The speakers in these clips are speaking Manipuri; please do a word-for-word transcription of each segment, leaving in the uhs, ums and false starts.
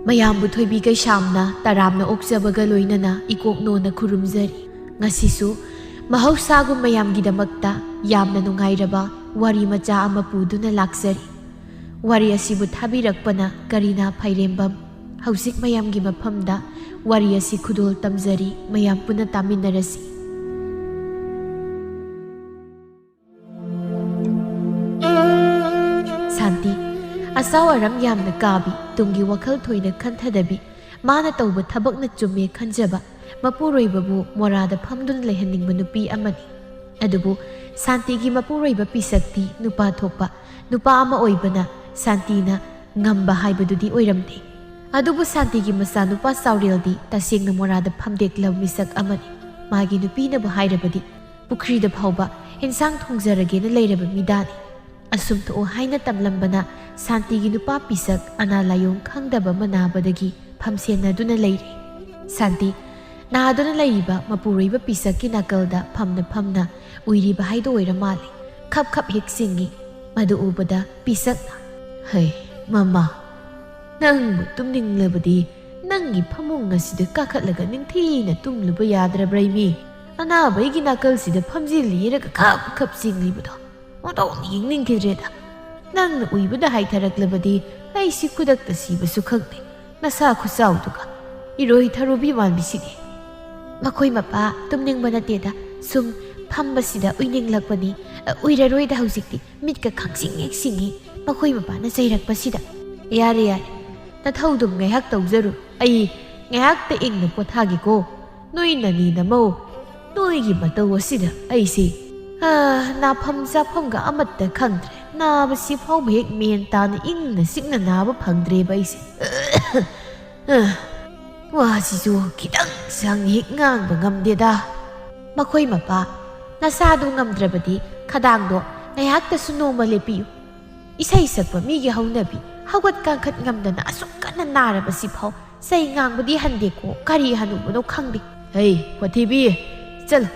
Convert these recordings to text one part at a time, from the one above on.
ꯃꯌꯥꯝꯕꯨ ꯊꯣꯏꯕꯤ ꯀꯩꯁꯥꯝꯅ ꯇꯔꯥꯝꯅ ꯑꯣꯛꯆꯕꯒ ꯂꯣꯏꯅꯅ ꯏꯀꯣꯛꯅꯣꯅ ꯈꯨꯔꯨꯝꯖꯔꯤ꯫ ꯉꯁꯤꯁꯨ ꯃꯍꯧꯁꯥꯒꯨꯝ ꯃꯌꯥꯝꯒꯤꯗꯃꯛꯇ ꯌꯥꯝꯅ ꯅꯨꯡꯉꯥꯏꯔꯕ ꯋꯥꯔꯤ ꯃꯆꯥ ꯑꯃ ꯄꯨꯗꯨꯅ ꯂꯥꯛꯆꯔꯤ꯫ ꯋꯥꯔꯤ ꯑꯁꯤꯕꯨ ꯊꯥꯕꯤꯔꯛꯄꯅ ꯀꯔꯤꯅꯥ ꯐꯥꯏꯔꯦꯝꯕꯝ꯫ ꯍꯧꯖꯤꯛ ꯃꯌꯥꯝꯒꯤ ꯃꯐꯝꯗ ꯋꯥꯔꯤ ꯑꯁꯤ ꯈꯨꯗꯣꯜ ꯇꯝꯖꯔꯤ, ꯃꯌꯥꯝ ꯄꯨꯟꯅ ꯇꯥꯃꯤꯟꯅꯔꯁꯤ꯫ ꯁꯥꯟꯇꯤ, ꯑꯆꯥꯎ ꯑꯔꯝ ꯌꯥꯝꯅ ꯀꯥꯕꯤ, ꯇꯨꯡꯒꯤ ꯋꯥꯈꯜ ꯊꯣꯏꯅ ꯈꯟꯊꯗꯕꯤ, ꯃꯥꯅ ꯇꯧꯕ ꯊꯕꯛꯅ ꯆꯨꯝꯃꯦ ꯈꯟꯖꯕ, ꯃꯄꯨꯔꯣꯏꯕꯕꯨ ꯃꯣꯔꯥꯗ ꯐꯝꯗꯨꯅ ꯂꯩꯍꯟꯅꯤꯡꯕ ꯅꯨꯄꯤ ꯑꯃꯅꯤ꯫ ꯑꯗꯨꯕꯨ ꯁꯥꯟꯇꯤꯒꯤ ꯃꯄꯨꯔꯣꯏꯕ ꯄꯤꯁꯛꯇꯤ ꯅꯨꯄꯥ ꯊꯣꯛꯄ ꯅꯨꯄꯥ ꯑꯃ ꯑꯣꯏꯕꯅ ꯁꯥꯟꯇꯤꯅ ꯉꯝꯕ ꯍꯥꯏꯕꯗꯨꯗꯤ ꯑꯣꯏꯔꯝꯗꯦ꯫ ꯑꯗꯨꯕꯨ ꯁꯥꯟꯇꯤꯒꯤ ꯃꯆꯥꯅꯨꯄꯥ ꯆꯥꯎꯔꯦꯜꯗꯤ ꯇꯁꯦꯡꯅ ꯃꯣꯔꯥꯗ ꯐꯝꯗꯦꯛꯂꯕ ꯃꯤꯁꯛ ꯑꯃꯅꯤ꯫ ꯃꯥꯒꯤ ꯅꯨꯄꯤꯅꯕꯨ ꯍꯥꯏꯔꯕꯗꯤ ꯄꯨꯈ꯭ꯔꯤꯗ ꯐꯥꯎꯕ ꯏꯟꯁꯥꯡ ꯊꯣꯡꯖꯔꯒꯦꯅ ꯂꯩꯔꯕ ꯃꯤꯗꯥꯅꯤ꯫ ꯑꯁꯨꯝ ꯊꯣꯛꯎ ꯍꯥꯏꯅ ꯇꯝꯂꯝꯕꯅ ꯁꯥꯟꯇꯤꯒꯤ ꯅꯨꯄꯥ ꯄꯤꯁꯛ ꯑꯅꯥ ꯂꯥꯏꯌꯣꯡ ꯈꯪꯗꯕ ꯑꯃ ꯅꯥꯕꯗꯒꯤ ꯐꯝꯁꯦꯟꯅꯗꯨꯅ ꯂꯩꯔꯦ꯫ ꯁꯥꯟꯇꯤ ꯅꯥꯗꯨꯅ ꯂꯩꯔꯤꯕ ꯃꯄꯨꯔꯣꯏꯕ ꯄꯤꯁꯛꯀꯤ ꯅꯥꯀꯜꯗ ꯐꯝꯅ ꯐꯝꯅ ꯎꯏꯔꯤꯕ ꯍꯥꯏꯗꯨ ꯑꯣꯏꯔ ꯃꯥꯜꯂꯦ꯫ ꯈꯞ ꯈꯞ ꯍꯦꯛ ꯆꯤꯡꯏ꯫ ꯃꯗꯨ ꯎꯕꯗ ꯄꯤꯁꯛꯅ, "ꯍꯩ, ꯃꯃꯥ, ꯅꯪꯕꯨ ꯇꯨꯝꯅꯤꯡꯂꯕꯗꯤ ꯅꯪꯒꯤ ꯐꯃꯨꯡ ꯑꯁꯤꯗ ꯀꯥꯈꯠꯂꯒ ꯅꯤꯡꯊꯤꯅ ꯇꯨꯝꯂꯨꯕ ꯌꯥꯗ꯭ꯔꯕ꯭ꯔꯥ ꯏꯃꯤ? ꯑꯅꯥꯕ ꯑꯩꯒꯤ ꯅꯥꯀꯜꯁꯤꯗ ꯐꯝꯖꯤꯜꯂꯤꯔꯒ ꯈꯞ ꯈꯞ ꯆꯤꯡꯂꯤꯕꯗꯣ ꯑꯣꯟꯊꯣꯛꯅ ꯌꯦꯡꯅꯤꯡꯈꯤꯗ꯭ꯔꯦꯗ꯫ ꯅꯪꯅ ꯎꯏꯕꯗ ꯍꯥꯏꯊꯔꯛꯂꯕꯗꯤ ꯑꯩꯁꯤ ꯈꯨꯗꯛꯇ ꯁꯤꯕꯁꯨ ꯈꯪꯗꯦ꯫ ꯅꯁꯥ ꯈꯨꯆꯥꯎꯗꯨꯒ ꯏꯔꯣꯏ ꯊꯔꯨꯕꯤ ꯃꯥꯟꯕꯤꯁꯤꯗꯤ꯫" "ꯃꯈꯣꯏ ꯃꯄꯥ ꯇꯨꯝꯅꯤꯡꯕ ꯅꯠꯇꯦꯗ, ꯁꯨꯝ ꯐꯝꯕꯁꯤꯗ ꯎꯏꯅꯤꯡꯂꯛꯄꯅꯤ꯫ ꯑ, ꯎꯏꯔꯔꯣꯏꯗ ꯍꯧꯖꯤꯛꯇꯤ, ꯃꯤꯠꯀ ꯈꯪꯁꯤꯡ ꯍꯦꯛ ꯁꯤꯡꯉꯤ, ꯃꯈꯣꯏ ꯃꯄꯥꯅ ꯆꯩꯔꯛꯄꯁꯤꯗ꯫" "ꯌꯥꯔꯦ, ꯌꯥꯔꯦ, ꯅꯊꯧꯗꯨꯝ ꯉꯥꯏꯍꯥꯛ ꯇꯧꯖꯔꯨ, ꯑꯩ ꯉꯥꯏꯍꯥꯛꯇ ꯏꯪꯅ ꯄꯣꯊꯥꯒꯦꯀꯣ꯫ ꯅꯣꯏ ꯅꯅꯤ ꯅꯃꯧ, ꯅꯣꯏꯒꯤ ꯃꯇꯧ ꯑꯁꯤꯗ ꯑꯩꯁꯦ, ꯑ, ꯅꯥꯐꯝ ꯆꯥꯐꯝꯒ ꯑꯃꯠꯇ ꯈꯪꯗ꯭ꯔꯦ꯫ ꯅꯥꯕꯁꯤ ꯐꯥꯎꯕ ꯍꯦꯛ ꯃꯦꯟ ꯇꯥꯅ ꯏꯪꯅ ꯆꯤꯛꯅ ꯅꯥꯕ ꯐꯪꯗ꯭ꯔꯦꯕ ꯑꯩꯁꯦ꯫ ꯑ, ꯋꯥꯁꯤꯁꯨ ꯈꯤꯇꯪ ꯁꯥꯡꯅ ꯍꯦꯛ ꯉꯥꯡꯕ ꯉꯝꯗꯦꯗ꯫" "ꯃꯈꯣꯏ ꯃꯄꯥ, ꯅꯁꯥꯗꯨ ꯉꯝꯗ꯭ꯔꯕꯗꯤ ꯈꯗꯥꯡꯗꯣ ꯉꯥꯏꯍꯥꯛꯇꯁꯨ ꯅꯣꯝꯃ ꯂꯦꯞꯄꯤꯌꯨ꯫ ꯏꯁꯩ ꯁꯛꯄ ꯃꯤꯒꯤ ꯍꯧꯅꯕꯤ, ꯍꯧꯒꯠ ꯀꯥꯡꯈꯠ ꯉꯝꯗꯅ ꯑꯁꯨꯛ ꯀꯟꯅ ꯅꯥꯔꯕꯁꯤ ꯐꯥꯎ ꯆꯩ ꯉꯥꯡꯕꯗꯤ ꯍꯟꯗꯦꯀꯣ, ꯀꯔꯤ ꯍꯅꯨꯕꯅꯣ ꯈꯪꯗꯦ꯫" "ꯍꯩ, ꯋꯥꯊꯤꯕꯤ, ꯆꯠꯂꯣ,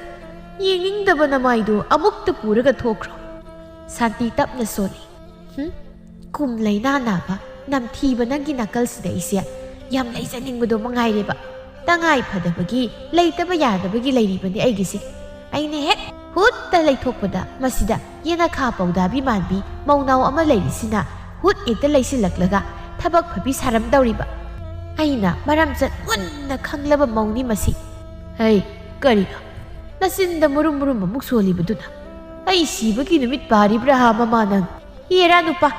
ꯌꯦꯡꯅꯤꯡꯗꯕ ꯅꯃꯥꯏꯗꯨ ꯑꯃꯨꯛꯇ ꯄꯨꯔꯒ ꯊꯣꯛꯈ꯭ꯔꯣ꯫ ꯁꯥꯟꯇꯤ ꯇꯞꯅ ꯁꯣꯜꯂꯤ꯫ "ꯍꯨꯝ? ꯀꯨꯝ ꯂꯩꯅꯥ ꯅꯥꯕ ꯅꯝꯊꯤꯕ ꯅꯪꯒꯤ ꯅꯥꯀꯜꯁꯤꯗ ꯑꯩꯁꯦ ꯌꯥꯝ ꯂꯩꯖꯅꯤꯡꯕꯗꯣ ꯃꯉꯥꯏꯔꯦꯕ꯫ ꯇꯉꯥꯏ ꯐꯗꯕꯒꯤ, ꯂꯩꯇꯕ ꯌꯥꯗꯕꯒꯤ ꯂꯩꯔꯤꯕꯅꯤ ꯑꯩꯒꯤꯁꯦ꯫ ꯑꯩꯅ ꯍꯦꯛ ꯍꯨꯠꯇ ꯂꯩꯊꯣꯛꯄꯗ ꯃꯁꯤꯗ ꯌꯦꯅꯈꯥ ꯄꯧꯗꯥꯕꯤ ꯃꯥꯟꯕꯤ ꯃꯧꯅꯥꯎ ꯑꯃ ꯂꯩꯔꯤꯁꯤꯅ ꯍꯨꯠ ꯍꯦꯛꯇ ꯂꯩꯁꯤꯜꯂꯛꯂꯒ ꯊꯕꯛ ꯐꯕꯤ ꯁꯥꯔꯝꯗꯧꯔꯤꯕ꯫ ꯑꯩꯅ ꯃꯔꯝ ꯆꯠ ꯃꯨꯟꯅ ꯈꯪꯂꯕ ꯃꯧꯅꯤ ꯃꯁꯤ꯫ ꯍꯩ, ꯀꯔꯤꯅꯣ? ꯅꯆꯤꯟꯗ ꯃꯨꯔꯨꯝ ꯃꯨꯔꯨꯝ ꯑꯃꯨꯛ ꯁꯣꯜꯂꯤꯕꯗꯨꯅ꯫ ꯑꯩ ꯁꯤꯕꯒꯤ ꯅꯨꯃꯤꯠ ꯄꯥꯔꯤꯕ꯭ꯔꯥ ꯍꯥ, ꯃꯃꯥ ꯅꯪ?" "ꯍꯦꯔꯥ ꯅꯨꯄꯥ,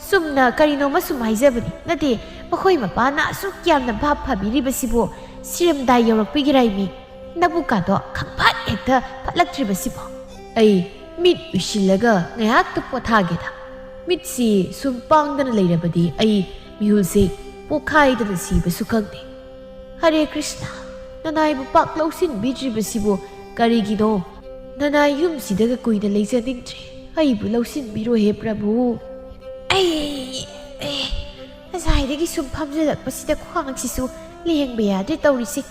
ꯆꯨꯝꯅ ꯀꯔꯤꯅꯣꯃ ꯁꯨꯝ ꯍꯥꯏꯖꯕꯅꯤ꯫ ꯅꯠꯇꯦ, ꯃꯈꯣꯏ ꯃꯄꯥꯅ ꯑꯁꯨꯛ ꯌꯥꯝꯅ ꯚꯥꯞ ꯐꯕꯤꯔꯤꯕꯁꯤꯕꯨ ꯁꯤꯔꯝꯗꯥꯏ ꯌꯧꯔꯛꯄꯤꯒꯦꯔꯥꯏꯃꯤ? ꯅꯕꯨꯛꯀꯥꯗꯣ ꯈꯪꯐꯥꯠ ꯍꯦꯛꯇ ꯐꯠꯂꯛꯇ꯭ꯔꯤꯕꯁꯤꯕꯣ?" ꯑꯩ ꯃꯤꯠ ꯎꯏꯁꯤꯜꯂꯒ ꯉꯥꯏꯍꯥꯛꯇ ꯄꯣꯊꯥꯒꯦꯗ꯫ ꯃꯤꯠꯁꯤ ꯁꯨꯝ ꯄꯥꯡꯗꯅ ꯂꯩꯔꯕꯗꯤ ꯑꯩ ꯃꯤꯍꯨꯜꯁꯦ ꯄꯣꯛꯈꯥꯏꯗꯅ ꯁꯤꯕꯁꯨ ꯈꯪꯗꯦ꯫ "ꯍꯔꯦ ꯀ꯭ꯔꯤꯁꯅ, ꯅꯅꯥꯏꯕꯨ ꯄꯥꯛ ꯂꯧꯁꯤꯟꯕꯤꯗ꯭ꯔꯤꯕꯁꯤꯕꯨ ꯀꯔꯤꯒꯤꯅꯣ? ꯅꯅꯥꯏ ꯌꯨꯝꯁꯤꯗꯒ ꯀꯨꯏꯅ ꯂꯩꯖꯅꯤꯡꯗ꯭ꯔꯦ꯫ ꯑꯩꯕꯨ ꯂꯧꯁꯤꯟꯕꯤꯔꯣ ꯍꯦ ꯄ꯭ꯔꯚꯨ꯫" ꯑꯩ, ꯑꯦ, ꯉꯁꯥꯏꯗꯒꯤ ꯁꯨꯝ ꯐꯝꯖꯤꯜꯂꯛꯄꯁꯤꯗ ꯈ꯭ꯋꯥꯡꯁꯤꯁꯨ ꯂꯦꯡꯕ ꯌꯥꯗ꯭ꯔꯦ ꯇꯧꯔꯤꯁꯦ꯫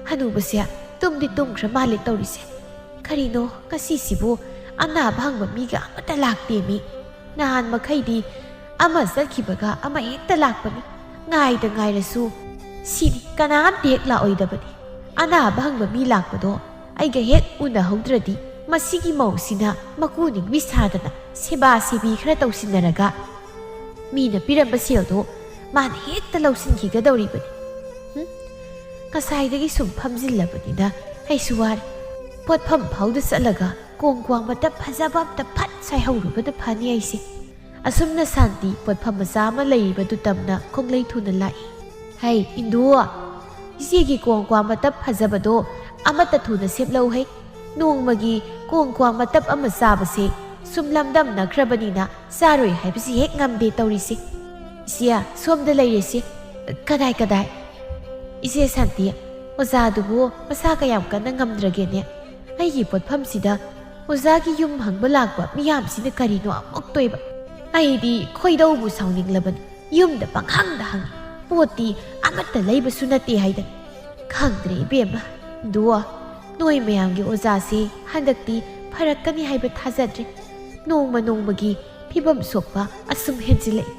ꯍꯅꯨꯕꯁꯦ ꯇꯨꯝꯗꯤ ꯇꯨꯝꯈ꯭ꯔ ꯃꯥꯜꯂꯦ ꯇꯧꯔꯤꯁꯦ꯫ ꯀꯔꯤꯅꯣ ꯉꯁꯤꯁꯤꯕꯨ ꯑꯅꯥꯕ ꯍꯪꯕ ꯃꯤꯒ ꯑꯃꯠꯇ ꯂꯥꯛꯇꯦꯃꯤ? ꯅꯍꯥꯟ ꯃꯈꯩꯗꯤ ꯑꯃ ꯆꯠꯈꯤꯕꯒ ꯑꯃ ꯍꯦꯛꯇ ꯂꯥꯛꯄꯅꯤ꯫ ꯉꯥꯏꯗ ꯉꯥꯏꯔꯁꯨ ꯁꯤꯗꯤ ꯀꯅꯥꯝꯇ ꯍꯦꯛ ꯂꯥꯛꯑꯣꯏꯗꯕꯅꯤ꯫ ꯑꯅꯥꯕ ꯍꯪꯕ ꯃꯤ ꯂꯥꯛꯄꯗꯣ ꯑꯩꯒ ꯍꯦꯛ ꯎꯅꯍꯧꯗ꯭ꯔꯗꯤ ꯃꯁꯤꯒꯤ ꯃꯧꯁꯤꯅ ꯃꯀꯨ ꯅꯤꯡꯕꯤ ꯁꯥꯗꯅ ꯁꯦꯕꯥ ꯁꯦꯕꯤ ꯈꯔ ꯇꯧꯁꯤꯟꯅꯔꯒ ꯃꯤꯅ ꯄꯤꯔꯝꯕ ꯁꯦꯜꯗꯣ ꯃꯥꯅ ꯍꯦꯛꯇ ꯂꯧꯁꯤꯟꯈꯤꯒꯗꯧꯔꯤꯕꯅꯤ꯫ ꯍꯨꯝ? ꯉꯁꯥꯏꯗꯒꯤ ꯁꯨꯝ ꯐꯝꯖꯤꯜꯂꯕꯅꯤꯅ ꯑꯩꯁꯨ ꯋꯥꯔꯦ꯫ ꯄꯣꯠꯐꯝ ꯐꯥꯎꯗ ꯆꯠꯂꯒ ꯀꯣꯡ ꯀ꯭ꯋꯥ ꯃꯇꯞ ꯐꯖꯕ ꯑꯝꯇ ꯐꯠ ꯁꯥꯏꯍꯧꯔꯨꯕꯅ ꯐꯅꯤ ꯑꯩꯁꯦ꯫ ꯑꯁꯨꯝꯅ ꯁꯥꯟꯇꯤ ꯄꯣꯠꯐꯝ ꯃꯆꯥ ꯑꯃ ꯂꯩꯔꯤꯕꯗꯨ ꯇꯝꯅ ꯈꯣꯡꯂꯩ ꯊꯨꯅ ꯂꯥꯛꯏ꯫ "ꯍꯩ, ꯏꯟꯗꯨ, ꯏꯆꯦꯒꯤ ꯀꯣꯡ ꯀ꯭ꯋꯥ ꯃꯇꯞ ꯐꯖꯕꯗꯣ ꯑꯃꯠꯇ ꯊꯨꯅ ꯁꯦꯝꯂꯧ ꯍꯩ꯫ ꯅꯣꯡꯃꯒꯤ ꯀꯣꯡ ꯀ꯭ꯋꯥ ꯃꯇꯞ ꯑꯃ ꯆꯥꯕꯁꯦ ꯁꯨꯝ ꯂꯝꯗꯝꯅꯈ꯭ꯔꯕꯅꯤꯅ ꯆꯥꯔꯣꯏ ꯍꯥꯏꯕꯁꯤ ꯍꯦꯛ ꯉꯝꯗꯦ ꯇꯧꯔꯤꯁꯦ꯫ ꯏꯆꯦ, ꯁꯣꯝꯗ ꯂꯩꯔꯦꯁꯦ꯫" "ꯀꯗꯥꯏ, ꯀꯗꯥꯏ?" "ꯏꯆꯦ ꯁꯥꯟꯇꯤ, ꯑꯣꯖꯥꯗꯨꯕꯨ ꯃꯁꯥ ꯀꯌꯥꯝ ꯀꯟꯅ ꯉꯝꯗ꯭ꯔꯒꯦꯅꯦ? ꯑꯩꯒꯤ ꯄꯣꯠꯐꯝꯁꯤꯗ ꯑꯣꯖꯥꯒꯤ ꯌꯨꯝ ꯍꯪꯕ ꯂꯥꯛꯄ ꯃꯤꯌꯥꯝꯁꯤꯅ ꯀꯔꯤꯅꯣ ꯑꯃꯨꯛꯇꯣꯏꯕ꯫ ꯑꯩꯗꯤ ꯈꯣꯏꯗꯧꯕꯨ ꯁꯥꯎꯅꯤꯡꯂꯕꯅꯤ꯫ ꯌꯨꯝꯗ ꯄꯪꯍꯪꯗ ꯍꯪꯉꯤ꯫ ꯄꯣꯠꯇꯤ ꯑꯃꯠꯇ ꯂꯩꯕꯁꯨ ꯅꯠꯇꯦ ꯍꯥꯏꯗꯅ꯫ ꯈꯪꯗ꯭ꯔꯦ ꯏꯕꯦꯝꯃ, ꯏꯟꯗꯨ꯫ ꯅꯣꯏ ꯃꯌꯥꯝꯒꯤ ꯑꯣꯖꯥꯁꯦ ꯍꯟꯗꯛꯇꯤ ꯐꯔꯛꯀꯅꯤ ꯍꯥꯏꯕ ꯊꯥꯖꯗ꯭ꯔꯦ꯫ ꯅꯣꯡꯃ ꯅꯣꯡꯃꯒꯤ ꯐꯤꯕꯝ ꯁꯣꯛꯄ ꯑꯁꯨꯝ ꯍꯦꯟꯖꯤꯜꯂꯛꯏ꯫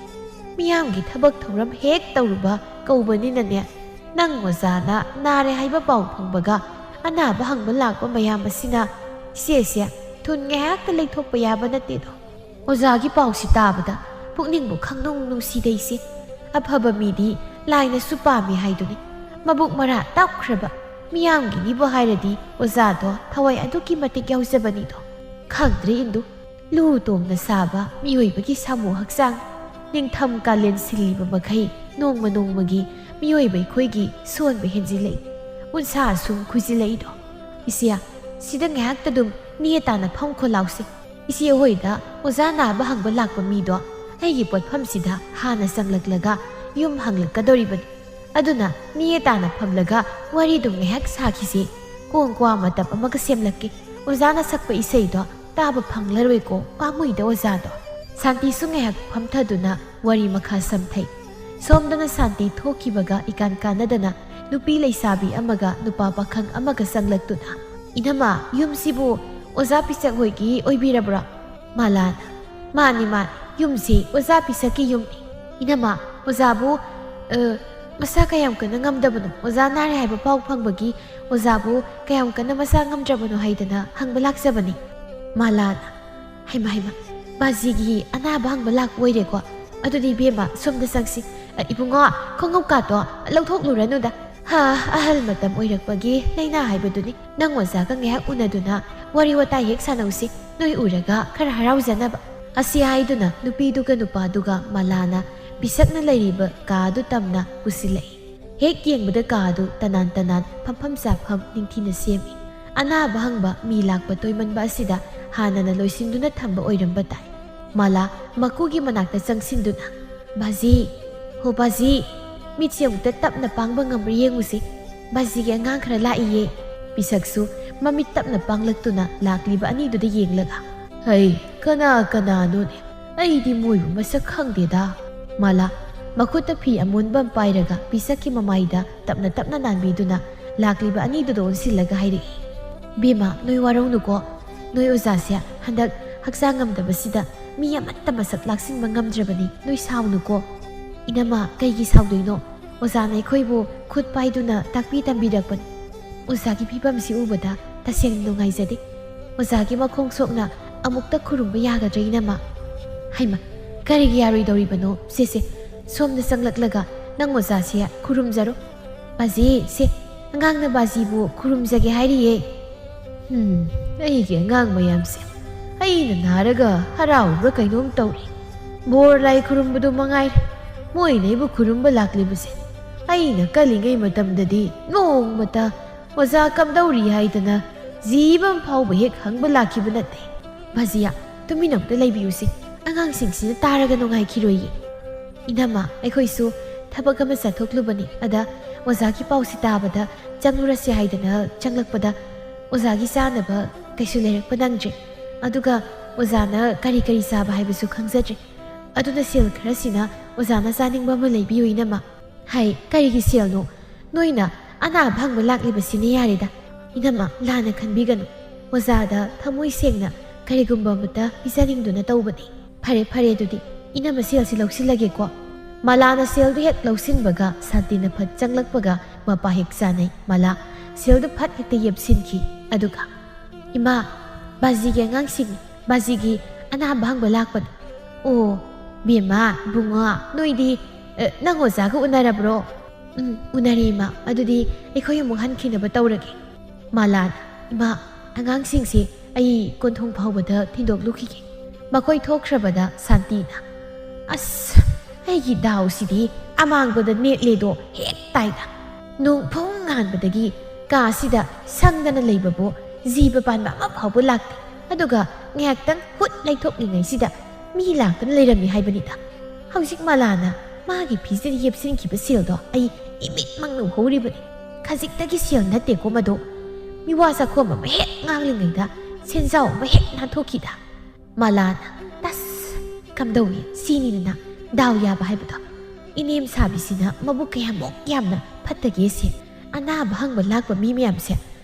ꯃꯤꯌꯥꯝꯒꯤ ꯊꯕꯛ ꯊꯧꯔꯝ ꯍꯦꯛ ꯇꯧꯔꯨꯕ ꯀꯧꯕꯅꯤꯅꯅꯦ, ꯅꯪ ꯑꯣꯖꯥꯅ ꯅꯥꯔꯦ ꯍꯥꯏꯕ ꯄꯥꯎ ꯐꯪꯕꯒ ꯑꯅꯥꯕ ꯍꯪꯕ ꯂꯥꯛꯄ ꯃꯌꯥꯝ ꯑꯁꯤꯅ ꯏꯆꯦꯁꯦ ꯊꯨꯟ ꯉꯥꯏꯍꯥꯛꯇ ꯂꯩꯊꯣꯛꯄ ꯌꯥꯕ ꯅꯠꯇꯦꯗꯣ꯫ ꯑꯣꯖꯥꯒꯤ ꯄꯥꯎꯁꯤ ꯇꯥꯕꯗ ꯄꯨꯛꯅꯤꯡꯕꯨ ꯈꯪꯅꯨꯡ ꯅꯨꯡꯁꯤꯗ ꯏꯆꯦ꯫ ꯑꯐꯕ ꯃꯤꯗꯤ ꯂꯥꯏꯅꯁꯨ ꯄꯥꯝꯃꯤ ꯍꯥꯏꯗꯨꯅꯤ꯫ ꯃꯕꯨꯛ ꯃꯔꯥ ꯇꯞꯈ꯭ꯔꯕ ꯃꯤꯌꯥꯝꯒꯤꯅꯤꯕꯨ ꯍꯥꯏꯔꯗꯤ ꯑꯣꯖꯥꯗꯣ ꯊꯋꯥꯏ ꯑꯗꯨꯛꯀꯤ ꯃꯇꯤꯛ ꯌꯥꯎꯖꯕꯅꯤꯗꯣ꯫ ꯈꯪꯗ꯭ꯔꯦ ꯏꯟꯗꯨ, ꯂꯨ ꯇꯣꯡꯅ ꯁꯥꯕ ꯃꯤꯑꯣꯏꯕꯒꯤ ꯁꯥꯃꯨ ꯍꯛꯆꯥꯡ꯫ ꯅꯤꯡꯊꯝ ꯀꯥꯂꯦꯟ ꯁꯤꯜꯂꯤꯕ ꯃꯈꯩ ꯅꯣꯡꯃ ꯅꯣꯡꯃꯒꯤ ꯃꯤꯑꯣꯏꯕ ꯑꯩꯈꯣꯏꯒꯤ ꯁꯣꯟꯕ ꯍꯦꯟꯖꯤꯜꯂꯛꯏ꯫ ꯎꯟꯁꯥ ꯁꯨꯝ ꯈꯨꯖꯤꯜꯂꯛꯏꯗꯣ꯫ ꯏꯆꯦ, ꯁꯤꯗ ꯉꯥꯏꯍꯥꯛꯇ ꯑꯗꯨꯝ ꯅꯦ ꯇꯥꯅ ꯐꯝꯈꯣ ꯂꯥꯎꯁꯦ꯫ ꯏꯆꯦ ꯍꯣꯏꯗ ꯑꯣꯖꯥ ꯅꯥꯕ ꯍꯪꯕ ꯂꯥꯛꯄ ꯃꯤꯗꯣ ꯑꯩꯒꯤ ꯄꯣꯠꯐꯝꯁꯤꯗ ꯍꯥꯟꯅ ꯆꯪꯂꯛꯂꯒ ꯌꯨꯝ ꯍꯪꯂꯛꯀꯗꯧꯔꯤꯕꯅꯤ꯫ ꯑꯗꯨꯅ ꯅꯦ ꯇꯥꯅ ꯐꯝꯂꯒ ꯋꯥꯔꯤꯗꯨ ꯉꯥꯏꯍꯥꯛ ꯁꯥꯈꯤꯁꯦ꯫ ꯀꯣꯡ ꯀ꯭ꯋꯥ ꯃꯇꯞ ꯑꯃꯒ ꯁꯦꯝꯂꯛꯀꯦ꯫ ꯑꯣꯖꯥꯅ ꯁꯛꯄ ꯏꯁꯩꯗꯣ ꯇꯥꯕ ꯐꯪꯂꯔꯣꯏꯀꯣ, ꯄꯥꯝꯃꯨꯏꯗ ꯑꯣꯖꯥꯗꯣ꯫ ꯁꯥꯟꯇꯤꯁꯨ ꯉꯥꯏꯍꯥꯛ ꯐꯝꯊꯗꯨꯅ ꯋꯥꯔꯤ ꯃꯈꯥ ꯁꯝꯊꯩ꯫ ꯁꯣꯝꯗꯅ ꯁꯥꯟꯇꯤ ꯊꯣꯛꯈꯤꯕꯒ ꯏꯀꯥꯟ ꯀꯥꯟꯅꯗꯅ ꯅꯨꯄꯤ ꯂꯩꯁꯥꯕꯤ ꯑꯃꯒ ꯅꯨꯄꯥ ꯄꯥꯈꯪ ꯑꯃꯒ ꯆꯪꯂꯛꯇꯨꯅ, "ꯏꯅꯝꯃ, ꯌꯨꯝꯁꯤꯕꯨ ꯑꯣꯖꯥ ꯄꯤꯁꯛ ꯍꯣꯏꯒꯤ ꯑꯣꯏꯕꯤꯔꯕ꯭ꯔꯣ?" ꯃꯥꯂꯥꯅ, "ꯃꯥꯅꯤ, ꯃꯥꯅꯤ, ꯌꯨꯝꯁꯤ ꯑꯣꯖꯥ ꯄꯤꯁꯛꯀꯤ ꯌꯨꯝꯅꯤ꯫ ꯏꯅꯝꯃ, ꯑꯣꯖꯥꯕꯨ, ꯑ, ꯃꯁꯥ ꯀꯌꯥꯝ ꯀꯟꯅ ꯉꯝꯗꯕꯅꯣ? ꯑꯣꯖꯥ ꯅꯥꯔꯦ ꯍꯥꯏꯕ ꯄꯥꯎ ꯐꯪꯕꯒꯤ ꯑꯣꯖꯥꯕꯨ ꯀꯌꯥꯝ ꯀꯟꯅ ꯃꯁꯥ ꯉꯝꯗ꯭ꯔꯕꯅꯣ ꯍꯥꯏꯗꯅ ꯍꯪꯕ ꯂꯥꯛꯆꯕꯅꯤ꯫" ꯃꯥꯂꯥꯅ, "ꯍꯩꯃ, ꯍꯩꯃ, ꯕꯥꯖꯤꯒꯤ ꯑꯅꯥꯕ ꯍꯪꯕ ꯂꯥꯛꯄ ꯑꯣꯏꯔꯦꯀꯣ? ꯑꯗꯨꯗꯤ ꯏꯕꯦꯝꯃ, ꯁꯣꯝꯗ ꯆꯪꯁꯤ꯫ ꯑ, ꯏꯕꯨꯡꯉꯣ, ꯈꯣꯡꯎꯞꯀꯥꯗꯣ ꯂꯧꯊꯣꯛꯂꯨꯔꯅꯨꯗ꯫ ꯍꯥ, ꯑꯍꯜ ꯃꯇꯝ ꯑꯣꯏꯔꯛꯄꯒꯤ ꯂꯥꯏꯅꯥ ꯍꯥꯏꯕꯗꯨꯅꯤ꯫ ꯅꯪ ꯑꯣꯖꯥꯒ ꯉꯥꯏꯍꯥꯛ ꯎꯅꯗꯨꯅ ꯋꯥꯔꯤ ꯋꯥꯇꯥꯏ ꯍꯦꯛ ꯁꯥꯟꯅꯧꯁꯤ, ꯅꯣꯏ ꯎꯔꯒ ꯈꯔ ꯍꯔꯥꯎꯖꯅꯕ꯫" ꯑꯁꯤ ꯍꯥꯏꯗꯨꯅ ꯅꯨꯄꯤꯗꯨꯒ ꯅꯨꯄꯥꯗꯨꯒ ꯃꯥꯂꯥꯅ ꯄꯤꯁꯛꯅ ꯂꯩꯔꯤꯕ ꯀꯥ ꯑꯗꯨ ꯇꯝꯅ ꯄꯨꯁꯤꯜꯂꯛꯏ꯫ ꯍꯦꯛ ꯌꯦꯡꯕꯗ ꯀꯥ ꯑꯗꯨ ꯇꯅꯥꯟ ꯇꯅꯥꯟ, ꯐꯝꯐꯝ ꯆꯥꯐꯝ ꯅꯤꯡꯊꯤꯅ ꯁꯦꯝꯃꯤ꯫ ꯑꯅꯥꯕ ꯍꯪꯕ ꯃꯤ ꯂꯥꯛꯄ ꯇꯣꯏꯃꯟꯕ ꯑꯁꯤꯗ ꯍꯥꯟꯅꯅ ꯂꯣꯏꯁꯤꯟꯗꯨꯅ ꯊꯝꯕ ꯑꯣꯏꯔꯝꯕ ꯇꯥꯏ꯫ ꯃꯥꯂꯥ ꯃꯀꯨꯒꯤ ꯃꯅꯥꯛꯇ ꯆꯪꯁꯤꯟꯗꯨꯅ, "ꯕꯥꯖꯤ, ꯍꯣ ꯕꯥꯖꯤ, ꯃꯤꯠꯁꯤ ꯑꯃꯨꯛꯇ ꯇꯞꯅ ꯄꯥꯡꯕ ꯉꯝꯕ꯭ꯔꯥ ꯌꯦꯡꯉꯨꯁꯤ꯫ ꯕꯥꯖꯤꯒꯤ ꯑꯉꯥꯡ ꯈꯔ ꯂꯥꯛꯏꯌꯦ꯫" ꯄꯤꯁꯛꯁꯨ ꯃꯃꯤꯠ ꯇꯞꯅ ꯄꯥꯡꯂꯛꯇꯨꯅ ꯂꯥꯛꯂꯤꯕ ꯑꯅꯤꯗꯨꯗ ꯌꯦꯡꯂꯒ, "ꯍꯩ, ꯀꯅꯥ ꯀꯅꯥꯅꯣꯅꯦ? ꯑꯩꯗꯤ ꯃꯣꯏꯕꯨ ꯃꯁꯛ ꯈꯪꯗꯦꯗ꯫" ꯃꯥꯂꯥ ꯃꯈꯨꯠꯇ ꯐꯤ ꯑꯃꯣꯟꯕ ꯑꯃ ꯄꯥꯏꯔꯒ ꯄꯤꯁꯛꯀꯤ ꯃꯃꯥꯏꯗ ꯇꯞꯅ ꯇꯞꯅ ꯅꯥꯟꯕꯤꯗꯨꯅ ꯂꯥꯛꯂꯤꯕ ꯑꯅꯤꯗꯨꯗ ꯑꯣꯟꯁꯤꯜꯂꯒ ꯍꯥꯏꯔꯛꯏ꯫ ꯕꯦꯝꯃ, ꯅꯣꯏ ꯋꯥꯔꯧꯅꯨꯀꯣ꯫ ꯅꯣꯏ ꯑꯣꯖꯥꯁꯦ ꯍꯟꯗꯛ ꯍꯛꯆꯥꯡ ꯉꯝꯗꯕꯁꯤꯗ ꯃꯤ ꯑꯃꯠꯇ ꯃꯁꯛ ꯂꯥꯛꯁꯤꯟꯕ ꯉꯝꯗ꯭ꯔꯕꯅꯤ꯫ ꯅꯣꯏ ꯁꯥꯎꯅꯨꯀꯣ꯫ ꯏꯅꯝꯃ, ꯀꯩꯒꯤ ꯁꯥꯎꯗꯣꯏꯅꯣ? ꯑꯣꯖꯥꯅ ꯑꯩꯈꯣꯏꯕꯨ ꯈꯨꯠ ꯄꯥꯏꯗꯨꯅ ꯇꯥꯛꯄꯤ ꯇꯝꯕꯤꯔꯛꯄꯅꯤ꯫ ꯑꯣꯖꯥꯒꯤ ꯐꯤꯕꯝꯁꯤ ꯎꯕꯗ ꯇꯁꯦꯡꯅ ꯅꯨꯡꯉꯥꯏꯖꯗꯦ꯫ ꯑꯣꯖꯥꯒꯤ ꯃꯈꯣꯡ ꯁꯣꯛꯅ ꯑꯃꯨꯛꯇ ꯈꯨꯔꯨꯝꯕ ꯌꯥꯒꯗ꯭ꯔꯥ, ꯏꯅꯝꯃ? ꯍꯩꯃ, ꯀꯔꯤꯒꯤ ꯌꯥꯔꯣꯏꯗꯧꯔꯤꯕꯅꯣ? ꯁꯦ, ꯁꯦ, ꯁꯣꯝꯗ ꯆꯪꯂꯛꯂꯒ ꯅꯪ ꯑꯣꯖꯥꯁꯦ ꯈꯨꯔꯨꯝꯖꯔꯣ꯫ ꯕꯥꯖꯤ, ꯁꯦ, ꯑꯉꯥꯡꯅ ꯕꯥꯖꯤꯕꯨ ꯈꯨꯔꯨꯝꯖꯒꯦ ꯍꯥꯏꯔꯤꯌꯦ꯫ ꯎꯝ, ꯑꯩꯒꯤ ꯑꯉꯥꯡ ꯃꯌꯥꯝꯁꯦ, ꯑꯩꯅ ꯅꯥꯔꯒ ꯍꯔꯥꯎꯕ꯭ꯔꯥ ꯀꯩꯅꯣꯝ ꯇꯧꯔꯤ꯫ ꯕꯣꯔ ꯂꯥꯏ ꯈꯨꯔꯨꯝꯕꯗꯨ ꯃꯉꯥꯏꯔꯦ ꯃꯣꯏꯅ ꯑꯩꯕꯨ ꯈꯨꯔꯨꯝꯕ ꯂꯥꯛꯂꯤꯕꯁꯦ꯫ ꯑꯩꯅ ꯀꯜꯂꯤꯉꯩ ꯃꯇꯝꯗꯗꯤ ꯅꯣꯡꯃꯇ ꯑꯣꯖꯥ ꯀꯝꯗꯧꯔꯤ ꯍꯥꯏꯗꯅ ꯖꯤꯕ ꯑꯃ ꯐꯥꯎꯕ ꯍꯦꯛ ꯍꯪꯕ ꯂꯥꯛꯈꯤꯕ ꯅꯠꯇꯦ꯫ ꯕꯥꯖꯤꯌꯥ, ꯇꯨꯃꯤꯟꯅ ꯑꯝꯇ ꯂꯩꯕꯤꯌꯨꯁꯦ꯫ ꯑꯉꯥꯡꯁꯤꯡꯁꯤꯅ ꯇꯥꯔꯒ ꯅꯨꯡꯉꯥꯏꯈꯤꯔꯣꯏꯌꯦ꯫ ꯏꯅꯝꯃ, ꯑꯩꯈꯣꯏꯁꯨ ꯊꯕꯛ ꯑꯃ ꯆꯠꯊꯣꯛꯂꯨꯕꯅꯤ꯫ ꯑꯗ ꯑꯣꯖꯥꯒꯤ ꯄꯥꯎꯁꯤ ꯇꯥꯕꯗ ꯆꯪꯂꯨꯔꯁꯤ ꯍꯥꯏꯗꯅ ꯆꯪꯂꯛꯄꯗ ꯑꯣꯖꯥꯒꯤ ꯆꯥꯅꯕ ꯀꯩꯁꯨ ꯂꯩꯔꯛꯄ ꯅꯪꯗ꯭ꯔꯦ꯫ ꯑꯗꯨꯒ ꯑꯣꯖꯥꯅ ꯀꯔꯤ ꯀꯔꯤ ꯆꯥꯕ ꯍꯥꯏꯕꯁꯨ ꯈꯪꯖꯗ꯭ꯔꯦ꯫ ꯑꯗꯨꯅ ꯁꯦꯜ ꯈꯔꯁꯤꯅ ꯑꯣꯖꯥꯅ ꯆꯥꯅꯤꯡꯕ ꯑꯃ ꯂꯩꯕꯤꯌꯨ, ꯏꯅꯝꯃ꯫ ꯍꯥꯏ, ꯀꯔꯤꯒꯤ ꯁꯦꯜꯅꯣ? ꯅꯣꯏꯅ ꯑꯅꯥꯕ ꯍꯪꯕ ꯂꯥꯛꯂꯤꯕꯁꯤꯅ ꯌꯥꯔꯦꯗ꯫ ꯏꯅꯝꯃ, ꯂꯥꯟꯅ ꯈꯟꯕꯤꯒꯅꯨ꯫ ꯑꯣꯖꯥꯗ ꯊꯃꯣꯏ ꯁꯦꯡꯅ ꯀꯔꯤꯒꯨꯝꯕ ꯑꯃꯠꯇ ꯄꯤꯖꯅꯤꯡꯗꯨꯅ ꯇꯧꯕꯅꯤ꯫ ꯐꯔꯦ, ꯐꯔꯦ, ꯑꯗꯨꯗꯤ ꯏꯅꯝꯃ ꯁꯦꯜꯁꯤ ꯂꯧꯁꯤꯜꯂꯒꯦꯀꯣ꯫ ꯃꯂꯥꯅ ꯁꯦꯜꯗꯨ ꯍꯦꯛ ꯂꯧꯁꯤꯟꯕꯒ ꯁꯥꯟꯇꯤꯅ ꯐꯠ ꯆꯪꯂꯛꯄꯒ ꯃꯄꯥ ꯍꯦꯛ ꯆꯥꯅꯩ꯫ ꯃꯂꯥ ꯁꯦꯜꯗꯨ ꯐꯠ ꯍꯦꯛꯇ ꯌꯦꯞꯁꯤꯟꯈꯤ꯫ ꯑꯗꯨꯒ, "ꯏꯃꯥ, ꯕꯥꯖꯤꯒꯤ ꯑꯉꯥꯡꯁꯤꯡ, ꯕꯥꯖꯤꯒꯤ ꯑꯅꯥꯕ ꯍꯪꯕ ꯂꯥꯛꯄꯅꯤ꯫" "ꯑꯣ, ꯕꯦꯝꯃ, ꯏꯕꯨꯡꯉꯣ, ꯅꯣꯏꯗꯤ, ꯑ, ꯅꯪ ꯑꯣꯖꯥꯒ ꯎꯅꯔꯕ꯭ꯔꯣ?" "ꯎꯝ, ꯎꯅꯔꯦ, ꯏꯃꯥ꯫ ꯑꯗꯨꯗꯤ ꯑꯩꯈꯣꯏ ꯑꯃꯨꯛ ꯍꯟꯈꯤꯅꯕ ꯇꯧꯔꯒꯦ꯫" ꯃꯂꯥꯅ, "ꯏꯃꯥ, ꯑꯉꯥꯡꯁꯤꯡꯁꯦ ꯑꯩ ꯀꯣꯟꯊꯣꯡ ꯐꯥꯎꯕꯗ ꯊꯤꯟꯗꯣꯛꯂꯨꯈꯤꯒꯦ꯫" ꯃꯈꯣꯏ ꯊꯣꯛꯈ꯭ꯔꯕꯗ ꯁꯥꯟꯇꯤꯅ, "ꯑꯁ, ꯑꯩꯒꯤ ꯗꯥꯎꯁꯤꯗꯤ ꯑꯃꯥꯡꯕꯗ ꯅꯦꯠꯂꯦꯗꯣ ꯍꯦꯛ ꯇꯥꯏꯗ꯫ ꯅꯣꯡ ꯐꯨꯡ ꯉꯥꯟꯕꯗꯒꯤ ꯀꯥꯁꯤꯗ ꯁꯪꯗꯅ ꯂꯩꯕꯕꯨ ꯖꯤꯕ ꯄꯥꯟꯕ ꯑꯃ ꯐꯥꯎꯕ ꯂꯥꯛꯇꯦ꯫ ꯑꯗꯨꯒ ꯉꯥꯏꯍꯥꯛꯇꯪ ꯍꯨꯠ ꯂꯩꯊꯣꯛꯂꯤꯉꯩꯁꯤꯗ ꯃꯤ ꯂꯥꯛꯇꯨꯅ ꯂꯩꯔꯝꯃꯤ ꯍꯥꯏꯕꯅꯤꯗ꯫ ꯍꯧꯖꯤꯛ ꯃꯂꯥꯅ ꯃꯥꯒꯤ ꯐꯤꯁꯤꯗ ꯌꯦꯞꯁꯤꯟꯈꯤꯕ ꯁꯦꯜꯗꯣ ꯑꯩ ꯏꯃꯤꯠꯃꯛꯅ ꯎꯍꯧꯔꯤꯕꯅꯤ꯫ ꯈꯖꯤꯛꯇꯒꯤ ꯁꯦꯜ ꯅꯠꯇꯦꯀꯣ ꯃꯗꯣ꯫ ꯃꯤꯋꯥ ꯆꯥꯈꯣꯝ ꯑꯃ ꯍꯦꯛ ꯉꯥꯡꯂꯤꯉꯩꯗ ꯁꯦꯟꯖꯥꯎ ꯑꯃ ꯍꯦꯛ ꯅꯥꯟꯊꯣꯛꯈꯤꯗ꯫" ꯃꯂꯥꯅ, "ꯇꯁ! ꯀꯝꯗꯧꯏ? ꯁꯤꯅꯤꯗꯅ ꯗꯥꯎ ꯌꯥꯕ ꯍꯥꯏꯕꯗꯣ꯫ ꯏꯅꯦꯝ ꯁꯥꯕꯤꯁꯤꯅ ꯃꯕꯨꯛ ꯀꯌꯥꯃꯨꯛ ꯌꯥꯝꯅ ꯐꯠꯇꯒꯦꯁꯦ꯫ ꯑꯅꯥꯕ ꯍꯪꯕ ꯂꯥꯛꯄ ꯃꯤ ꯃꯌꯥꯝꯁꯦ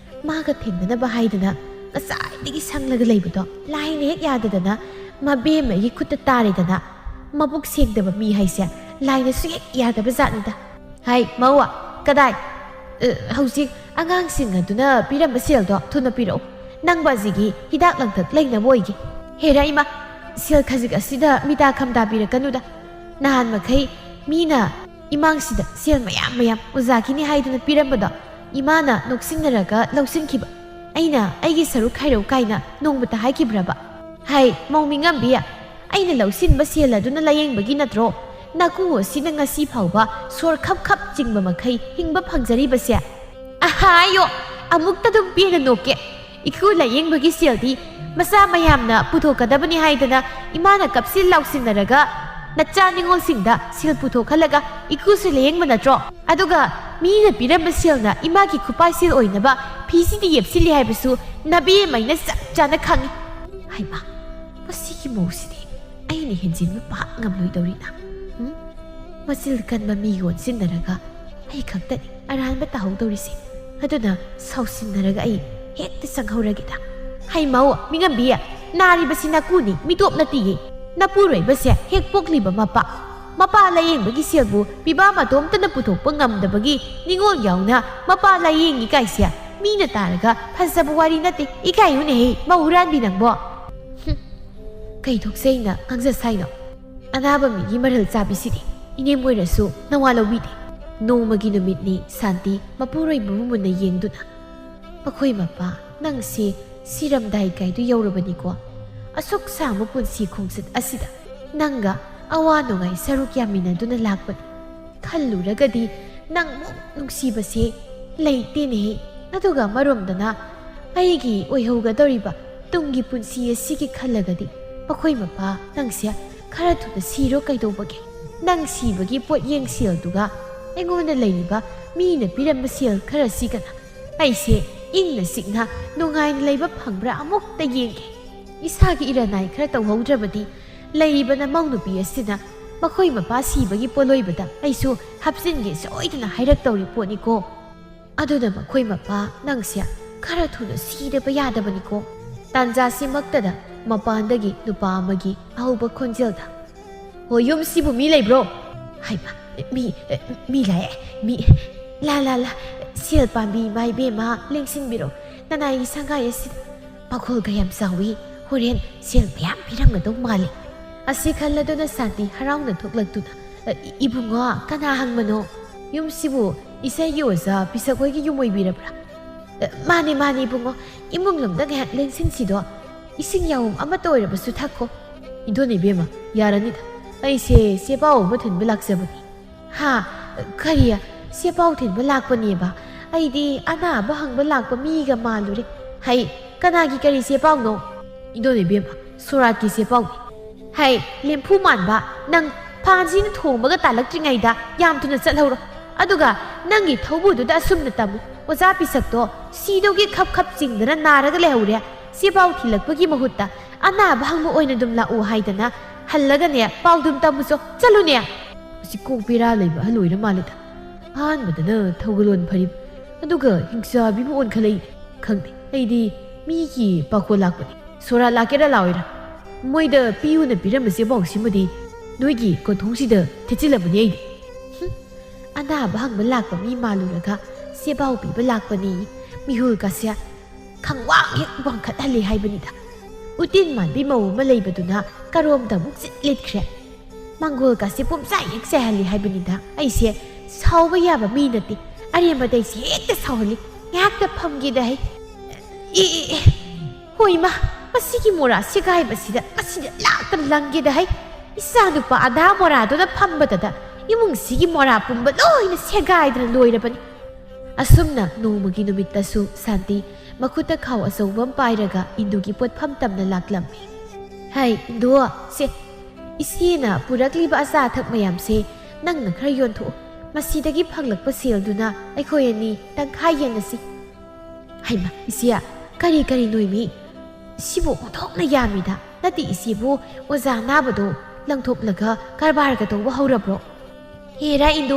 ꯃꯥꯒ ꯊꯦꯡꯅꯅꯕ ꯍꯥꯏꯗꯅ ꯉꯁꯥꯏꯗꯒꯤ ꯁꯪꯂꯒ ꯂꯩꯕꯗꯣ ꯂꯥꯏꯅ ꯍꯦꯛ ꯌꯥꯗꯗꯅ ꯃꯕꯦꯝꯃꯒꯤ ꯈꯨꯠꯇ ꯇꯥꯔꯦꯗꯅ꯫ ꯃꯕꯨꯛ ꯁꯦꯡꯗꯕ ꯃꯤ ꯍꯥꯏꯁꯦ ꯂꯥꯏꯅꯁꯨ ꯍꯦꯛ ꯌꯥꯗꯕ ꯖꯥꯠꯅꯤꯗ꯫ ꯍꯥꯏ, ꯃꯧ, ꯀꯗꯥꯏ? ꯑ, ꯍꯧꯖꯤꯛ ꯑꯉꯥꯡꯁꯤꯡ ꯑꯗꯨꯅ ꯄꯤꯔꯝꯕ ꯁꯦꯜꯗꯣ ꯊꯨꯅ ꯄꯤꯔꯛꯎ꯫ ꯅꯪ ꯕꯥꯖꯤꯒꯤ ꯍꯤꯗꯥꯛ ꯂꯥꯡꯊꯛ ꯂꯩꯅꯕ ꯑꯣꯏꯒꯦ꯫ ꯍꯦꯔꯥ ꯏꯃꯥ, ꯁꯦꯜ ꯈꯖꯤꯛ ꯑꯁꯤꯗ ꯃꯤꯇꯥ ꯈꯝꯗꯥ ꯄꯤꯔꯛꯀꯅꯨꯗ꯫ ꯅꯍꯥꯟ ꯃꯈꯩ ꯃꯤꯅ ꯏꯃꯥꯡꯁꯤꯗ ꯁꯦꯜ ꯃꯌꯥꯝ ꯃꯌꯥꯝ ꯑꯣꯖꯥꯒꯤꯅꯤ ꯍꯥꯏꯗꯨꯅ ꯄꯤꯔꯝꯕꯗꯣ ꯏꯃꯥꯅ ꯅꯣꯛꯁꯤꯟꯅꯔꯒ ꯂꯧꯁꯤꯟꯈꯤꯕ꯫ ꯑꯩꯅ ꯑꯩꯒꯤ ꯁꯔꯨꯛ ꯈꯥꯏꯔꯧ ꯀꯥꯏꯅ ꯅꯣꯡꯃꯇ ꯍꯥꯏꯈꯤꯕ꯭ꯔꯕ? ꯍꯥꯏ, ꯃꯧ ꯃꯤꯉꯝꯕꯤ, ꯑꯩꯅ ꯂꯧꯁꯤꯟꯕ ꯁꯦꯜ ꯑꯗꯨꯅ ꯂꯥꯌꯦꯡꯕꯒꯤ ꯅꯠꯇ꯭ꯔꯣ? ꯅꯥꯀꯨ ꯑꯁꯤꯅ ꯉꯁꯤ ꯐꯥꯎꯕ ꯁꯣꯔ ꯈꯞ ꯈꯞ ꯆꯤꯡꯕ ꯃꯈꯩ ꯍꯤꯡꯕ ꯐꯪꯖꯔꯤꯕꯁꯦ? ꯑꯍꯥꯌꯣ, ꯑꯃꯨꯛꯇ ꯑꯗꯨꯝ ꯄꯦꯟꯅ ꯅꯣꯛꯀꯦ꯫ ꯏꯀꯨ ꯂꯥꯌꯦꯡꯕꯒꯤ ꯁꯦꯜꯗꯤ ꯃꯆꯥ ꯃꯌꯥꯝꯅ ꯄꯨꯊꯣꯛꯀꯗꯕꯅꯤ ꯍꯥꯏꯗꯅ ꯏꯃꯥꯅ ꯀꯞꯁꯤꯟ ꯂꯥꯎꯁꯤꯟꯅꯔꯒ ꯅꯆꯥ ꯅꯤꯉꯣꯜꯁꯤꯡꯗ ꯁꯦꯜ ꯄꯨꯊꯣꯛꯍꯜꯂꯒ ꯏꯀꯨꯁꯨ ꯂꯥꯌꯦꯡꯕ ꯅꯠꯇ꯭ꯔꯣ? ꯑꯗꯨꯒ ꯃꯤꯅ ꯄꯤꯔꯝꯕ ꯁꯦꯜꯅ ꯏꯃꯥꯒꯤ ꯈꯨꯄꯥꯏꯁꯦꯜ ꯑꯣꯏꯅꯕ ꯐꯤꯁꯤꯗꯤ ꯌꯦꯞꯁꯤꯜꯂꯤ ꯍꯥꯏꯕꯁꯨ ꯅꯕꯦꯝꯃꯩꯅ ꯆꯞ ꯆꯥꯅ ꯈꯪꯏ꯫ ꯍꯩꯃꯥ, ꯃꯁꯤꯒꯤ ꯃꯧꯁꯤꯗꯤ ꯑꯩꯅ ꯍꯦꯟꯖꯤꯟꯕ ꯄꯥꯛ ꯉꯝꯂꯣꯏꯗꯧꯔꯤꯅ꯫ ꯎꯝ? ꯃꯆꯤꯜ ꯀꯟꯕ ꯃꯤꯒ ꯑꯣꯟꯁꯤꯟꯅꯔꯒ ꯑꯩ ꯈꯛꯇꯅꯤ ꯑꯔꯥꯟꯕ ꯇꯥꯍꯧꯗꯧꯔꯤꯁꯦ꯫ ꯑꯗꯨꯅ ꯁꯥꯎꯁꯤꯟꯅꯔꯒ ꯑꯩ ꯍꯦꯛꯇ ꯆꯪꯍꯧꯔꯒꯦꯗ꯫ ꯍꯩꯃꯧ, ꯃꯤꯉꯝꯕꯤ, ꯅꯥꯔꯤꯕꯁꯤ ꯅꯥꯀꯨꯅꯤ, ꯃꯤꯇꯣꯞ ꯅꯠꯇꯤꯌꯦ꯫ ꯅꯄꯨꯔꯣꯏꯕꯁꯦ ꯍꯦꯛ ꯄꯣꯛꯂꯤꯕ ꯃꯄꯥ꯫ ꯃꯄꯥ ꯂꯥꯌꯦꯡꯕꯒꯤ ꯁꯦꯜꯕꯨ ꯄꯤꯕꯥ ꯃꯇꯣꯝꯇꯅ ꯄꯨꯊꯣꯛꯄ ꯉꯝꯗꯕꯒꯤ ꯅꯤꯉꯣꯜ ꯌꯥꯎꯅ ꯃꯄꯥ ꯂꯥꯌꯦꯡꯉꯤ ꯀꯥꯏꯁꯦ ꯃꯤꯅ ꯇꯥꯔꯒ ꯐꯖꯕ ꯋꯥꯔꯤ ꯅꯠꯇꯦ꯫ ꯏꯀꯥꯏꯌꯨꯅꯦꯍꯦ, ꯃꯧ ꯍꯨꯔꯥꯟꯕꯤ ꯅꯪꯕꯣ꯫ ꯍꯨꯝ, ꯀꯩ ꯊꯣꯛꯆꯩꯅ ꯉꯥꯡꯖ ꯁꯥꯏꯅꯣ? ꯑꯅꯥꯕ ꯃꯤꯒꯤ ꯃꯔꯜ ꯆꯥꯕꯤꯁꯤꯗꯤ ꯏꯅꯦꯝ ꯑꯣꯏꯔꯁꯨ ꯅꯋꯥ ꯂꯧꯕꯤꯗꯦ꯫ ꯅꯣꯡꯃꯒꯤ ꯅꯨꯃꯤꯠꯅꯤ ꯁꯥꯟꯇꯤ ꯃꯄꯨꯔꯣꯏꯕꯕꯨ ꯃꯨꯟꯅ ꯌꯦꯡꯗꯨꯅ, "ꯃꯈꯣꯏ ꯃꯄꯥ, ꯅꯪꯁꯤ ꯁꯤꯔꯝꯗꯥꯏ ꯀꯥꯏꯗꯨ ꯌꯧꯔꯕꯅꯤꯀꯣ꯫ ꯑꯁꯨꯛ ꯁꯥꯡꯕ ꯄꯨꯟꯁꯤ ꯈꯣꯡꯆꯠ ꯑꯁꯤꯗ ꯅꯪꯒ ꯑꯋꯥ ꯅꯨꯡꯉꯥꯏ ꯁꯔꯨꯛ ꯌꯥꯃꯤꯟꯅꯗꯨꯅ ꯂꯥꯛꯄꯅꯤ꯫ ꯈꯜꯂꯨꯔꯒꯗꯤ ꯅꯪꯃꯨꯛ ꯅꯨꯡꯁꯤꯕꯁꯦ ꯂꯩꯇꯦꯅꯦꯍꯦ꯫ ꯑꯗꯨꯒ ꯑꯃꯔꯣꯝꯗꯅ ꯑꯩꯒꯤ ꯑꯣꯏꯍꯧꯒꯗꯧꯔꯤꯕ ꯇꯨꯡꯒꯤ ꯄꯨꯟꯁꯤ ꯑꯁꯤꯒꯤ ꯈꯜꯂꯒꯗꯤ ꯃꯈꯣꯏ ꯃꯄꯥ, ꯅꯪꯁꯦ ꯈꯔ ꯊꯨꯅ ꯁꯤꯔꯣ ꯀꯩꯗꯧꯕꯒꯦ? ꯅꯪ ꯁꯤꯕꯒꯤ ꯄꯣꯠꯌꯦꯡ ꯁꯦꯜꯗꯨꯒ ꯑꯩꯉꯣꯟꯗ ꯂꯩꯔꯤꯕ ꯃꯤꯅ ꯄꯤꯔꯝꯕ ꯁꯦꯜ ꯈꯔꯁꯤꯒꯅ ꯑꯩꯁꯦ ꯏꯪꯅ ꯆꯤꯛꯅ ꯅꯨꯡꯉꯥꯏꯅ ꯂꯩꯕ ꯐꯪꯕ꯭ꯔꯥ ꯑꯃꯨꯛꯇ ꯌꯦꯡꯒꯦ꯫ ꯏꯁꯥꯒꯤ ꯏꯔꯅꯥꯏ ꯈꯔ ꯇꯧꯍꯧꯗ꯭ꯔꯕꯗꯤ ꯂꯩꯔꯤꯕ ꯅꯃꯧ ꯅꯨꯄꯤ ꯑꯁꯤꯅ ꯃꯈꯣꯏ ꯃꯄꯥ ꯁꯤꯕꯒꯤ ꯄꯣꯠꯂꯣꯏꯕꯗ ꯑꯩꯁꯨ ꯍꯥꯞꯆꯤꯟꯒꯦ ꯁꯣꯏꯗꯅ ꯍꯥꯏꯔꯛꯇꯧꯔꯤ ꯄꯣꯠꯅꯤꯀꯣ꯫ ꯑꯗꯨꯅ ꯃꯈꯣꯏ ꯃꯄꯥ, ꯅꯪꯁꯦ ꯈꯔ ꯊꯨꯅ ꯁꯤꯗꯕ ꯌꯥꯗꯕꯅꯤꯀꯣ꯫ ꯇꯥꯟꯖꯥꯁꯤꯃꯛꯇꯗ ꯃꯄꯥꯟꯗꯒꯤ ꯅꯨꯄꯥ ꯑꯃꯒꯤ ꯑꯍꯧꯕ ꯈꯣꯟꯖꯦꯜꯗ, "ꯍꯣ, ꯌꯨꯝꯁꯤꯕꯨ ꯃꯤ ꯂꯩꯕ꯭ꯔꯣ?" ꯍꯥꯏꯃ, "ꯃꯤ, ꯃꯤ ꯂꯥꯛꯑꯦ, ꯃꯤ꯫ ꯂꯥ, ꯂꯥ, ꯂꯥ, ꯁꯦꯜ ꯄꯥꯝꯕꯤ ꯏꯃꯥ ꯏꯕꯦꯝꯃ, ꯂꯦꯡꯁꯤꯟꯕꯤꯔꯣ꯫ ꯅꯅꯥꯏꯒꯤ ꯁꯪꯒꯥꯏ ꯑꯁꯤꯗ ꯃꯈꯣꯜꯒ ꯌꯥꯝ ꯆꯥꯎꯏ, ꯍꯣꯔꯦꯟ ꯁꯦꯜ ꯃꯌꯥꯝ ꯄꯤꯔꯝꯒꯗꯧ ꯃꯥꯜꯂꯤ"꯫ ꯑꯁꯤ ꯈꯜꯂꯗꯨꯅ ꯁꯥꯟꯇꯤ ꯍꯔꯥꯎꯅ ꯊꯣꯛꯂꯛꯇꯨꯅ, "ꯏꯕꯨꯡꯉꯣ, ꯀꯅꯥ ꯍꯪꯕꯅꯣ? ꯌꯨꯝꯁꯤꯕꯨ ꯏꯁꯩꯒꯤ ꯑꯣꯖꯥ ꯄꯤꯁꯛ ꯍꯣꯏꯒꯤ ꯌꯨꯝ ꯑꯣꯏꯕꯤꯔꯕ꯭ꯔꯥ?" "ꯃꯥꯅꯦ, ꯃꯥꯅꯦ, ꯏꯕꯨꯡꯉꯣ꯫ ꯏꯃꯨꯡ ꯂꯣꯝꯗ ꯉꯥꯏꯍꯥꯛ ꯂꯦꯡꯁꯤꯟꯁꯤꯗꯣ꯫ ꯏꯁꯤꯡ ꯌꯥꯎꯝ ꯑꯃꯠꯇ ꯑꯣꯏꯔꯕꯁꯨ ꯊꯛꯈꯣ"꯫ "ꯏꯟꯗꯣꯅꯦ ꯏꯕꯦꯝꯃ, ꯌꯥꯔꯅꯤꯗ꯫ ꯑꯩꯁꯦ ꯆꯦ ꯄꯥꯎ ꯑꯃ ꯊꯤꯟꯕ ꯂꯥꯛꯆꯕꯅꯤ"꯫ "ꯍꯥ? ꯀꯔꯤ? ꯆꯦ ꯄꯥꯎ ꯊꯤꯟꯕ ꯂꯥꯛꯄꯅꯦꯕ? ꯑꯩꯗꯤ ꯑꯅꯥꯕ ꯍꯪꯕ ꯂꯥꯛꯄ ꯃꯤꯒ ꯃꯥꯜꯂꯨꯔꯦ꯫ ꯍꯩ, ꯀꯅꯥꯒꯤ ꯀꯔꯤ ꯆꯦ ꯄꯥꯎꯅꯣ?" "ꯏꯟꯗꯣꯅꯦ ꯏꯕꯦꯝꯃ, ꯁꯣꯔꯥꯠꯀꯤ ꯆꯦ ꯄꯥꯎꯅꯤ"꯫ "ꯍꯩ, ꯂꯦꯝꯐꯨ ꯃꯥꯟꯕ, ꯅꯪ ꯐꯥꯟꯁꯤꯅ ꯊꯣꯡꯕꯒ ꯇꯥꯜꯂꯛꯇ꯭ꯔꯤꯉꯩꯗ ꯌꯥꯝ ꯊꯨꯅ ꯆꯠꯍꯧꯔꯣ꯫ ꯑꯗꯨꯒ ꯅꯪꯒꯤ ꯊꯧꯕꯨꯗꯨꯗ ꯑꯁꯨꯝꯅ ꯇꯝꯃꯨ, ꯑꯣꯖꯥ ꯄꯤꯁꯛꯇꯣ ꯁꯤꯗꯧꯒꯤ ꯈꯞ ꯈꯞ ꯆꯤꯡꯗꯅ ꯅꯥꯔꯒ ꯂꯩꯍꯧꯔꯦ꯫ ꯆꯦ ꯄꯥꯎ ꯊꯤꯜꯂꯛꯄꯒꯤ ꯃꯍꯨꯠꯇ ꯑꯅꯥꯕ ꯍꯪꯕ ꯑꯣꯏꯅ ꯑꯗꯨꯝ ꯂꯥꯛꯎ ꯍꯥꯏꯗꯅ ꯍꯜꯂꯒꯅꯦ, ꯄꯥꯎꯗꯨꯝ ꯇꯝꯃꯨꯆꯣ꯫ ꯆꯠꯂꯨꯅꯦ"꯫ ꯃꯁꯤ ꯀꯣꯛ ꯕꯦꯔꯥ ꯂꯩꯕ ꯑꯍꯜ ꯑꯣꯏꯔ ꯃꯥꯜꯂꯦꯗ꯫ ꯑꯍꯥꯟꯕꯗꯅ ꯊꯧꯒꯜꯂꯣꯟ ꯐꯔꯤꯕ, ꯑꯗꯨꯒ ꯍꯤꯡꯆꯥꯕꯤꯕꯨ ꯑꯣꯟꯈꯠꯂꯛꯏ꯫ ꯈꯪꯗꯦ, ꯑꯩꯗꯤ ꯃꯤꯒꯤ ꯄꯥꯈꯣꯜ ꯂꯥꯛꯄꯅꯤ꯫ ꯁꯣꯔꯥ ꯂꯥꯛꯀꯦꯔꯥ ꯂꯥꯛꯑꯣꯏꯔꯥ? ꯃꯣꯏꯗ ꯄꯤꯌꯨꯅ ꯄꯤꯔꯝꯕ ꯆꯦꯕꯥꯎꯁꯤꯃꯗꯤ ꯅꯣꯏꯒꯤ ꯀꯣꯟꯊꯣꯡꯁꯤꯗ ꯊꯤꯠꯆꯤꯜꯂꯝꯕꯅꯤ ꯑꯩꯗꯤ꯫ ꯍꯨꯝ, ꯑꯅꯥꯕ ꯍꯪꯕ ꯂꯥꯛꯄ ꯃꯤ ꯃꯥꯜꯂꯨꯔꯒ ꯆꯦꯕꯥꯎ ꯄꯤꯕ ꯂꯥꯛꯄꯅꯤ꯫ ꯃꯤꯍꯨꯜꯒꯁꯦ ꯈꯪꯋꯥꯡ ꯍꯦꯛ ꯋꯥꯡꯈꯠꯍꯜꯂꯤ ꯍꯥꯏꯕꯅꯤꯗ꯫ ꯎꯇꯤꯟ ꯃꯥꯟꯕꯤ ꯃꯧ ꯑꯃ ꯂꯩꯕꯗꯨꯅ ꯀꯔꯣꯝꯗ ꯑꯃꯨꯛ ꯆꯤꯠ ꯂꯤꯠꯈ꯭ꯔꯦ꯫ ꯃꯪꯒꯣꯜꯒꯁꯦ ꯄꯨꯝꯆꯥꯏ ꯍꯦꯛ ꯆꯥꯏꯍꯜꯂꯤ ꯍꯥꯏꯕꯅꯤꯗ꯫ ꯑꯩꯁꯦ ꯁꯥꯎꯕ ꯌꯥꯕ ꯃꯤ ꯅꯠꯇꯦ꯫ ꯑꯔꯦꯝꯕꯗ ꯑꯩꯁꯦ ꯍꯦꯛꯇ ꯁꯥꯎꯍꯜꯂꯤ꯫ ꯉꯥꯏꯍꯥꯛꯇ ꯐꯝꯒꯦꯗ ꯍꯩ꯫ E, E, E. ꯍꯣꯏ ꯏꯃꯥ, ꯃꯁꯤꯒꯤ ꯃꯣꯔꯥ ꯁꯦꯒꯥꯏꯕꯁꯤꯗ ꯃꯁꯤꯗ ꯂꯥꯛꯇ ꯂꯪꯒꯦꯗ ꯍꯩ꯫ ꯏꯆꯥꯅꯨꯄꯥ ꯑꯗꯥ ꯃꯣꯔꯥꯗꯨꯅ ꯐꯝꯕꯗꯗ ꯏꯃꯨꯡꯁꯤꯒꯤ ꯃꯣꯔꯥ ꯄꯨꯝꯕ ꯂꯣꯏꯅ ꯁꯦꯒꯥꯏꯗꯅ ꯂꯣꯏꯔꯕꯅꯤ꯫ ꯑꯁꯨꯝꯅ ꯅꯣꯡꯃꯒꯤ ꯅꯨꯃꯤꯠꯇꯁꯨ ꯁꯥꯟꯇꯤ ꯃꯈꯨꯠꯇ ꯈꯥꯎ ꯑꯆꯧꯕ ꯑꯃ ꯄꯥꯏꯔꯒ ꯏꯟꯗꯨꯒꯤ ꯄꯣꯠꯐꯝ ꯇꯝꯅ ꯂꯥꯛꯂꯝꯃꯤ꯫ "ꯍꯩ, ꯏꯟꯗꯨ, ꯁꯦ, ꯏꯆꯦꯅ ꯄꯨꯔꯛꯂꯤꯕ ꯑꯆꯥ ꯑꯊꯛ ꯃꯌꯥꯝꯁꯦ ꯅꯪꯅ ꯈꯔ ꯌꯣꯟꯊꯣꯛꯎ꯫ ꯃꯁꯤꯗꯒꯤ ꯐꯪꯂꯛꯄ ꯁꯦꯜꯗꯨꯅ ꯑꯩꯈꯣꯏ ꯑꯅꯤ ꯇꯪꯈꯥꯏ ꯌꯦꯟꯅꯁꯤ"꯫ "ꯍꯩꯃꯥ, ꯏꯆꯦ, ꯀꯔꯤ ꯀꯔꯤ ꯅꯣꯏꯃꯤ? ꯁꯤꯕꯨ ꯑꯣꯟꯊꯣꯛꯅ ꯌꯥꯝꯃꯤꯗ꯫ ꯅꯠꯇꯦ, ꯏꯆꯦꯕꯨ ꯑꯣꯖꯥ ꯑꯅꯥꯕꯗꯣ ꯂꯪꯊꯣꯛꯂꯒ ꯀꯔꯕꯥꯔꯒ ꯇꯧꯕ ꯍꯧꯔꯕ꯭ꯔꯣ?" "ꯍꯦꯔꯥ ꯏꯟꯗꯨ,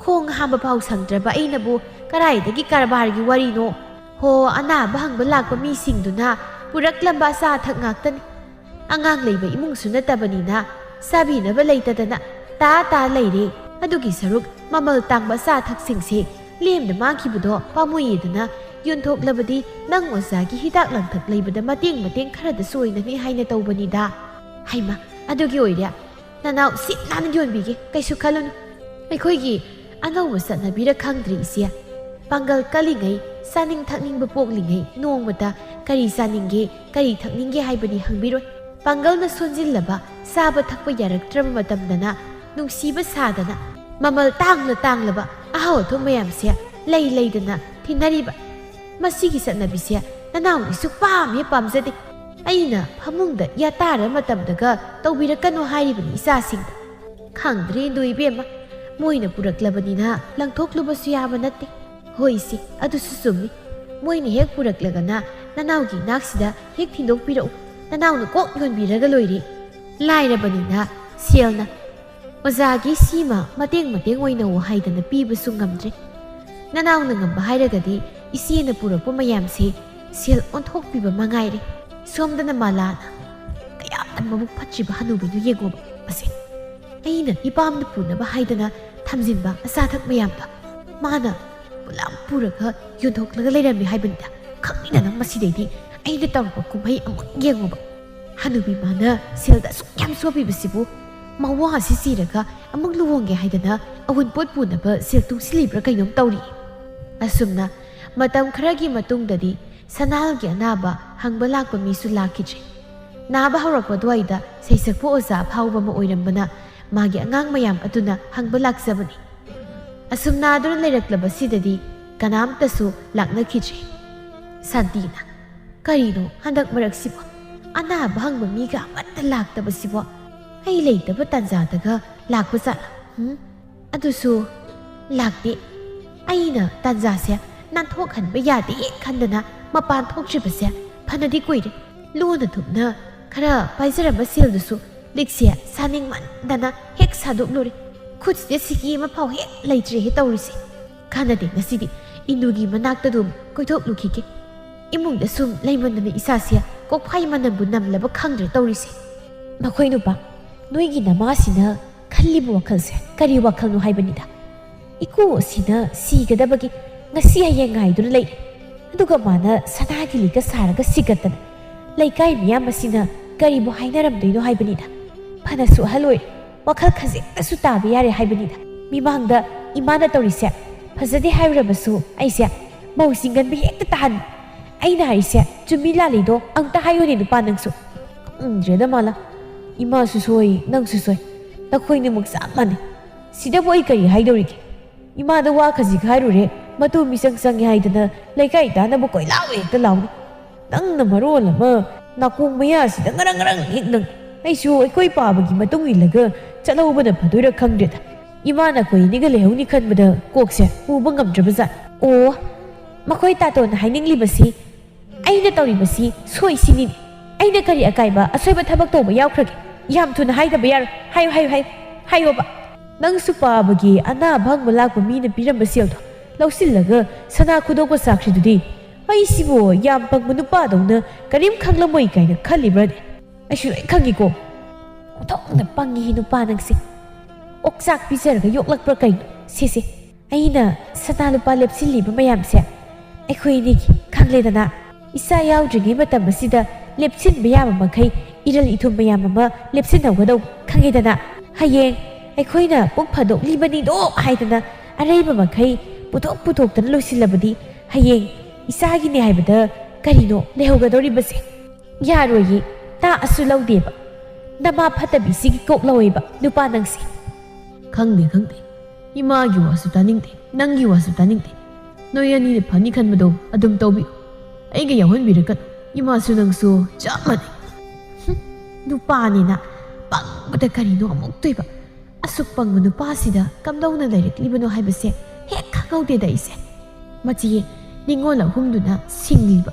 ꯈꯣꯡ ꯍꯥꯝꯕ ꯐꯥꯎ ꯁꯪꯗ꯭ꯔꯕ ꯑꯩꯅꯕꯨ ꯀꯔꯥꯏꯗꯒꯤ ꯀꯔꯕꯥꯔꯒꯤ ꯋꯥꯔꯤꯅꯣ? ꯑꯣ, ꯑꯅꯥꯕ ꯍꯪꯕ ꯂꯥꯛꯄ ꯃꯤꯁꯤꯡꯗꯨꯅ ꯄꯨꯔꯛꯂꯝꯕ ꯑꯆꯥ ꯑꯊꯛ ꯉꯥꯛꯇꯅꯤ꯫ ꯑꯉꯥꯡ ꯂꯩꯕ ꯏꯃꯨꯡꯁꯨ ꯅꯠꯇꯕꯅꯤꯅ ꯆꯥꯕꯤꯅꯕ ꯂꯩꯇꯗꯅ ꯇꯥ ꯇꯥ ꯂꯩꯔꯦ꯫ ꯑꯗꯨꯒꯤ ꯁꯔꯨꯛ ꯃꯃꯜ ꯇꯥꯡꯕ ꯑꯆꯥ ꯑꯊꯛꯁꯤꯡꯁꯦ ꯂꯦꯝꯅ ꯃꯥꯡꯈꯤꯕꯗꯣ ꯄꯥꯝꯃꯨꯏꯌꯦꯗꯅ ꯌꯣꯟꯊꯣꯛꯂꯕꯗꯤ ꯅꯪ ꯑꯣꯖꯥꯒꯤ ꯍꯤꯗꯥꯛ ꯂꯥꯡꯊꯛ ꯂꯩꯕꯗ ꯃꯇꯦꯡ ꯃꯇꯦꯡ ꯈꯔꯗꯁꯨ ꯑꯣꯏꯅꯅꯤ ꯍꯥꯏꯅ ꯇꯧꯕꯅꯤꯗ꯫ ꯍꯩꯃ, ꯑꯗꯨꯒꯤ ꯑꯣꯏꯔꯦ꯫ ꯅꯅꯥꯎ ꯁꯤꯠ ꯅꯥꯟꯅ ꯌꯣꯟꯕꯤꯒꯦ, ꯀꯩꯁꯨ ꯈꯜꯂꯨꯅꯨ꯫ ꯑꯩꯈꯣꯏꯒꯤ ꯑꯅꯧꯕ ꯆꯠꯅꯕꯤꯔ ꯈꯪꯗ꯭ꯔꯤ, ꯏꯆꯦ꯫ ꯄꯥꯡꯒꯜ ꯀꯜꯂꯤꯉꯩ ꯆꯥꯅꯤꯡ ꯊꯛꯅꯤꯡꯕ ꯄꯣꯛꯂꯤꯉꯩ ꯅꯣꯡꯃꯇ ꯀꯔꯤ ꯆꯥꯅꯤꯡꯒꯦ, ꯀꯔꯤ ꯊꯛꯅꯤꯡꯒꯦ ꯍꯥꯏꯕꯅꯤ ꯍꯪꯕꯤꯔꯣꯏ꯫ ꯄꯥꯡꯒꯜꯅ ꯁꯣꯟꯖꯤꯜꯂꯕ ꯆꯥꯕ ꯊꯛꯄ ꯌꯥꯔꯛꯇ꯭ꯔꯕ ꯃꯇꯝꯗꯅ ꯅꯨꯡꯁꯤꯕ ꯁꯥꯗꯅ ꯃꯃꯜ ꯇꯥꯡꯂ ꯇꯥꯡꯂꯕ ꯑꯍꯥꯎ ꯑꯊꯨꯝ ꯃꯌꯥꯝꯁꯦ ꯂꯩ ꯂꯩꯗꯅ ꯊꯤꯟꯅꯔꯤꯕ꯫ ꯃꯁꯤꯒꯤ ꯆꯠꯅꯕꯤꯁꯦ ꯅꯅꯥꯎꯅꯤꯁꯨ ꯄꯥꯝꯃꯦ ꯄꯥꯝꯖꯗꯦ꯫ ꯑꯩꯅ ꯐꯃꯨꯡꯗ ꯌꯥꯇꯥꯔ ꯃꯇꯝꯗꯒ ꯇꯧꯕꯤꯔꯛꯀꯅꯨ ꯍꯥꯏꯔꯤꯕꯅꯤ ꯏꯆꯥꯁꯤꯡꯗ꯫ ꯈꯪꯗ꯭ꯔꯦꯗꯣ ꯏꯕꯦꯝꯃ, ꯃꯣꯏꯅ ꯄꯨꯔꯛꯂꯕꯅꯤꯅ ꯂꯪꯊꯣꯛꯂꯨꯕꯁꯨ ꯌꯥꯕ ꯅꯠꯇꯦ꯫ ꯍꯣꯏ ꯏꯆꯦ, ꯑꯗꯨꯁꯨ ꯆꯨꯝꯃꯤ꯫ ꯃꯣꯏꯅ ꯍꯦꯛ ꯄꯨꯔꯛꯂꯒꯅ ꯅꯅꯥꯎꯒꯤ ꯏꯅꯥꯛꯁꯤꯗ ꯍꯦꯛ ꯊꯤꯟꯗꯣꯛꯄꯤꯔꯛꯎ꯫ ꯅꯅꯥꯎꯅ ꯀꯣꯛ ꯌꯣꯟꯕꯤꯔꯒ ꯂꯣꯏꯔꯦ꯫ ꯂꯥꯏꯔꯕꯅꯤꯅ ꯁꯦꯜꯅ ꯑꯣꯖꯥꯒꯤ ꯁꯤꯃ ꯃꯇꯦꯡ ꯃꯇꯦꯡ ꯑꯣꯏꯅꯧ ꯍꯥꯏꯗꯅ ꯄꯤꯕꯁꯨ ꯉꯝꯗ꯭ꯔꯦ꯫ ꯅꯅꯥꯎꯅ ꯉꯝꯕ ꯍꯥꯏꯔꯒꯗꯤ ꯏꯆꯦꯅ ꯄꯨꯔꯛꯄ ꯃꯌꯥꯝꯁꯦ ꯁꯦꯜ ꯑꯣꯟꯊꯣꯛꯄꯤꯕ ꯃꯉꯥꯏꯔꯦ꯫ ꯁꯣꯝꯗꯅ ꯃꯥꯂꯥꯅ ꯀꯌꯥꯗ ꯃꯕꯨꯛ ꯐꯠꯇ꯭ꯔꯤꯕ ꯍꯅꯨꯕꯤꯗꯨ ꯌꯦꯡꯉꯣꯕ꯫ ꯑꯁꯦ, ꯑꯩꯅ ꯏꯄꯥꯝꯗ ꯄꯨꯅꯕ ꯍꯥꯏꯗꯅ ꯊꯝꯖꯤꯟꯕ ꯑꯆꯥꯊꯛ ꯃꯌꯥꯝꯗꯣ ꯃꯥꯅ ꯄꯨꯂꯞ ꯄꯨꯔꯒ ꯌꯣꯟꯊꯣꯛꯂꯒ ꯂꯩꯔꯝꯃꯤ ꯍꯥꯏꯕꯅꯤꯗ꯫ ꯈꯪꯅꯤꯡꯗꯅ ꯃꯁꯤꯗꯩꯗꯤ ꯑꯩꯅ ꯇꯧꯔꯛꯄ ꯀꯨꯝꯍꯩ ꯑꯃꯨꯛ ꯌꯦꯡꯉꯣꯕ꯫ ꯍꯅꯨꯕꯤ ꯃꯥꯅ ꯁꯦꯜꯗ ꯑꯁꯨꯛ ꯌꯥꯝ ꯆꯣꯞꯄꯤꯕꯁꯤꯕꯨ ꯃꯋꯥꯁꯤ ꯆꯤꯔꯒ ꯑꯃꯨꯛ ꯂꯨꯍꯣꯡꯒꯦ ꯍꯥꯏꯗꯅ ꯑꯋꯨꯟꯄꯣꯠ ꯄꯨꯅꯕ ꯁꯦꯜ ꯇꯨꯡꯁꯤꯜꯂꯤꯕ꯭ꯔꯥ ꯀꯩꯅꯣꯝ ꯇꯧꯔꯤ꯫ ꯑꯁꯨꯝꯅ ꯃꯇꯝ ꯈꯔꯒꯤ ꯃꯇꯨꯡꯗꯗꯤ ꯁꯅꯥꯜꯒꯤ ꯑꯅꯥꯕ ꯍꯪꯕ ꯂꯥꯛꯄ ꯃꯤꯁꯨ ꯂꯥꯛꯈꯤꯗ꯭ꯔꯦ꯫ ꯅꯥꯕ ꯍꯧꯔꯛꯄ ꯑꯗꯨꯋꯥꯏꯗ ꯁꯩꯁꯛꯄ ꯑꯣꯖꯥ ꯑꯐꯥꯎꯕ ꯑꯃ ꯑꯣꯏꯔꯝꯕꯅ ꯃꯥꯒꯤ ꯑꯉꯥꯡ ꯃꯌꯥꯝ ꯑꯗꯨꯅ ꯍꯪꯕ ꯂꯥꯛꯆꯕꯅꯤ꯫ ꯑꯁꯨꯝ ꯅꯥꯗꯨꯅ ꯂꯩꯔꯛꯂꯕꯁꯤꯗꯗꯤ ꯀꯅꯥꯝꯇꯁꯨ ꯂꯥꯛꯅꯈꯤꯗ꯭ꯔꯦ꯫ ꯁꯥꯟꯇꯤꯅ, "ꯀꯔꯤꯅꯣ ꯍꯟꯗꯛ ꯃꯔꯛꯁꯤꯕꯣ? ꯑꯅꯥꯕ ꯍꯪꯕ ꯃꯤꯒ ꯑꯃꯠꯇ ꯂꯥꯛꯇꯕꯁꯤꯕꯣ? ꯑꯩ ꯂꯩꯇꯕ ꯇꯥꯟꯖꯥꯗꯒ ꯂꯥꯛꯄ ꯖꯥꯠꯂꯥ? ꯎꯝ? ꯑꯗꯨꯁꯨ ꯂꯥꯛꯇꯦ꯫ ꯑꯩꯅ ꯇꯥꯟꯖꯥꯁꯦ ꯅꯥꯟꯊꯣꯛꯍꯟꯕ ꯌꯥꯗꯦ ꯈꯟꯗꯅ ꯃꯄꯥꯟ ꯊꯣꯛꯇ꯭ꯔꯤꯕꯁꯦ ꯐꯅꯗꯤ ꯀꯨꯏꯔꯦ꯫ ꯂꯣꯟꯅ ꯊꯨꯞꯅ ꯈꯔ ꯄꯥꯏꯖꯔꯝꯕ ꯁꯦꯜꯗꯨꯁꯨ ꯂꯤꯛꯁꯦ ꯁꯥꯅꯤꯡꯃꯟꯗꯅ ꯍꯦꯛ ꯁꯥꯗꯣꯛꯂꯨꯔꯦ꯫ ꯈꯨꯠꯁꯤꯗ ꯁꯤꯀꯤ ꯑꯃ ꯐꯥꯎ ꯍꯦꯛ ꯂꯩꯇ꯭ꯔꯦꯍꯦ ꯇꯧꯔꯤꯁꯦ꯫ ꯀꯥꯟꯅꯗꯦ, ꯉꯁꯤꯗꯤ ꯏꯟꯗꯨꯒꯤ ꯃꯅꯥꯛꯇ ꯑꯗꯨꯝ ꯀꯣꯏꯊꯣꯛꯂꯨꯈꯤꯒꯦ꯫ ꯏꯃꯨꯡꯗ ꯁꯨꯝ ꯂꯩꯃꯟꯗꯅ ꯏꯁꯥꯁꯦ ꯀꯣꯛꯐꯥꯏ ꯃꯅꯝꯕꯨ ꯅꯝꯂꯕ ꯈꯪꯗ꯭ꯔꯦ ꯇꯧꯔꯤꯁꯦ꯫ ꯃꯈꯣꯏ ꯅꯨꯄꯥ, ꯅꯣꯏꯒꯤ ꯅꯃꯥꯁꯤꯅ ꯈꯜꯂꯤꯕ ꯋꯥꯈꯜꯁꯦ ꯀꯔꯤ ꯋꯥꯈꯜꯅꯣ ꯍꯥꯏꯕꯅꯤꯗ꯫ ꯏꯀꯨ ꯑꯁꯤꯅ ꯁꯤꯒꯗꯕꯒꯤ ꯉꯁꯤ ꯍꯌꯦꯡ ꯉꯥꯏꯗꯨꯅ ꯂꯩꯔꯦ꯫ ꯑꯗꯨꯒ ꯃꯥꯅ ꯁꯅꯥꯒꯤ ꯂꯤꯛꯀ ꯁꯥꯔꯒ ꯁꯤꯒꯠꯇꯅ ꯂꯩꯀꯥꯏ ꯃꯤꯌꯥꯝ ꯑꯁꯤꯅ ꯀꯔꯤꯕꯨ ꯍꯥꯏꯅꯔꯝꯗꯣꯏꯅꯣ ꯍꯥꯏꯕꯅꯤꯗ꯫ ꯐꯅꯁꯨ ꯑꯍꯜ ꯑꯣꯏꯔꯦ, ꯋꯥꯈꯜ ꯈꯖꯤꯛꯇꯁꯨ ꯇꯥꯕ ꯌꯥꯔꯦ ꯍꯥꯏꯕꯅꯤꯗ꯫ ꯃꯤꯃꯥꯡꯗ ꯏꯃꯥꯅ ꯇꯧꯔꯤꯁꯦ ꯐꯖꯗꯦ ꯍꯥꯏꯔꯨꯔꯕꯁꯨ ꯑꯩꯁꯦ ꯃꯧ ꯆꯤꯡꯒꯟꯕ ꯍꯦꯛꯇ ꯇꯥꯍꯟ꯫ ꯑꯩꯅ ꯍꯥꯏꯔꯤꯁꯦ ꯆꯨꯝꯃꯤ ꯂꯥꯜꯂꯤꯗꯣ ꯑꯝꯇ ꯍꯥꯏꯌꯨꯅꯦ ꯅꯨꯄꯥ ꯅꯪꯁꯨ꯫ ꯈꯪꯗ꯭ꯔꯦꯗ ꯃꯥꯂꯥ, ꯏꯃꯥꯁꯨ ꯁꯣꯏ, ꯅꯪꯁꯨ ꯁꯣꯏ, ꯅꯈꯣꯏꯅꯤꯃꯛ ꯆꯞ ꯃꯥꯟꯅꯩ꯫ ꯁꯤꯗꯕꯨ ꯑꯩ ꯀꯔꯤ ꯍꯥꯏꯗꯧꯔꯤꯒꯦ? ꯏꯃꯥꯗ ꯋꯥ ꯈꯖꯤꯛ ꯍꯥꯏꯔꯨꯔꯦ, ꯃꯇꯨ ꯃꯤꯆꯪ ꯆꯪꯉꯦ ꯍꯥꯏꯗꯅ ꯂꯩꯀꯥꯏ ꯇꯥꯅꯕ ꯀꯣꯏꯂꯥꯎ ꯍꯦꯛꯇ ꯂꯥꯎꯅꯤ꯫ ꯅꯪꯅ ꯃꯔꯣꯜ ꯑꯃ ꯅꯥꯀꯣꯡ ꯃꯌꯥꯁꯤꯗ ꯉꯔꯪ ꯉꯔꯪ ꯍꯦꯛ ꯅꯪ꯫ ꯑꯩꯁꯨ ꯑꯩꯈꯣꯏ ꯄꯥꯕꯒꯤ ꯃꯇꯨꯡ ꯏꯜꯂꯒ ꯆꯠꯍꯧꯕꯅ ꯐꯗꯣꯏꯔꯥ ꯈꯪꯗ꯭ꯔꯦꯗ꯫ ꯏꯃꯥꯅ ꯑꯩꯈꯣꯏ ꯑꯅꯤꯒ ꯂꯩꯍꯧꯅꯤ ꯈꯟꯕꯗ ꯀꯣꯛꯁꯦ ꯄꯨꯕ ꯉꯝꯗ꯭ꯔꯕꯖꯥꯠ꯫ ꯑꯣ, ꯃꯈꯣꯏ ꯇꯥꯇꯣꯟꯅ ꯍꯥꯏꯅꯤꯡꯂꯤꯕꯁꯤ ꯑꯩꯅ ꯇꯧꯔꯤꯕꯁꯤ ꯁꯣꯏꯁꯤꯅꯤꯅꯦ꯫ ꯑꯩꯅ ꯀꯔꯤ ꯑꯀꯥꯏꯕ ꯑꯁꯣꯏꯕ ꯊꯕꯛ ꯇꯧꯕ ꯌꯥꯎꯈ꯭ꯔꯒꯦ? ꯌꯥꯝ ꯊꯨꯅ ꯍꯥꯏꯗꯕ ꯌꯥꯔꯣꯏ꯫ ꯍꯥꯏꯌꯨ, ꯍꯥꯏꯌꯨ, ꯍꯥꯏꯌꯨ, ꯍꯥꯏꯌꯣꯕ꯫ ꯅꯪꯁꯨ ꯄꯥꯕꯒꯤ ꯑꯅꯥꯕ ꯍꯪꯕ ꯂꯥꯛꯄ ꯃꯤꯅ ꯄꯤꯔꯝꯕ ꯁꯦꯜꯗꯣ ꯂꯧꯁꯤꯜꯂꯒ ꯁꯅꯥ ꯈꯨꯗꯣꯛꯄ ꯁꯥꯈ꯭ꯔꯤꯗꯨꯗꯤ꯫ ꯑꯩꯁꯤꯕꯨ ꯌꯥꯝ ꯄꯪꯕ ꯅꯨꯄꯥꯗꯧꯅ ꯀꯔꯤꯝ ꯈꯪꯂꯝꯃꯣꯏ ꯀꯥꯏꯅ ꯈꯜꯂꯤꯕ꯭ꯔꯅꯦ? ꯑꯩꯁꯨ ꯂꯣꯏ ꯈꯪꯉꯤꯀꯣ꯫ ꯑꯣꯟꯊꯣꯛꯅ ꯄꯪꯉꯤ ꯅꯨꯄꯥ ꯅꯪꯁꯦ꯫ ꯑꯣꯛꯆꯥꯛ ꯄꯤꯖꯔꯒ ꯌꯣꯛꯂꯛꯄ꯭ꯔꯥ ꯀꯩꯅꯣ ꯁꯤꯁꯦ? ꯑꯩꯅ ꯁꯅꯥ ꯂꯨꯄꯥ ꯂꯦꯞꯁꯤꯜꯂꯤꯕ ꯃꯌꯥꯝꯁꯦ ꯑꯩꯈꯣꯏ ꯑꯅꯤꯒꯤ ꯈꯪꯂꯦꯗꯅ꯫ ꯏꯆꯥ ꯌꯥꯎꯗ꯭ꯔꯤꯉꯩ ꯃꯇꯝ ꯑꯁꯤꯗ ꯂꯦꯞꯁꯤꯟꯕ ꯌꯥꯕ ꯃꯈꯩ ꯏꯔꯜ ꯏꯊꯨꯝ ꯃꯌꯥꯝ ꯑꯃ ꯂꯦꯞꯁꯤꯟꯍꯧꯒꯗꯧꯕ ꯈꯪꯉꯦꯗꯅ꯫ ꯍꯌꯦꯡ ꯑꯩꯈꯣꯏꯅ ꯄꯨꯛ ꯐꯥꯗꯣꯛꯂꯤꯕꯅꯤꯗꯣ ꯍꯥꯏꯗꯅ ꯑꯔꯩꯕ ꯃꯈꯩ ꯄꯨꯊꯣꯛ ꯄꯨꯊꯣꯛꯇꯅ ꯂꯣꯏꯁꯤꯜꯂꯕꯗꯤ ꯍꯌꯦꯡ ꯏꯆꯥꯒꯤꯅꯦ ꯍꯥꯏꯕꯗ ꯀꯔꯤꯅꯣ ꯂꯩꯍꯧꯒꯗꯧꯔꯤꯕꯁꯦ? ꯌꯥꯔꯣꯏꯌꯦ, ꯇꯥꯛꯑꯁꯨ ꯂꯧꯗꯦꯕ꯫ ꯅꯃꯥ ꯐꯠꯇꯕꯤꯁꯤꯒꯤ ꯀꯣꯛ ꯂꯧꯋꯦꯕ ꯅꯨꯄꯥ ꯅꯪꯁꯦ꯫ ꯈꯪꯗꯦ, ꯈꯪꯗꯦ꯫ ꯏꯃꯥꯒꯤ ꯋꯥꯁꯨ ꯇꯥꯅꯤꯡꯗꯦ, ꯅꯪꯒꯤ ꯋꯥꯁꯨ ꯇꯥꯅꯤꯡꯗꯦ꯫ ꯅꯣꯏ ꯑꯅꯤꯅ ꯐꯅꯤ ꯈꯟꯕꯗꯣ ꯑꯗꯨꯝ ꯇꯧꯕꯤꯌꯨ꯫ ꯑꯩꯒ ꯌꯥꯎꯍꯟꯕꯤꯔꯛꯀꯅꯨ꯫ ꯏꯃꯥꯁꯨ ꯅꯪꯁꯨ ꯆꯞ ꯃꯥꯟꯅꯩ꯫ ꯍꯨꯝ, ꯅꯨꯄꯥꯅꯤꯅ ꯄꯪꯕꯗ ꯀꯔꯤꯅꯣ ꯑꯃꯨꯛꯇꯣꯏꯕ꯫ ꯑꯁꯨꯛ ꯄꯪꯕ ꯅꯨꯄꯥꯁꯤꯗ ꯀꯝꯗꯧꯅ ꯂꯩꯔꯛꯂꯤꯕꯅꯣ ꯍꯥꯏꯕꯁꯦ ꯍꯦꯛ ꯈꯪꯍꯧꯗꯦꯗ ꯑꯩꯁꯦ꯫ ꯃꯆꯦ ꯅꯤꯉꯣꯜ ꯑꯍꯨꯝꯗꯨꯅ ꯁꯤꯡꯂꯤꯕ,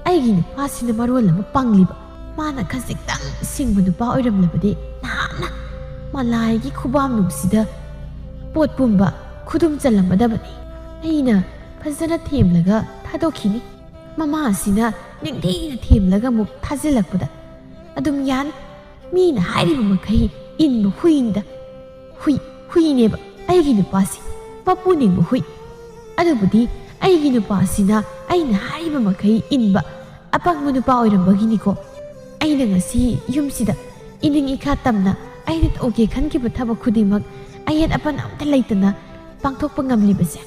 ꯑꯩꯒꯤ ꯅꯨꯄꯥꯁꯤꯅ ꯃꯔꯣꯜ ꯑꯃ ꯄꯪꯂꯤꯕ꯫ ꯃꯥꯅ ꯈꯖꯤꯛꯇꯪ ꯁꯤꯡꯕ ꯅꯨꯄꯥ ꯑꯣꯏꯔꯝꯂꯕꯗꯤ ꯅꯍꯥꯟꯅ ꯃꯂꯥꯏꯒꯤ ꯈꯨꯕꯥꯝꯅꯨꯡꯁꯤꯗ ꯄꯣꯠ ꯄꯨꯝꯕ ꯈꯨꯗꯨꯝ ꯆꯜꯂꯝꯃꯗꯕꯅꯤ꯫ ꯑꯩꯅ ꯐꯖꯅ ꯊꯦꯝꯂꯒ ꯊꯥꯗꯣꯛꯈꯤꯅꯤ꯫ ꯃꯃꯥ ꯑꯁꯤꯅ ꯅꯤꯡꯊꯤꯅ ꯊꯦꯝꯂꯒ ꯑꯃꯨꯛ ꯊꯥꯖꯤꯜꯂꯛꯄꯗ, "ꯑꯗꯨꯝ ꯌꯥꯅꯤ, ꯃꯤꯅ ꯍꯥꯏꯔꯤꯕ ꯃꯈꯩ ꯏꯟꯕ ꯍꯨꯏꯅꯤꯗ꯫ ꯍꯨꯏ, ꯍꯨꯏꯅꯦꯕ ꯑꯩꯒꯤ ꯅꯨꯄꯥꯁꯤ, ꯃꯄꯨ ꯅꯤꯡꯕ ꯍꯨꯏ꯫ ꯑꯗꯨꯕꯨꯗꯤ ꯑꯩꯒꯤ ꯅꯨꯄꯥꯁꯤꯅ ꯑꯩꯅ ꯍꯥꯏꯔꯤꯕ ꯃꯈꯩ ꯏꯟꯕ ꯑꯄꯪꯕ ꯅꯨꯄꯥ ꯑꯣꯏꯔꯝꯕꯒꯤꯅꯤꯀꯣ ꯑꯩꯅ ꯉꯁꯤ ꯌꯨꯝꯁꯤꯗ ꯏꯅꯤꯡ ꯏꯈꯥ ꯇꯝꯅ ꯑꯩꯅ ꯇꯧꯒꯦ ꯈꯟꯈꯤꯕ ꯊꯕꯛ ꯈꯨꯗꯤꯡꯃꯛ ꯑꯌꯦꯠ ꯑꯄꯟ ꯑꯝꯇ ꯂꯩꯇꯅ ꯄꯥꯡꯊꯣꯛꯄ ꯉꯝꯂꯤꯕꯁꯦ꯫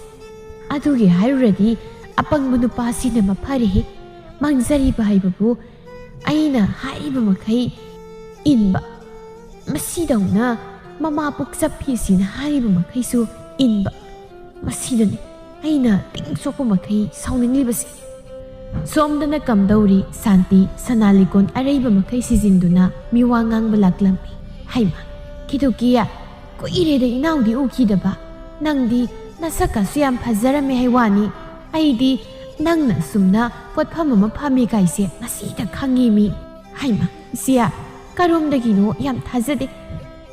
ꯑꯗꯨꯒꯤ ꯍꯥꯏꯔꯨꯔꯗꯤ ꯑꯄꯪꯕ ꯅꯨꯄꯥꯁꯤꯅ ꯃꯐꯔꯦꯍꯦ꯫ ꯃꯥꯡꯖꯔꯤꯕ ꯍꯥꯏꯕꯕꯨ ꯑꯩꯅ ꯍꯥꯏꯔꯤꯕ ꯃꯈꯩ ꯏꯟꯕ, ꯃꯁꯤꯗꯧꯅ ꯃꯃꯥ ꯄꯨꯛꯆꯞ ꯐꯤꯁꯤꯅ ꯍꯥꯏꯔꯤꯕ ꯃꯈꯩꯁꯨ ꯏꯟꯕ, ꯃꯁꯤꯗꯅꯤ ꯑꯩꯅ ꯇꯤꯡ ꯁꯣꯛꯄ ꯃꯈꯩ ꯁꯥꯎꯅꯤꯡꯂꯤꯕꯁꯦ꯫ ꯁꯣꯝꯗꯅ ꯀꯝꯗꯧꯔꯤ ꯁꯥꯟꯇꯤ, ꯁꯅꯥ ꯂꯤꯀꯣꯟ ꯑꯔꯩꯕ ꯃꯈꯩ ꯁꯤꯖꯤꯟꯗꯨꯅ ꯃꯤꯋꯥ ꯉꯥꯡꯕ ꯂꯥꯛꯂꯝꯃꯤ꯫ ꯍꯩꯃ, ꯀꯤꯗꯨꯀꯤꯌꯥ, ꯀꯨꯏꯔꯦꯗ ꯏꯅꯥꯎꯗꯤ ꯎꯈꯤꯗꯕ꯫ ꯅꯪꯗꯤ ꯅꯁꯛꯀꯁꯨ ꯌꯥꯝ ꯐꯖꯔꯝꯃꯦ ꯍꯥꯏ ꯋꯥꯅꯤ꯫ ꯑꯩꯗꯤ ꯅꯪꯅ ꯑꯁꯨꯝꯅ ꯄꯣꯠꯐꯝ ꯑꯃ ꯐꯝꯃꯦ ꯀꯥꯏꯁꯦ ꯉꯁꯤꯇ ꯈꯪꯉꯤꯃꯤ꯫ ꯍꯩꯃ, ꯏꯆꯦ, ꯀꯔꯣꯝꯗꯒꯤꯅꯣ ꯌꯥꯝ ꯊꯥꯖꯗꯦ꯫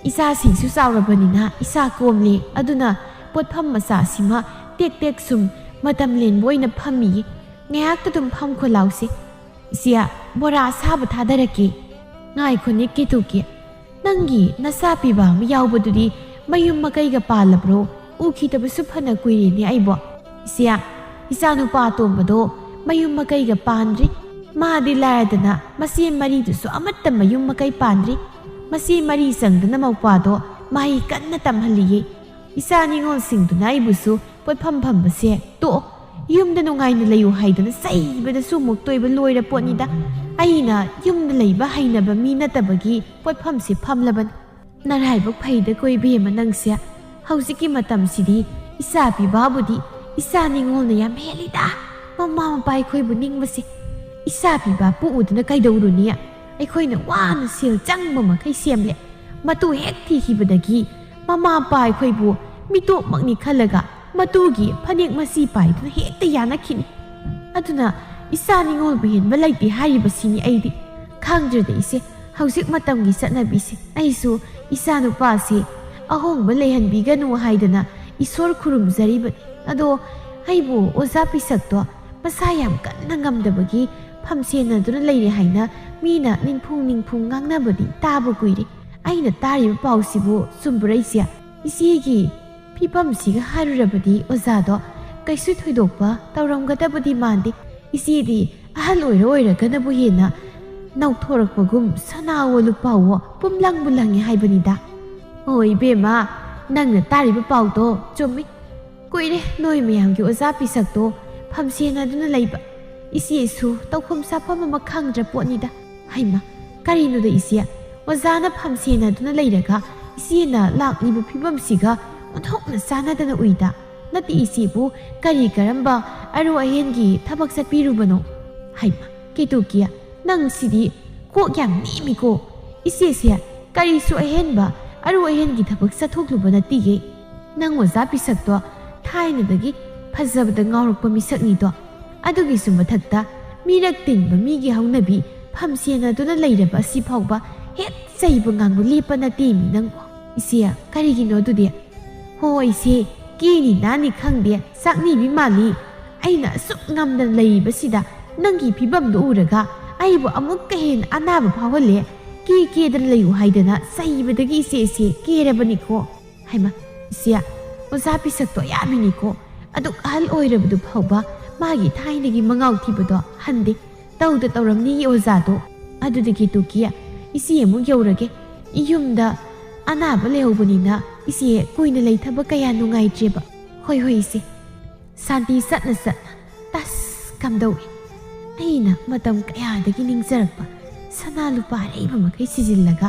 ꯏꯆꯥꯁꯤꯡꯁꯨ ꯆꯥꯎꯔꯕꯅꯤꯅ ꯏꯁꯥ ꯀꯣꯝꯂꯦ, ꯑꯗꯨꯅ ꯄꯣꯠꯐꯝ ꯃꯆꯥꯁꯤꯃ ꯇꯦꯛ ꯇꯦꯛ ꯁꯨꯝ ꯃꯇꯝ ꯂꯦꯟꯕ ꯑꯣꯏꯅ ꯐꯝꯃꯤꯌꯦ꯫ ꯉꯥꯏꯍꯥꯛꯇ ꯑꯗꯨꯝ ꯐꯝꯈꯣ ꯂꯥꯎꯁꯦ꯫ ꯏꯆꯦ, ꯕꯣꯔꯥ ꯑꯁꯥꯕ ꯊꯥꯗꯔꯛꯀꯦ꯫ ꯉꯥꯏꯈꯣꯅꯦ ꯀꯦꯇꯨꯀꯤ, ꯅꯪꯒꯤ ꯅꯆꯥ ꯄꯤꯕ ꯑꯃ ꯌꯥꯎꯕꯗꯨꯗꯤ ꯃꯌꯨꯝ ꯃꯀꯩꯒ ꯄꯥꯜꯂꯕ꯭ꯔꯣ? ꯎꯈꯤꯗꯕꯁꯨ ꯐꯅ ꯀꯨꯏꯔꯦꯅꯦ ꯑꯩꯕꯣ꯫ ꯏꯆꯦ, ꯏꯆꯥꯅꯨꯄꯥ ꯑꯇꯣꯝꯕꯗꯣ ꯃꯌꯨꯝ ꯃꯀꯩꯒ ꯄꯥꯟꯗ꯭ꯔꯤ꯫ ꯃꯥꯗꯤ ꯂꯥꯏꯔꯗꯅ ꯃꯆꯦ ꯃꯔꯤꯗꯨꯁꯨ ꯑꯃꯠꯇ ꯃꯌꯨꯝ ꯃꯀꯩ ꯄꯥꯟꯗ꯭ꯔꯤ꯫ ꯃꯆꯦ ꯃꯔꯤ ꯆꯪꯗꯅ ꯃꯧꯄ꯭ꯋꯥꯗꯣ ꯃꯍꯩ ꯀꯟꯅ ꯇꯝꯍꯜꯂꯤꯌꯦ꯫ ꯏꯆꯥ ꯅꯤꯉꯣꯜꯁꯤꯡꯗꯨꯅ ꯑꯩꯕꯨꯁꯨ ꯄꯣꯠꯐꯝ ꯐꯝꯕꯁꯦ ꯇꯣꯛꯑꯣ, ꯌꯨꯝꯗ ꯅꯨꯡꯉꯥꯏꯅ ꯂꯩꯌꯨ ꯍꯥꯏꯗꯅ ꯆꯩꯕꯗꯁꯨ ꯑꯃꯨꯛ ꯇꯣꯏꯕ ꯂꯣꯏꯔ ꯄꯣꯠꯅꯤꯗ꯫ ꯑꯩꯅ ꯌꯨꯝꯗ ꯂꯩꯕ ꯍꯩꯅꯕ ꯃꯤ ꯅꯠꯇꯕꯒꯤ ꯄꯣꯠꯐꯝꯁꯦ ꯐꯝꯂꯕꯅꯤ꯫ ꯅꯔꯥꯏꯕꯛ ꯐꯩꯗꯀꯣ ꯏꯕꯦꯝꯃ ꯅꯪꯁꯦ꯫ ꯍꯧꯖꯤꯛꯀꯤ ꯃꯇꯝꯁꯤꯗꯤ ꯏꯆꯥ ꯄꯤꯕꯥꯕꯨꯗꯤ ꯏꯆꯥ ꯅꯤꯉꯣꯜꯅ ꯌꯥꯝ ꯍꯦꯜꯂꯤꯗ꯫ ꯃꯃꯥ ꯃꯄꯥ ꯑꯩꯈꯣꯏꯕꯨ ꯅꯤꯡꯕꯁꯦ꯫ ꯏꯆꯥ ꯄꯤꯕꯥ ꯄꯣꯛꯎꯗꯅ ꯀꯩꯗꯧꯔꯨꯅꯤ? ꯑꯩꯈꯣꯏꯅ ꯋꯥꯅ ꯁꯦꯜ ꯆꯪꯕ ꯃꯈꯩ ꯁꯦꯝꯂꯦ꯫ ꯃꯇꯨ ꯍꯦꯛ ꯊꯤꯈꯤꯕꯗꯒꯤ ꯃꯃꯥ ꯃꯄꯥ ꯑꯩꯈꯣꯏꯕꯨ ꯃꯤꯇꯣꯞꯃꯛꯅꯤ ꯈꯜꯂꯒ ꯃꯇꯨꯒꯤ ꯐꯅꯦꯛ ꯃꯆꯤ ꯄꯥꯏꯗꯨꯅ ꯍꯦꯛꯇ ꯌꯥꯅꯈꯤꯅꯤ꯫ ꯑꯗꯨꯅ ꯏꯆꯥ ꯅꯤꯉꯣꯜꯕꯨ ꯍꯦꯟꯕ ꯂꯩꯇꯦ ꯍꯥꯏꯔꯤꯕꯁꯤꯅꯤ ꯑꯩꯗꯤ꯫ ꯈꯪꯗ꯭ꯔꯦꯗ ꯏꯆꯦ, ꯍꯧꯖꯤꯛ ꯃꯇꯝꯒꯤ ꯆꯠꯅꯕꯤꯁꯦ꯫ ꯑꯩꯁꯨ ꯏꯆꯥ ꯅꯨꯄꯥꯁꯦ ꯑꯍꯣꯡꯕ ꯂꯩꯍꯟꯕꯤꯒꯅꯨ ꯍꯥꯏꯗꯅ ꯏꯁꯣꯔ ꯈꯨꯔꯨꯝꯖꯔꯤꯕꯅꯤ꯫ ꯑꯗꯣ ꯑꯩꯕꯨ ꯑꯣꯖꯥ ꯄꯤꯁꯛꯇꯣ ꯃꯁꯥ ꯌꯥꯝ ꯀꯟꯅ ꯉꯝꯗꯕꯒꯤ ꯐꯝ ꯁꯦꯟꯅꯗꯨꯅ ꯂꯩꯔꯦ ꯍꯥꯏꯅ ꯃꯤꯅ ꯅꯤꯡꯐꯨꯡ ꯅꯤꯡꯐꯨꯡ ꯉꯥꯡꯅꯕꯗꯤ ꯇꯥꯕ ꯀꯨꯏꯔꯦ꯫ ꯑꯩꯅ ꯇꯥꯔꯤꯕ ꯄꯥꯎꯁꯤꯕꯨ ꯆꯨꯝꯕ꯭ꯔꯥ ꯏꯆꯦ? ꯏꯆꯦꯒꯤ ꯐꯤꯕꯝꯁꯤꯒ ꯍꯥꯏꯔꯨꯔꯕꯗꯤ ꯑꯣꯖꯥꯗꯣ ꯀꯩꯁꯨ ꯊꯣꯏꯗꯣꯛꯄ ꯇꯧꯔꯝꯒꯗꯕꯗꯤ ꯃꯥꯟꯗꯦ꯫ ꯏꯆꯦꯗꯤ ꯑꯍꯜ ꯑꯣꯏꯔ ꯑꯣꯏꯔꯒꯅꯕꯨ ꯍꯦꯟꯅ ꯅꯧꯊꯣꯔꯛꯄꯒꯨꯝ ꯁꯅꯥꯋꯣ ꯂꯨꯄꯥꯋꯣ ꯄꯨꯝꯂꯪꯕꯨ ꯂꯪꯉꯦ ꯍꯥꯏꯕꯅꯤꯗ꯫ ꯍꯣꯏ ꯏꯕꯦꯝꯃ, ꯅꯪꯅ ꯇꯥꯔꯤꯕ ꯄꯥꯎꯗꯣ ꯆꯨꯝꯃꯤ꯫ ꯀꯨꯏꯔꯦ ꯅꯣꯏ ꯃꯌꯥꯝꯒꯤ ꯑꯣꯖꯥ ꯄꯤꯁꯛꯇꯣ ꯐꯝ ꯁꯦꯟꯅꯗꯨꯅ ꯂꯩꯕ꯫ ꯏꯆꯦꯁꯨ ꯇꯧꯐꯝ ꯁꯥꯐꯝ ꯑꯃ ꯈꯪꯗ꯭ꯔ ꯄꯣꯠꯅꯤꯗ꯫ ꯍꯩꯃ, ꯀꯔꯤꯅꯣꯗ ꯏꯆꯦ? ꯑꯣꯖꯥꯅ ꯐꯝ ꯁꯦꯟꯅꯗꯨꯅ ꯂꯩꯔꯒ ꯏꯆꯦꯅ ꯂꯥꯛꯂꯤꯕ ꯐꯤꯕꯝꯁꯤꯒ ꯑꯣꯟꯊꯣꯛꯅ ꯆꯥꯟꯅꯗꯅ ꯎꯏꯗ꯫ ꯅꯠꯇꯦ ꯏꯆꯦꯕꯨ ꯀꯔꯤ ꯀꯔꯝꯕ ꯑꯔꯨ ꯑꯍꯦꯟꯒꯤ ꯊꯕꯛ ꯆꯠꯄꯤꯔꯨꯕꯅꯣ? ꯍꯩꯃ, ꯀꯦꯇꯨꯀꯤ, ꯅꯪ ꯁꯤꯗꯤ ꯀꯣꯛ ꯌꯥꯝ ꯅꯦꯝꯃꯤꯀꯣ꯫ ꯏꯆꯦꯁꯦ ꯀꯔꯤꯁꯨ ꯑꯍꯦꯟꯕ ꯑꯔꯨ ꯑꯍꯦꯟꯒꯤ ꯊꯕꯛ ꯆꯠꯊꯣꯛꯂꯨꯕ ꯅꯠꯇꯤꯌꯦ꯫ ꯅꯪ ꯑꯣꯖꯥ ꯄꯤꯁꯛꯇꯣ ꯊꯥꯏꯅꯗꯒꯤ ꯐꯖꯕꯗ ꯉꯥꯎꯔꯛꯄ ꯃꯤꯁꯛꯅꯤꯗꯣ꯫ ꯑꯗꯨꯒꯤꯁꯨ ꯃꯊꯛꯇ ꯃꯤꯔꯛ ꯇꯤꯟꯕ ꯃꯤꯒꯤ ꯍꯧꯅꯕꯤ ꯐꯝ ꯁꯦꯟꯅꯗꯨꯅ ꯂꯩꯔꯕ ꯑꯁꯤ ꯐꯥꯎꯕ ꯍꯦꯛ ꯆꯩꯕ ꯉꯥꯡꯕ ꯂꯦꯞꯄ ꯅꯠꯇꯦꯃꯤ ꯅꯪꯕꯣ꯫ ꯏꯆꯦ, ꯀꯔꯤꯒꯤꯅꯣ ꯑꯗꯨꯗꯤ? ꯍꯣ ꯏꯆꯦ, ꯀꯦꯅꯤ ꯅꯥꯅꯤ ꯈꯪꯗꯦ, ꯆꯥꯛꯅꯤꯕꯤ ꯃꯥꯜꯂꯤ꯫ ꯑꯩꯅ ꯑꯁꯨꯛ ꯉꯝꯗꯅ ꯂꯩꯔꯤꯕꯁꯤꯗ ꯅꯪꯒꯤ ꯐꯤꯕꯝꯗꯨ ꯎꯔꯒ ꯑꯩꯕꯨ ꯑꯃꯨꯛꯀ ꯍꯦꯟꯅ ꯑꯅꯥꯕ ꯐꯥꯎꯍꯜꯂꯦ꯫ ꯀꯦ ꯀꯦꯗꯅ ꯂꯩꯌꯨ ꯍꯥꯏꯗꯅ ꯆꯩꯕꯗꯒꯤ ꯏꯆꯦꯁꯦ ꯀꯦꯔꯕꯅꯤꯀꯣ꯫ ꯍꯩꯃ, ꯏꯆꯦ, ꯑꯣꯖꯥ ꯄꯤꯁꯛꯇꯣ ꯑꯌꯥꯕꯤꯅꯤꯀꯣ꯫ ꯑꯗꯨꯛ ꯑꯍꯜ ꯑꯣꯏꯔꯕꯗꯨ ꯐꯥꯎꯕ ꯃꯥꯒꯤ ꯊꯥꯏꯅꯒꯤ ꯃꯉꯥꯎ ꯊꯤꯕꯗꯣ ꯍꯟꯗꯦ꯫ ꯇꯧꯗ ꯇꯧꯔꯝꯅꯤꯌꯦ ꯑꯣꯖꯥꯗꯣ꯫ ꯑꯗꯨꯗꯒꯤ ꯇꯨꯀꯤ, ꯏꯆꯦ ꯑꯃꯨꯛ ꯌꯧꯔꯒꯦ꯫ ꯌꯨꯝꯗ ꯑꯅꯥꯕ ꯂꯩꯍꯧꯕꯅꯤꯅ ꯏꯆꯦ ꯀꯨꯏꯅ ꯂꯩꯊꯕ ꯀꯌꯥ ꯅꯨꯡꯉꯥꯏꯇ꯭ꯔꯦꯕ꯫ ꯍꯣꯏ, ꯍꯣꯏ, ꯏꯆꯦ꯫ ꯁꯥꯟꯇꯤ ꯆꯠꯅ ꯆꯠꯅ ꯇꯁ ꯀꯝꯗꯧꯏ꯫ ꯑꯩꯅ ꯃꯇꯝ ꯀꯌꯥꯗꯒꯤ ꯅꯤꯡꯖꯔꯛꯄ ꯁꯅꯥ ꯂꯨꯄꯥ ꯑꯔꯩꯕ ꯃꯈꯩ ꯁꯤꯖꯤꯜꯂꯒ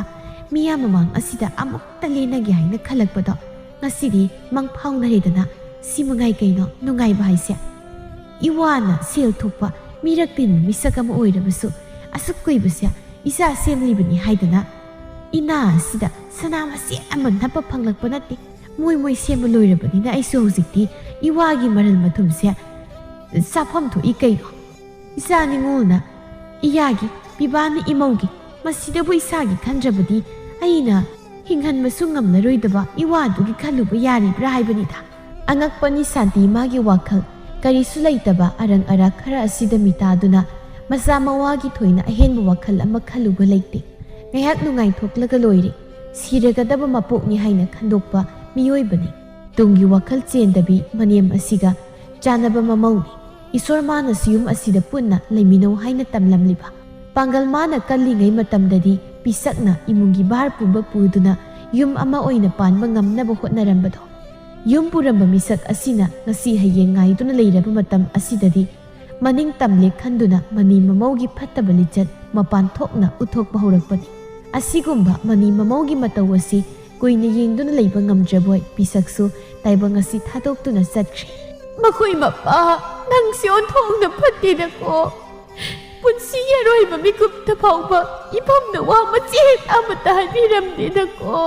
ꯃꯤꯌꯥꯝ ꯃꯃꯥꯡ ꯑꯁꯤꯗ ꯑꯃꯨꯛꯇ ꯂꯦꯟꯅꯒꯦ ꯍꯥꯏꯅ ꯈꯜꯂꯛꯄꯗꯣ ꯉꯁꯤꯗꯤ ꯃꯪ ꯐꯥꯎꯅꯔꯦꯗꯅ꯫ ꯁꯤ ꯃꯉꯥꯏ ꯀꯩꯅꯣ ꯅꯨꯡꯉꯥꯏꯕ ꯍꯥꯏꯁꯦ꯫ ꯏꯋꯥꯅ ꯁꯦꯜ ꯊꯣꯛꯄ ꯃꯤꯔꯛ ꯇꯤꯟꯕ ꯃꯤꯁꯛ ꯑꯃ ꯑꯣꯏꯔꯕꯁꯨ ꯑꯁꯨꯛ ꯀꯨꯏꯕꯁꯦ ꯏꯆꯥ ꯁꯦꯝꯂꯤꯕꯅꯤ ꯍꯥꯏꯗꯅ ꯏꯅꯥ ꯑꯁꯤꯗ ꯁꯅꯥ ꯃꯆꯦꯠ ꯑꯃ ꯅꯞꯄ ꯐꯪꯂꯛꯄ ꯅꯠꯇꯦ꯫ ꯃꯣꯏ ꯃꯣꯏ ꯁꯦꯝꯕ ꯂꯣꯏꯔꯕꯅꯤꯅ ꯑꯩꯁꯨ ꯍꯧꯖꯤꯛꯇꯤ ꯏꯋꯥꯒꯤ ꯃꯔꯜ ꯃꯊꯨꯝꯁꯦ ꯆꯥꯐꯝ ꯊꯣꯛꯏ ꯀꯩꯅꯣ꯫ ꯏꯆꯥ ꯅꯤꯉꯣꯜꯅ ꯏꯌꯥꯒꯤ, ꯄꯤꯕꯥꯅ ꯏꯃꯧꯒꯤ, ꯃꯁꯤꯗꯕꯨ ꯏꯁꯥꯒꯤ ꯈꯟꯗ꯭ꯔꯕꯗꯤ ꯑꯩꯅ ꯍꯤꯡꯍꯟꯕꯁꯨ ꯉꯝꯂꯔꯣꯏꯗꯕ ꯏꯋꯥꯗꯨꯒꯤ ꯈꯜꯂꯨꯕ ꯌꯥꯔꯤꯕ꯭ꯔꯥ ꯍꯥꯏꯕꯅꯤꯗ꯫ ꯑꯉꯛꯄꯅꯤ ꯁꯥꯟꯇꯤ ꯃꯥꯒꯤ ꯋꯥꯈꯜ꯫ ꯀꯔꯤꯁꯨ ꯂꯩꯇꯕ ꯑꯔꯪ ꯑꯔꯥꯛ ꯈꯔ ꯑꯁꯤꯗ ꯃꯤꯇꯥꯗꯨꯅ ꯃꯆꯥ ꯃꯋꯥꯒꯤ ꯊꯣꯏꯅ ꯑꯍꯦꯟꯕ ꯋꯥꯈꯜ ꯑꯃ ꯈꯜꯂꯨꯕ ꯂꯩꯇꯦ꯫ ꯉꯥꯏꯍꯥꯛ ꯅꯨꯡꯉꯥꯏꯊꯣꯛꯂꯒ ꯂꯣꯏꯔꯦ꯫ ꯁꯤꯔꯒꯗꯕ ꯃꯄꯣꯛꯅꯤ ꯍꯥꯏꯅ ꯈꯟꯗꯣꯛꯄ ꯃꯤꯑꯣꯏꯕꯅꯤ꯫ ꯇꯨꯡꯒꯤ ꯋꯥꯈꯜ ꯆꯦꯟꯗꯕꯤ ꯃꯅꯦꯝ ꯑꯁꯤꯒ ꯆꯥꯟꯅꯕ ꯃꯃꯧꯅꯤ꯫ ꯏꯁꯣꯔ ꯃꯥꯅꯁꯨ ꯌꯨꯝ ꯑꯁꯤꯗ ꯄꯨꯟꯅ ꯂꯩꯃꯤꯟꯅꯧ ꯍꯥꯏꯅ ꯇꯝꯂꯝꯂꯤꯕ꯫ ꯄꯥꯡꯒꯜ ꯃꯥꯅ ꯀꯜꯂꯤꯉꯩ ꯃꯇꯝꯗꯗꯤ ꯄꯤꯁꯛꯅ ꯏꯃꯨꯡꯒꯤ ꯚꯥꯔ ꯄꯨꯕ ꯄꯨꯗꯨꯅ ꯌꯨꯝ ꯑꯃ ꯑꯣꯏꯅ ꯄꯥꯟꯕ ꯉꯝꯅꯕ ꯍꯣꯠꯅꯔꯝꯕꯗꯣ꯫ ꯌꯨꯝ ꯄꯨꯔꯝꯕ ꯃꯤꯁꯛ ꯑꯁꯤꯅ ꯉꯁꯤ ꯍꯌꯦꯡ ꯉꯥꯏꯗꯨꯅ ꯂꯩꯔꯕ ꯃꯇꯝ ꯑꯁꯤꯗꯗꯤ ꯃꯅꯤꯡ ꯇꯝꯂꯦ ꯈꯟꯗꯨꯅ ꯃꯅꯤ ꯃꯃꯧꯒꯤ ꯐꯠꯇꯕ ꯂꯤꯆꯠ ꯃꯄꯥꯟ ꯊꯣꯛꯅ ꯎꯠꯊꯣꯛꯄ ꯍꯧꯔꯛꯄꯅꯤ꯫ ꯑꯁꯤꯒꯨꯝꯕ ꯃꯅꯤ ꯃꯃꯧꯒꯤ ꯃꯇꯧ ꯑꯁꯤ ꯀꯨꯏꯅ ꯌꯦꯡꯗꯨꯅ ꯂꯩꯕ ꯉꯝꯗ꯭ꯔꯕꯣꯏ ꯄꯤꯁꯛꯁꯨ ꯇꯥꯏꯕꯪ ꯑꯁꯤ ꯊꯥꯗꯣꯛꯇꯨꯅ ꯆꯠꯈ꯭ꯔꯦ꯫ ꯃꯈꯣꯏ ꯃꯄꯥ, ꯅꯪꯁꯦ ꯑꯣꯟꯊꯣꯛꯅ ꯐꯠꯇꯦꯗꯀꯣ꯫ ꯄꯨꯟꯁꯤꯒꯤ ꯑꯔꯣꯏꯕ ꯃꯤꯀꯨꯞꯇ ꯐꯥꯎꯕ ꯏꯐꯝꯅ ꯋꯥ ꯃꯆꯦꯠ ꯑꯃꯠꯇ ꯍꯥꯏꯕꯤꯔꯝꯗꯦꯗꯀꯣ꯫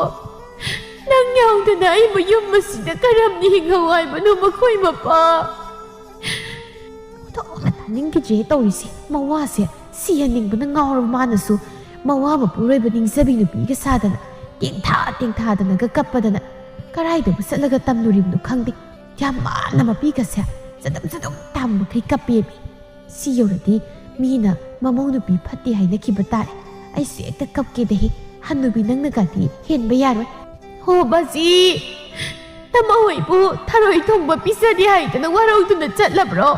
ꯅꯪ ꯌꯥꯎꯗꯅ ꯑꯩꯕꯨ ꯌꯨꯝ ꯑꯁꯤꯗ ꯀꯔꯝꯅ ꯍꯤꯡꯍꯧ ꯍꯥꯏꯕꯅꯣ ꯃꯈꯣꯏ ꯃꯄꯥ? ꯑꯣꯟꯊꯣꯛꯅ ꯇꯥꯅꯤꯡꯈꯤꯗ꯭ꯔꯦ ꯇꯧꯔꯤꯁꯦ꯫ ꯃꯋꯥꯁꯦ ꯁꯤꯍꯟꯅꯤꯡꯕꯅ ꯉꯥꯎꯔꯕ ꯃꯥꯅꯁꯨ ꯃꯋꯥ ꯃꯄꯨꯔꯣꯏꯕ ꯅꯤꯡꯖꯕꯤ ꯅꯨꯄꯤꯒ ꯁꯥꯗꯅ ꯇꯦꯡꯊꯥ ꯇꯦꯡꯊꯥꯗꯅꯒ ꯀꯞꯄꯗꯅ ꯀꯔꯥꯏꯗꯕꯨ ꯆꯠꯂꯒ ꯇꯝꯂꯨꯔꯤꯕꯅꯣ ꯈꯪꯗꯦ꯫ ꯌꯥꯝ ꯃꯥꯅ ꯃꯄꯤꯒꯁꯦ ꯆꯗꯨꯝ ꯆꯗꯨꯝ ꯇꯥꯕ ꯃꯈꯩ ꯀꯞꯄꯦꯃꯤ꯫ ꯁꯤ ꯌꯧꯔꯗꯤ ꯃꯤꯅ ꯃꯃꯧ ꯅꯨꯄꯤ ꯐꯠꯇꯦ ꯍꯥꯏꯅꯈꯤꯕ ꯇꯥꯔꯦ꯫ ꯑꯩꯁꯨ ꯍꯦꯛꯇ ꯀꯞꯀꯦꯗꯍꯦ꯫ ꯍꯟꯅꯨꯕꯤ ꯅꯪꯅꯒꯗꯤ ꯍꯦꯟꯕ ꯌꯥꯔꯣꯏ꯫ ꯍꯣ ꯕꯥꯖꯤ, ꯅꯃꯧ ꯍꯣꯏꯕꯨ ꯊꯔꯣꯏ ꯊꯣꯡꯕ ꯄꯤꯖꯗꯦ ꯍꯥꯏꯗꯅ ꯋꯥꯔꯧꯗꯨꯅ ꯆꯠꯂꯕ꯭ꯔꯣ?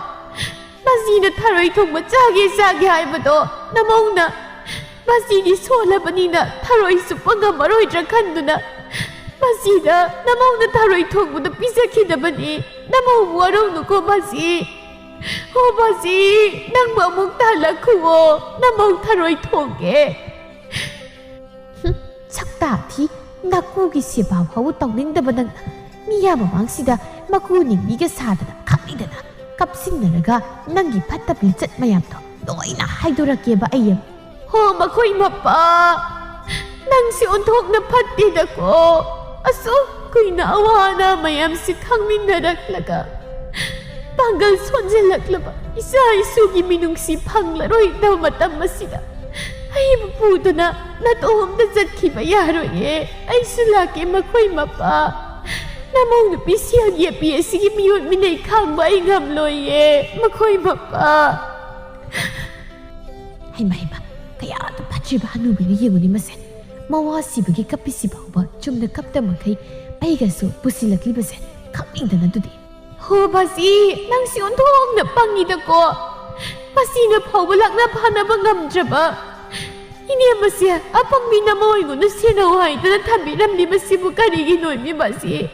ꯕꯥꯖꯤꯅ ꯊꯔꯣꯏ ꯊꯣꯡꯕ ꯆꯥꯒꯦ ꯆꯥꯒꯦ ꯍꯥꯏꯕꯗꯣ ꯅꯃꯧꯅ ꯕꯥꯖꯤꯗꯤ ꯁꯣꯜꯂꯕꯅꯤꯅ ꯊꯔꯣꯏ ꯆꯨꯞꯄ ꯉꯝꯃꯔꯣꯏꯗ꯭ꯔꯥ ꯈꯟꯗꯨꯅ ꯕꯥꯖꯤꯗ ꯅꯃꯧꯅ ꯊꯔꯣꯏ ꯊꯣꯡꯕꯗꯣ ꯄꯤꯖꯈꯤꯗꯕꯅꯤ꯫ ꯅꯃꯧꯕꯨ ꯋꯥꯔꯧꯅꯨꯀꯣ ꯕꯥꯖꯤ꯫ ꯍꯣ ꯕꯥꯖꯤ, ꯅꯪꯕꯨ ꯑꯃꯨꯛ ꯇꯥꯜꯂꯛꯈꯨꯋꯣ꯫ ꯅꯃꯧ ꯊꯔꯣꯏ ꯊꯣꯡꯒꯦ꯫ ꯍꯨꯝ, ꯁꯛꯇꯥ ꯊꯤ, ꯅꯀꯨꯒꯤ ꯁꯦꯕꯥ ꯐꯥꯎꯕ ꯇꯧꯅꯤꯡꯗꯕ ꯅꯪꯅ ꯃꯤꯌꯥꯝ ꯃꯃꯥꯡꯁꯤꯗ ꯃꯀꯨ ꯅꯤꯡꯕꯤꯒ ꯁꯥꯗꯅ ꯈꯪꯂꯤꯗꯅ ꯀꯞꯁꯤꯟꯅꯔꯒ ꯅꯪꯒꯤ ꯐꯠꯇꯕ ꯂꯤꯆꯠ ꯃꯌꯥꯝꯗꯣ ꯂꯣꯏꯅ ꯍꯥꯏꯗꯣꯔꯛꯀꯦꯕ ꯑꯩ ꯑꯃꯨꯛ꯫ ꯍꯣ ꯃꯈꯣꯏ ꯃꯄꯥ, ꯅꯪꯁꯤ ꯑꯣꯟꯊꯣꯛꯅ ꯐꯠꯇꯦꯗꯀꯣ꯫ ꯑꯁꯨꯛ ꯀꯨꯏꯅ ꯑꯋꯥ ꯑꯅꯥ ꯃꯌꯥꯝꯁꯤ ꯈꯪꯃꯤꯟꯅꯔꯛꯂꯒ ꯄꯥꯡꯒꯜ ꯁꯣꯟꯖꯤꯜꯂꯛꯂꯕ ꯏꯆꯥ ꯏꯁꯨꯒꯤ ꯃꯤꯅꯨꯡꯁꯤ ꯐꯪꯂꯔꯣꯏꯗꯕ ꯃꯇꯝ ꯑꯁꯤꯗ ꯑꯩꯕꯨ ꯄꯨꯗꯨꯅ ꯅꯇꯣꯝꯇ ꯆꯠꯈꯤꯕ ꯌꯥꯔꯣꯏꯌꯦ꯫ ꯑꯩꯁꯨ ꯂꯥꯛꯀꯦ ꯃꯈꯣꯏ ꯃꯄꯥ꯫ ꯅꯃꯧ ꯅꯨꯄꯤ ꯁꯦꯜ ꯌꯦꯠꯄꯤ ꯑꯁꯤꯒꯤ ꯃꯤꯑꯣꯠ ꯃꯤꯅꯩ ꯈꯥꯡꯕ ꯑꯩ ꯉꯝꯂꯣꯏꯌꯦ, ꯃꯈꯣꯏ ꯃꯄꯥ꯫ ꯍꯩꯃ, ꯍꯩꯃ, ꯀꯌꯥꯗ ꯐꯠꯇ꯭ꯔꯤꯕ ꯍꯅꯨꯕꯤꯅꯣ ꯌꯦꯡꯉꯨꯅꯦ ꯃꯁꯦ꯫ ꯃꯋꯥ ꯁꯤꯕꯒꯤ ꯀꯞꯄꯤꯁꯤ ꯐꯥꯎꯕ ꯆꯨꯝꯅ ꯀꯞꯇ ꯃꯈꯩ ꯑꯩꯒꯁꯨ ꯄꯨꯁꯤꯜꯂꯛꯂꯤꯕꯁꯦ ꯈꯪꯅꯤꯡꯗꯅ ꯑꯗꯨꯗꯤ꯫ ꯍꯣ ꯕꯥꯖꯤ, ꯅꯪꯁꯤ ꯑꯣꯟꯊꯣꯛꯅ ꯄꯪꯉꯤꯗꯀꯣ꯫ ꯃꯁꯤꯅ ꯐꯥꯎꯕ ꯂꯥꯛꯅ ꯐꯥꯅꯕ ꯉꯝꯗ꯭ꯔꯕ ꯏꯅꯦ ꯃꯁꯦ, ꯑꯄꯪꯕꯤ ꯅꯃꯧ ꯑꯩꯉꯣꯟꯗ ꯁꯦꯟꯅꯧ ꯍꯥꯏꯗꯅ ꯊꯝꯕꯤꯔꯝꯂꯤꯕꯁꯤꯕꯨ ꯀꯔꯤꯒꯤꯅꯣ ꯏꯃꯤ ꯕꯥꯖꯤ?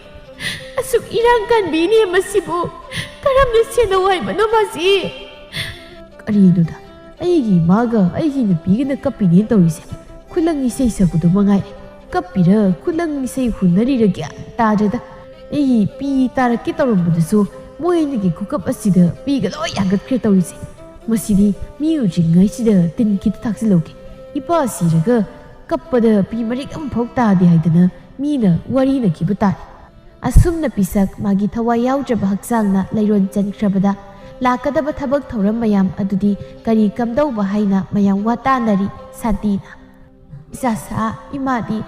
ꯑꯁꯨꯛ ꯏꯔꯥꯡ ꯀꯟꯕꯤ ꯏꯅꯦ ꯃꯁꯤꯕꯨ ꯀꯔꯝꯅ ꯁꯦꯟꯅꯧ ꯍꯥꯏꯕꯅꯣ ꯕꯥꯖꯤ? ꯀꯔꯤꯅꯣꯗ, ꯑꯩꯒꯤ ꯏꯃꯥꯒ ꯑꯩꯒꯤ ꯅꯨꯄꯤꯒꯅ ꯀꯞꯄꯤꯅꯦ ꯇꯧꯔꯤꯁꯦ꯫ ꯈꯨꯂꯪ ꯏꯁꯩ ꯁꯛꯄꯗꯨ ꯃꯉꯥꯏ꯫ ꯀꯞꯄꯤꯔ ꯈꯨꯂꯪ ꯏꯁꯩ ꯍꯨꯟꯅꯔꯤꯔ ꯒ꯭ꯌꯥꯟ ꯇꯥꯗ꯭ꯔꯦꯗ꯫ ꯑꯩꯒꯤ ꯄꯤ ꯇꯥꯔꯛꯀꯦ ꯇꯧꯔꯝꯕꯗꯨꯁꯨ ꯃꯣꯏ ꯑꯅꯤꯒꯤ ꯈꯨꯀꯞ ꯑꯁꯤꯗ ꯄꯤꯒ ꯂꯣꯏ ꯍꯥꯡꯒꯠꯈ꯭ꯔꯦ ꯇꯧꯔꯤꯁꯦ꯫ ꯃꯁꯤꯗꯤ ꯃꯤ ꯎꯗ꯭ꯔꯤꯉꯩꯁꯤꯗ ꯇꯤꯟ ꯈꯤꯇ ꯊꯥꯛꯆꯤꯜꯍꯧꯒꯦ꯫ ꯏꯄꯥ ꯁꯤꯔꯒ ꯀꯞꯄꯗ ꯄꯤ ꯃꯔꯤꯛ ꯑꯃꯐꯥꯎ ꯇꯥꯗꯦ ꯍꯥꯏꯗꯅ ꯃꯤꯅ ꯋꯥꯔꯤꯅꯈꯤꯕ ꯇꯥꯔꯦ꯫ ꯑꯁꯨꯝꯅ ꯄꯤꯁꯛ ꯃꯥꯒꯤ ꯊꯋꯥꯏ ꯌꯥꯎꯗ꯭ꯔꯕ ꯍꯛꯆꯥꯡꯅ ꯂꯩꯔꯣꯟ ꯆꯟꯈ꯭ꯔꯕꯗ ꯂꯥꯛꯀꯗꯕ ꯊꯕꯛ ꯊꯧꯔꯝ ꯃꯌꯥꯝ ꯑꯗꯨꯗꯤ ꯀꯔꯤ ꯀꯝꯗꯧꯕ ꯍꯥꯏꯅ ꯃꯌꯥꯝ ꯋꯥ ꯇꯥꯅꯔꯤ ꯁꯥꯟꯇꯤꯅ꯫ "ꯏꯆꯥꯁꯥ, ꯏꯃꯥꯗꯤ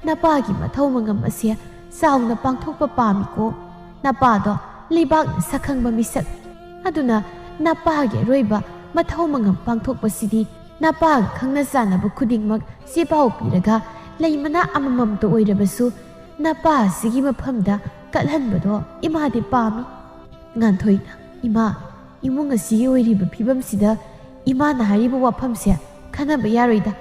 ꯅꯄꯥꯒꯤ ꯃꯊꯧ ꯃꯉꯝ ꯑꯁꯦ ꯆꯥꯎꯅ ꯄꯥꯡꯊꯣꯛꯄ ꯄꯥꯝꯃꯤꯀꯣ꯫ ꯅꯄꯥꯗꯣ ꯂꯩꯕꯥꯛꯅ ꯁꯛꯈꯪꯕ ꯃꯤꯁꯛ꯫ ꯑꯗꯨꯅ ꯅꯄꯥꯒꯤ ꯑꯔꯣꯏꯕ ꯃꯊꯧ ꯃꯉꯝ ꯄꯥꯡꯊꯣꯛꯄꯁꯤꯗꯤ ꯅꯄꯥꯒ ꯈꯪꯅ ꯆꯥꯟꯅꯕ ꯈꯨꯗꯤꯡꯃꯛ ꯆꯦꯄꯥꯎ ꯄꯤꯔꯒ ꯂꯩ ꯃꯅꯥ ꯑꯃꯃꯝꯇ ꯑꯣꯏꯔꯕꯁꯨ ꯅꯄꯥ ꯑꯁꯤꯒꯤ ꯃꯐꯝꯗ ꯀꯠꯍꯟꯕꯗꯣ ꯏꯃꯥꯗꯤ ꯄꯥꯝꯃꯤ꯫" ꯉꯥꯟꯊꯣꯏꯅ, "ꯏꯃꯥ, ꯏꯃꯨꯡ ꯑꯁꯤꯒꯤ ꯑꯣꯏꯔꯤꯕ ꯐꯤꯕꯝꯁꯤꯗ ꯏꯃꯥꯅ ꯍꯥꯏꯔꯤꯕ ꯋꯥꯐꯝꯁꯦ ꯈꯟꯅꯕ ꯌꯥꯔꯣꯏꯗ꯫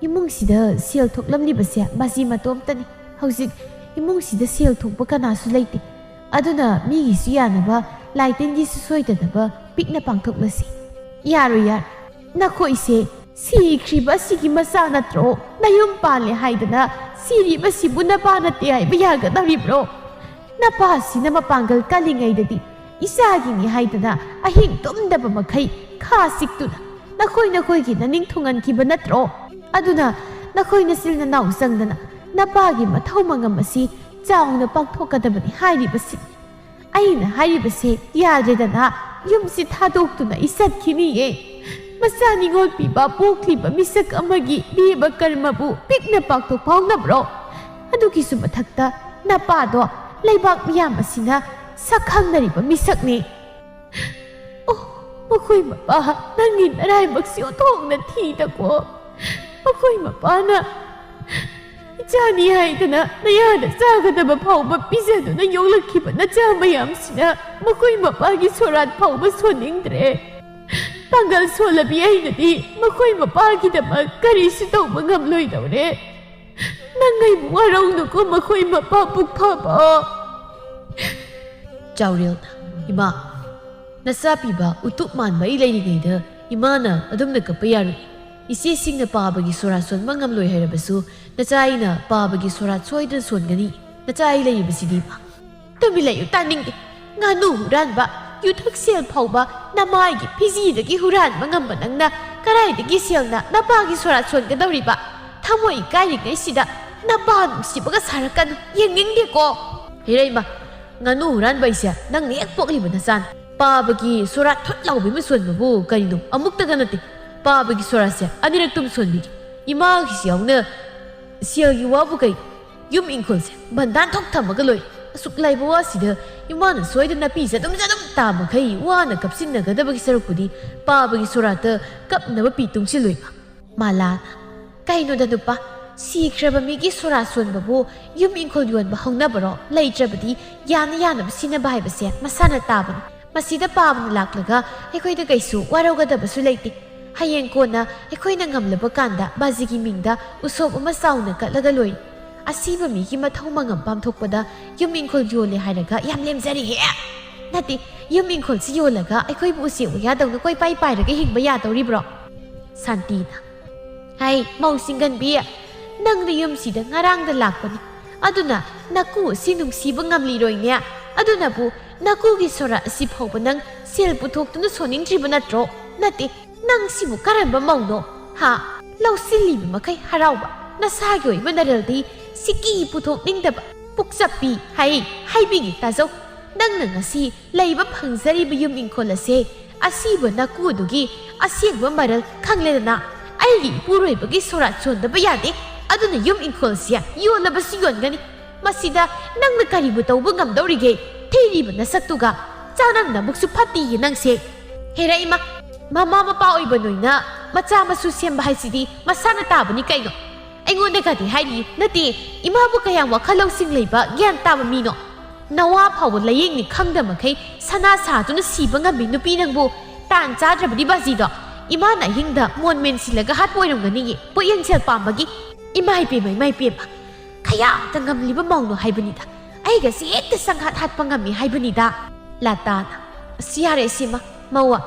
ꯏꯃꯨꯡꯁꯤꯗ ꯁꯦꯜ ꯊꯣꯛꯂꯝꯂꯤꯕꯁꯦ ꯃꯁꯤ ꯃꯇꯣꯝꯇꯅꯤ꯫ ꯍꯧꯖꯤꯛ ꯏꯃꯨꯡꯁꯤꯗ ꯁꯦꯜ ꯊꯣꯛꯄ ꯀꯅꯥꯁꯨ ꯂꯩꯇꯦ꯫ ꯑꯗꯨꯅ ꯃꯤꯒꯤꯁꯨ ꯌꯥꯅꯕ, ꯂꯥꯏꯇꯤꯟꯒꯤꯁꯨ ꯁꯣꯏꯗꯅꯕ ꯄꯤꯛꯅ ꯄꯥꯡꯊꯣꯛꯂꯁꯤ꯫" "ꯌꯥꯔꯣꯏ, ꯌꯥꯔꯣꯏ꯫ ꯅꯈꯣꯏꯁꯦ ꯁꯤꯈ꯭ꯔꯤꯕ ꯑꯁꯤꯒꯤ ꯃꯆꯥ ꯅꯠꯇ꯭ꯔꯣ? ꯅꯌꯨꯝ ꯄꯥꯜꯂꯦ ꯍꯥꯏꯗꯅ ꯁꯤꯔꯤꯕꯁꯤꯕꯨ ꯅꯄꯥ ꯅꯠꯇꯦ ꯍꯥꯏꯕ ꯌꯥꯒꯗꯧꯔꯤꯕ꯭ꯔꯣ? ꯅꯄꯥꯁꯤꯅ ꯃꯄꯥꯡꯒꯜ ꯀꯜꯂꯤꯉꯩꯗꯗꯤ ꯏꯆꯥꯒꯤꯅꯤ ꯍꯥꯏꯗꯅ ꯑꯍꯤꯡ ꯇꯨꯝꯗꯕ ꯃꯈꯩ ꯈꯥ ꯆꯤꯛꯇꯨꯅ ꯅꯈꯣꯏ ꯅꯈꯣꯏꯒꯤ ꯅꯅꯤꯡ ꯊꯨꯡꯍꯟꯈꯤꯕ ꯅꯠꯇ꯭ꯔꯣ? ꯑꯗꯨꯅ ꯅꯈꯣꯏ ꯅꯆꯤꯜ ꯅꯅꯥꯎ ꯆꯪꯗꯅ ꯅꯄꯥꯒꯤ ꯃꯊꯧ ꯃꯉꯝ ꯑꯁꯤ ꯆꯥꯎꯅ ꯄꯥꯡꯊꯣꯛꯀꯗꯕꯅꯤ ꯍꯥꯏꯔꯤꯕꯁꯤ꯫ ꯑꯩꯅ ꯍꯥꯏꯔꯤꯕꯁꯦ ꯌꯥꯗ꯭ꯔꯦꯗꯅ, ꯌꯨꯝꯁꯤ ꯊꯥꯗꯣꯛꯇꯨꯅ ꯑꯩ ꯆꯠꯈꯤꯅꯤꯌꯦ꯫ ꯃꯆꯥ ꯅꯤꯉꯣꯜ ꯄꯤꯕ ꯄꯣꯛꯂꯤꯕ ꯃꯤꯁꯛ ꯑꯃꯒꯤ ꯗꯦꯕ ꯀꯔꯃꯕꯨ ꯄꯤꯛꯅ ꯄꯥꯡꯊꯣꯛ ꯐꯥꯎꯅꯕ꯭ꯔꯣ? ꯑꯗꯨꯒꯤꯁꯨ ꯃꯊꯛꯇ ꯅꯄꯥꯗꯣ ꯂꯩꯕꯥꯛ ꯃꯤꯌꯥꯝ ꯑꯁꯤꯅ ꯁꯛ ꯈꯪꯅꯔꯤꯕ ꯃꯤꯁꯛꯅꯤ꯫ ꯑꯣ, ꯃꯈꯣꯏ ꯃꯄꯥ, ꯅꯪꯒꯤ ꯅꯔꯥꯏꯕꯛꯁꯤ ꯑꯣꯟꯊꯣꯛꯅ ꯊꯤꯗꯀꯣ꯫ ꯃꯈꯣꯏ ꯃꯄꯥꯅ ꯏꯆꯥꯅꯤ ꯍꯥꯏꯗꯅ ꯅꯌꯥꯗ ꯆꯥꯒꯗꯕ ꯐꯥꯎꯕ ꯄꯤꯖꯗꯨꯅ ꯌꯣꯛꯂꯛꯈꯤꯕ ꯅꯆꯥ ꯃꯌꯥꯝꯁꯤꯅ ꯃꯈꯣꯏ ꯃꯄꯥꯒꯤ ꯁꯣꯔꯥꯠ ꯐꯥꯎꯕ ꯁꯣꯟꯅꯤꯡꯗ꯭ꯔꯦ꯫ ꯄꯥꯡꯒꯜ ꯁꯣꯜꯂꯕꯤ ꯑꯩꯅꯗꯤ ꯃꯈꯣꯏ ꯃꯄꯥꯒꯤꯗꯃꯛ ꯀꯔꯤꯁꯨ ꯇꯧꯕ ꯉꯝꯂꯣꯏꯗꯧꯔꯦ꯫ ꯅꯪ ꯑꯩꯕꯨ ꯋꯥꯔꯧꯅꯨꯀꯣ, ꯃꯈꯣꯏ ꯃꯄꯥ ꯄꯨꯛꯐꯕ꯫ ꯆꯥꯎꯔꯦꯜꯅ, "ꯏꯃꯥ, ꯅꯆꯥ ꯄꯤꯕ ꯎꯇꯨꯞ ꯃꯥꯟꯕ ꯑꯩ ꯂꯩꯔꯤꯉꯩꯗ ꯏꯃꯥꯅ ꯑꯗꯨꯝꯅ ꯀꯞꯄ ꯌꯥꯔꯣꯏ꯫ ꯏꯆꯦꯁꯤꯡꯅ ꯄꯥꯕꯒꯤ ꯁꯣꯔꯥꯠ ꯁꯣꯟꯕ ꯉꯝꯂꯣꯏ ꯍꯥꯏꯔꯕꯁꯨ ꯅꯆꯥ ꯑꯩꯅ ꯄꯥꯕꯒꯤ ꯁꯣꯔꯥꯠ ꯁꯣꯏꯗꯅ ꯁꯣꯟꯒꯅꯤ꯫ ꯅꯆꯥ ꯑꯩ ꯂꯩꯔꯤꯕꯁꯤꯗꯤ, ꯏꯃꯥ꯫" "ꯇꯨꯃꯤꯟ ꯂꯩꯌꯨ, ꯇꯥꯅꯤꯡꯗꯦ꯫ ꯉꯥꯅꯨ ꯍꯨꯔꯥꯟꯕ, ꯌꯨꯊꯛ ꯁꯦꯜ ꯐꯥꯎꯕ ꯅꯃꯥꯏꯒꯤ ꯐꯤꯖꯤꯗꯒꯤ ꯍꯨꯔꯥꯟꯕ ꯉꯝꯕ ꯅꯪꯅ ꯀꯗꯥꯏꯗꯒꯤ ꯁꯦꯜꯅ ꯅꯄꯥꯒꯤ ꯁꯣꯔꯥꯠ ꯁꯣꯟꯒꯗꯧꯔꯤꯕ? ꯊꯃꯣꯏ ꯀꯥꯏꯔꯤꯉꯩꯁꯤꯗ ꯅꯄꯥ ꯅꯨꯡꯁꯤꯕꯒ ꯁꯥꯔꯛꯀꯅꯨ, ꯌꯦꯡꯅꯤꯡꯗꯦꯀꯣ꯫" "ꯍꯦꯔꯩꯃ, ꯉꯥꯅꯨ ꯍꯨꯔꯥꯟꯕ ꯑꯩꯁꯦ ꯅꯪꯅ ꯍꯦꯛ ꯄꯣꯛꯂꯤꯕ ꯅꯆꯥꯅꯤ꯫ ꯄꯥꯕꯒꯤ ꯁꯣꯔꯥꯠ ꯊꯨꯠ ꯂꯥꯎꯕꯤ ꯑꯃ ꯁꯣꯟꯕꯕꯨ ꯀꯔꯤꯅꯣ, ꯑꯃꯨꯛꯇꯒ ꯅꯠꯇꯦ꯫ ꯄꯥꯕꯒꯤ ꯁꯣꯔꯥꯠꯁꯦ ꯑꯅꯤꯔꯛꯇꯨꯝ ꯁꯣꯟꯕꯤꯒꯦ꯫ ꯏꯃꯥꯒꯤꯁꯤ ꯌꯥꯎꯅ ꯁꯦꯜꯒꯤ ꯋꯥꯕꯨ ꯀꯩ? ꯌꯨꯝ ꯏꯪꯈꯣꯜꯁꯦ ꯕꯟꯗꯥꯟ ꯊꯣꯛ ꯊꯝꯃꯒ ꯂꯣꯏ꯫ ꯑꯁꯨꯛ ꯂꯥꯏꯕ ꯋꯥꯁꯤꯗ ꯏꯃꯥꯅ ꯁꯣꯏꯗꯅ ꯄꯤ ꯆꯗꯨꯝ ꯆꯗꯨꯝ ꯇꯥ ꯃꯈꯩ ꯋꯥꯅ ꯀꯞꯁꯤꯟꯅꯒꯗꯕꯒꯤ ꯁꯔꯨꯛꯄꯨꯗꯤ ꯄꯥꯕꯒꯤ ꯁꯣꯔꯥꯠꯇ ꯀꯞꯅꯕ ꯄꯤ ꯇꯨꯡꯁꯤꯜꯂꯨꯏꯕ꯫" ꯃꯥꯂꯥꯅ, "ꯀꯩꯅꯣꯗ ꯅꯨꯄꯥ, ꯁꯤꯈ꯭ꯔꯕ ꯃꯤꯒꯤ ꯁꯣꯔꯥꯠ ꯁꯣꯟꯕꯕꯨ ꯌꯨꯝ ꯏꯪꯈꯣꯜ ꯌꯣꯟꯕ ꯍꯧꯅꯕꯔꯣ? ꯂꯩꯇ꯭ꯔꯕꯗꯤ ꯌꯥꯅ ꯌꯥꯅꯕ ꯁꯤꯟꯅꯕ ꯍꯥꯏꯕꯁꯦ ꯃꯁꯥꯅ ꯇꯥꯕꯅꯤ꯫ ꯃꯁꯤꯗ ꯄꯥꯕꯅ ꯂꯥꯛꯂꯒ ꯑꯩꯈꯣꯏꯗ ꯀꯩꯁꯨ ꯋꯥꯔꯧꯒꯗꯕꯁꯨ ꯂꯩꯇꯦ꯫ ꯍꯌꯦꯡ ꯀꯣꯟꯅ ꯑꯩꯈꯣꯏꯅ ꯉꯝꯂꯕ ꯀꯥꯟꯗ ꯕꯥꯖꯤꯒꯤ ꯃꯤꯡꯗ ꯎꯁꯣꯞ ꯑꯃ ꯆꯥꯎꯅ ꯀꯠꯂꯒ ꯂꯣꯏꯔꯦ꯫ ꯑꯁꯤꯕ ꯃꯤꯒꯤ ꯃꯊꯧ ꯃꯉꯝ ꯄꯥꯡꯊꯣꯛꯄꯗ ꯌꯨꯝ ꯏꯪꯈꯣꯜ ꯌꯣꯜꯂꯦ ꯍꯥꯏꯔꯒ ꯌꯥꯝ ꯂꯦꯝꯖꯔꯦꯍꯦ꯫ ꯅꯠꯇꯦ, ꯌꯨꯝ ꯏꯪꯈꯣꯜꯁꯤ ꯌꯣꯜꯂꯒ ꯑꯩꯈꯣꯏꯕꯨ ꯎꯆꯦꯛ ꯋꯥꯌꯥꯗꯧꯅ ꯀꯣꯏꯄꯥꯏ ꯄꯥꯏꯔꯒ ꯍꯤꯡꯕ ꯌꯥꯗꯧꯔꯤꯕ꯭ꯔꯣ?" ꯁꯥꯟꯇꯤꯅ, "ꯍꯩ, ꯃꯧ ꯁꯤꯡꯒꯟꯕꯤ, ꯅꯪꯗꯤ ꯌꯨꯝꯁꯤꯗ ꯉꯔꯥꯡꯗ ꯂꯥꯛꯄꯅꯤ꯫ ꯑꯗꯨꯅ ꯅꯀꯨ ꯑꯁꯤ ꯅꯨꯡꯁꯤꯕ ꯉꯝꯂꯤꯔꯣꯏꯅꯦ꯫ ꯑꯗꯨꯅꯕꯨ ꯅꯀꯨꯒꯤ ꯁꯣꯔꯥꯠ ꯑꯁꯤ ꯐꯥꯎꯕ ꯅꯪ ꯁꯦꯜ ꯄꯨꯊꯣꯛꯇꯨꯅ ꯁꯣꯟꯅꯤꯡꯗ꯭ꯔꯤꯕ ꯅꯠꯇ꯭ꯔꯣ? ꯅꯠꯇꯦ, ꯅꯪ ꯁꯤꯕꯨ ꯀꯔꯝꯕ ꯃꯧꯅꯣ? ꯍꯥ? ꯂꯧꯁꯤꯜꯂꯤꯕ ꯃꯈꯩ ꯍꯔꯥꯎꯕ, ꯅꯁꯥꯒꯤ ꯑꯣꯏꯕ ꯅꯔꯜꯗꯤ ꯁꯤꯀꯤ ꯄꯨꯊꯣꯛꯅꯤꯡꯗꯕ, ꯄꯨꯛꯆꯞꯄꯤ ꯍꯥꯏ, ꯍꯥꯏꯕꯤꯒꯦ ꯇꯥꯖꯧ꯫ ꯅꯪꯅ ꯉꯁꯤ ꯂꯩꯕ ꯐꯪꯖꯔꯤꯕ ꯌꯨꯝ ꯏꯪꯈꯣꯜ ꯑꯁꯦ ꯑꯁꯤꯕ ꯅꯀꯨ ꯑꯗꯨꯒꯤ ꯑꯁꯦꯡꯕ ꯃꯔꯜ ꯈꯪꯂꯦꯗꯅ꯫ ꯑꯩꯒꯤ ꯏꯄꯨꯔꯣꯏꯕꯒꯤ ꯁꯣꯔꯥꯠ ꯁꯣꯟꯗꯕ ꯌꯥꯗꯦ, ꯑꯗꯨꯅ ꯌꯨꯝ ꯏꯪꯈꯣꯜꯁꯦ ꯌꯣꯜꯂꯕꯁꯨ ꯌꯣꯟꯒꯅꯤ꯫ ꯃꯁꯤꯗ ꯅꯪꯅ ꯀꯔꯤꯕꯨ ꯇꯧꯕ ꯉꯝꯗꯧꯔꯤꯒꯦ? ꯊꯤꯔꯤꯕ ꯅꯁꯛꯇꯨꯒ꯫ ꯆꯥꯅꯝ ꯅꯕꯨꯛꯁꯨ ꯐꯠꯇꯤꯌꯦ ꯅꯪꯁꯦ꯫ ꯍꯦꯔꯥ ꯏꯃꯥ, ꯃꯃꯥ ꯃꯄꯥ ꯑꯣꯏꯕ ꯅꯣꯏꯅ ꯃꯆꯥ ꯃꯁꯨ ꯁꯦꯝꯕ ꯍꯥꯏꯁꯤꯗꯤ ꯃꯁꯥꯅ ꯇꯥꯕꯅꯤ ꯀꯩꯅꯣ꯫ ꯑꯩꯉꯣꯟꯗꯒꯗꯤ ꯍꯥꯏꯔꯤ ꯅꯠꯇꯦ, ꯏꯃꯥꯕꯨ ꯀꯌꯥꯝ ꯋꯥꯈꯜ ꯂꯧꯁꯤꯡ ꯂꯩꯕ ꯒ꯭ꯌꯥꯟ ꯇꯥꯕ ꯃꯤꯅꯣ꯫ ꯅꯋꯥ ꯐꯥꯎꯕ ꯂꯥꯏꯌꯦꯡꯅꯤ ꯈꯪꯗ ꯃꯈꯩ ꯁꯅꯥ ꯁꯥꯗꯨꯅ ꯁꯤꯕ ꯉꯝꯃꯤ ꯅꯨꯄꯤ ꯅꯪꯕꯨ꯫ ꯇꯥꯟ ꯆꯥꯗ꯭ꯔꯕꯗꯤ ꯕꯥꯖꯤꯗꯣ꯫ ꯏꯃꯥꯅ ꯑꯍꯤꯡꯗ ꯃꯣꯟ ꯃꯦꯟꯁꯤꯜꯂꯒ ꯍꯥꯠꯄ ꯑꯣꯏꯔꯝꯒꯅꯤꯌꯦ, ꯄꯣꯠꯌꯦꯡ ꯁꯦꯜ ꯄꯥꯝꯕꯒꯤ꯫ ꯏꯃꯥ ꯏꯄꯦꯝꯃ, ꯏꯃꯥ ꯏꯄꯦꯝꯃ꯫ ꯈꯌꯥꯇ ꯉꯝꯂꯤꯕ ꯃꯧꯅꯣ ꯍꯥꯏꯕꯅꯤꯗ꯫ ꯑꯩꯒꯁꯤ ꯍꯦꯛꯇ ꯁꯪꯍꯥꯠ ꯍꯥꯠꯄ ꯉꯝꯃꯤ ꯍꯥꯏꯕꯅꯤꯗ꯫ ꯂꯥꯇꯥꯅ, "ꯑꯁ, ꯌꯥꯔꯦ ꯏꯆꯦꯃ, ꯃꯧꯋꯥ,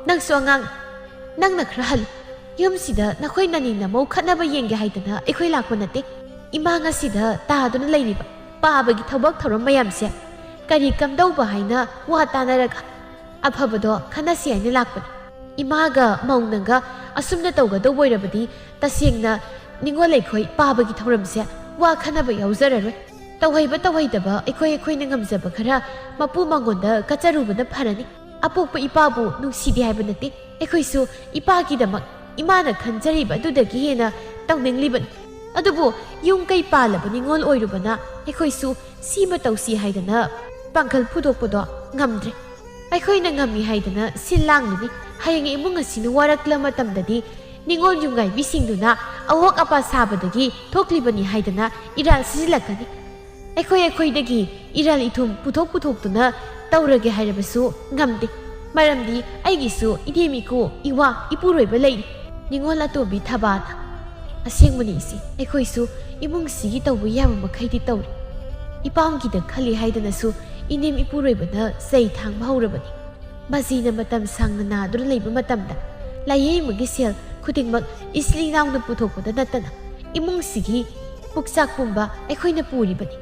ꯅꯪꯁꯨ ꯑꯉꯥꯡ, ꯅꯪꯅ ꯈꯔ ꯍꯜꯂꯨ꯫ ꯌꯨꯝꯁꯤꯗ ꯅꯈꯣꯏ ꯅꯅꯤ ꯅꯃꯧ ꯈꯠꯅꯕ ꯌꯦꯡꯒꯦ ꯍꯥꯏꯗꯅ ꯑꯩꯈꯣꯏ ꯂꯥꯛꯄ ꯅꯠꯇꯦ꯫ ꯏꯃꯥ ꯉꯁꯤꯗ ꯇꯥꯗꯨꯅ ꯂꯩꯔꯤꯕ ꯄꯥꯕꯒꯤ ꯊꯕꯛ ꯊꯧꯔꯝ ꯃꯌꯥꯝꯁꯦ ꯀꯔꯤ ꯀꯝꯗꯧꯕ ꯍꯥꯏꯅ ꯋꯥ ꯇꯥꯅꯔꯒ ꯑꯐꯕꯗꯣ ꯈꯟꯅꯁꯤ ꯍꯥꯏꯅ ꯂꯥꯛꯄꯅꯤ꯫ ꯏꯃꯥꯒ ꯃꯧꯅꯒ ꯑꯁꯨꯝꯅ ꯇꯧꯒꯗꯧꯕ ꯑꯣꯏꯔꯕꯗꯤ ꯇꯁꯦꯡꯅ ꯅꯤꯉꯣꯜ ꯂꯩꯈꯣꯏ ꯄꯥꯕꯒꯤ ꯊꯧꯔꯝꯁꯦ ꯋꯥ ꯈꯟꯅꯕ ꯌꯥꯎꯖꯔꯔꯣꯏ꯫ ꯇꯧꯍꯩꯕ ꯇꯧꯍꯩꯗꯕ ꯑꯩꯈꯣꯏ ꯑꯩꯈꯣꯏꯅ ꯉꯝꯖꯕ ꯈꯔ ꯃꯄꯨ ꯃꯉꯣꯟꯗ ꯀꯠꯆꯔꯨꯕꯅ ꯐꯔꯅꯤ꯫ ꯑꯄꯣꯛꯄ ꯏꯄꯥꯕꯨ ꯅꯨꯡꯁꯤꯗꯦ ꯍꯥꯏꯕ ꯅꯠꯇꯦ꯫ ꯑꯩꯈꯣꯏꯁꯨ ꯏꯄꯥꯒꯤꯗꯃꯛ ꯏꯃꯥꯅ ꯈꯟꯖꯔꯤꯕ ꯑꯗꯨꯗꯒꯤ ꯍꯦꯟꯅ ꯇꯧꯅꯤꯡꯂꯤꯕꯅꯤ꯫ ꯑꯗꯨꯕꯨ ꯌꯨꯝ ꯀꯩ ꯄꯥꯜꯂꯕ ꯅꯤꯉꯣꯜ ꯑꯣꯏꯔꯨꯕꯅ ꯑꯩꯈꯣꯏꯁꯨ ꯁꯤꯃ ꯇꯧꯁꯤ ꯍꯥꯏꯗꯅ ꯄꯥꯡꯒꯜ ꯐꯨꯗꯣꯛꯄꯗꯣ ꯉꯝꯗ꯭ꯔꯦ꯫ ꯑꯩꯈꯣꯏꯅ ꯉꯝꯃꯤ ꯍꯥꯏꯗꯅ ꯁꯤꯜ ꯂꯥꯡꯂꯤꯅꯤ꯫ ꯍꯌꯦꯡ ꯏꯃꯨꯡ ꯑꯁꯤꯅ ꯋꯥꯔꯛꯂ ꯃꯇꯝꯗꯗꯤ ꯅꯤꯉꯣꯜ ꯌꯨꯝꯒꯥꯏꯕꯤꯁꯤꯡꯗꯨꯅ ꯑꯋꯣꯛ ꯑꯄꯥ ꯁꯥꯕꯗꯒꯤ ꯊꯣꯛꯂꯤꯕꯅꯤ ꯍꯥꯏꯗꯅ ꯏꯔꯥꯜ ꯁꯤꯖꯤꯜꯂꯛꯀꯅꯤ꯫ ꯑꯩꯈꯣꯏ ꯑꯩꯈꯣꯏꯗꯒꯤ ꯏꯔꯥꯜ ꯏꯊꯨꯝ ꯄꯨꯊꯣꯛ ꯄꯨꯊꯣꯛꯇꯨꯅ ꯇꯧꯔꯒꯦ ꯍꯥꯏꯔꯕꯁꯨ ꯉꯝꯗꯦ꯫ ꯃꯔꯝꯗꯤ ꯑꯩꯒꯤꯁꯨ ꯏꯅꯦꯝ ꯏꯀꯨ, ꯏꯋꯥ ꯏꯄꯨꯔꯣꯏꯕ ꯂꯩꯔꯤ꯫ ꯅꯤꯉꯣꯜ ꯑꯇꯣꯝꯕꯤ ꯊꯕꯥꯅ, "ꯑꯁꯦꯡꯕꯅꯤ ꯏꯆꯦ, ꯑꯩꯈꯣꯏꯁꯨ ꯏꯃꯨꯡꯁꯤꯒꯤ ꯇꯧꯕ ꯌꯥꯕ ꯃꯈꯩꯗꯤ ꯇꯧꯔꯤ꯫ ꯏꯄꯥꯝꯒꯤꯗ ꯈꯜꯂꯤ ꯍꯥꯏꯗꯅꯁꯨ ꯏꯅꯦꯝ ꯏꯄꯨꯔꯣꯏꯕꯅ ꯆꯩ ꯊꯥꯡꯕ ꯍꯧꯔꯕꯅꯤ꯫ ꯃꯖꯤꯅ ꯃꯇꯝ ꯁꯥꯡꯅ ꯅꯥꯗꯨꯅ ꯂꯩꯕ ꯃꯇꯝꯗ ꯂꯥꯏꯌꯦꯡꯕꯒꯤ ꯁꯦꯜ ꯈꯨꯗꯤꯡꯃꯛ ꯏꯆꯤꯜ ꯏꯅꯥꯎꯅ ꯄꯨꯊꯣꯛꯄꯗ ꯅꯠꯇꯅ ꯏꯃꯨꯡꯁꯤꯒꯤ ꯄꯨꯛꯆꯥꯛ ꯄꯨꯝꯕ ꯑꯩꯈꯣꯏꯅ ꯄꯨꯔꯤꯕꯅꯤ꯫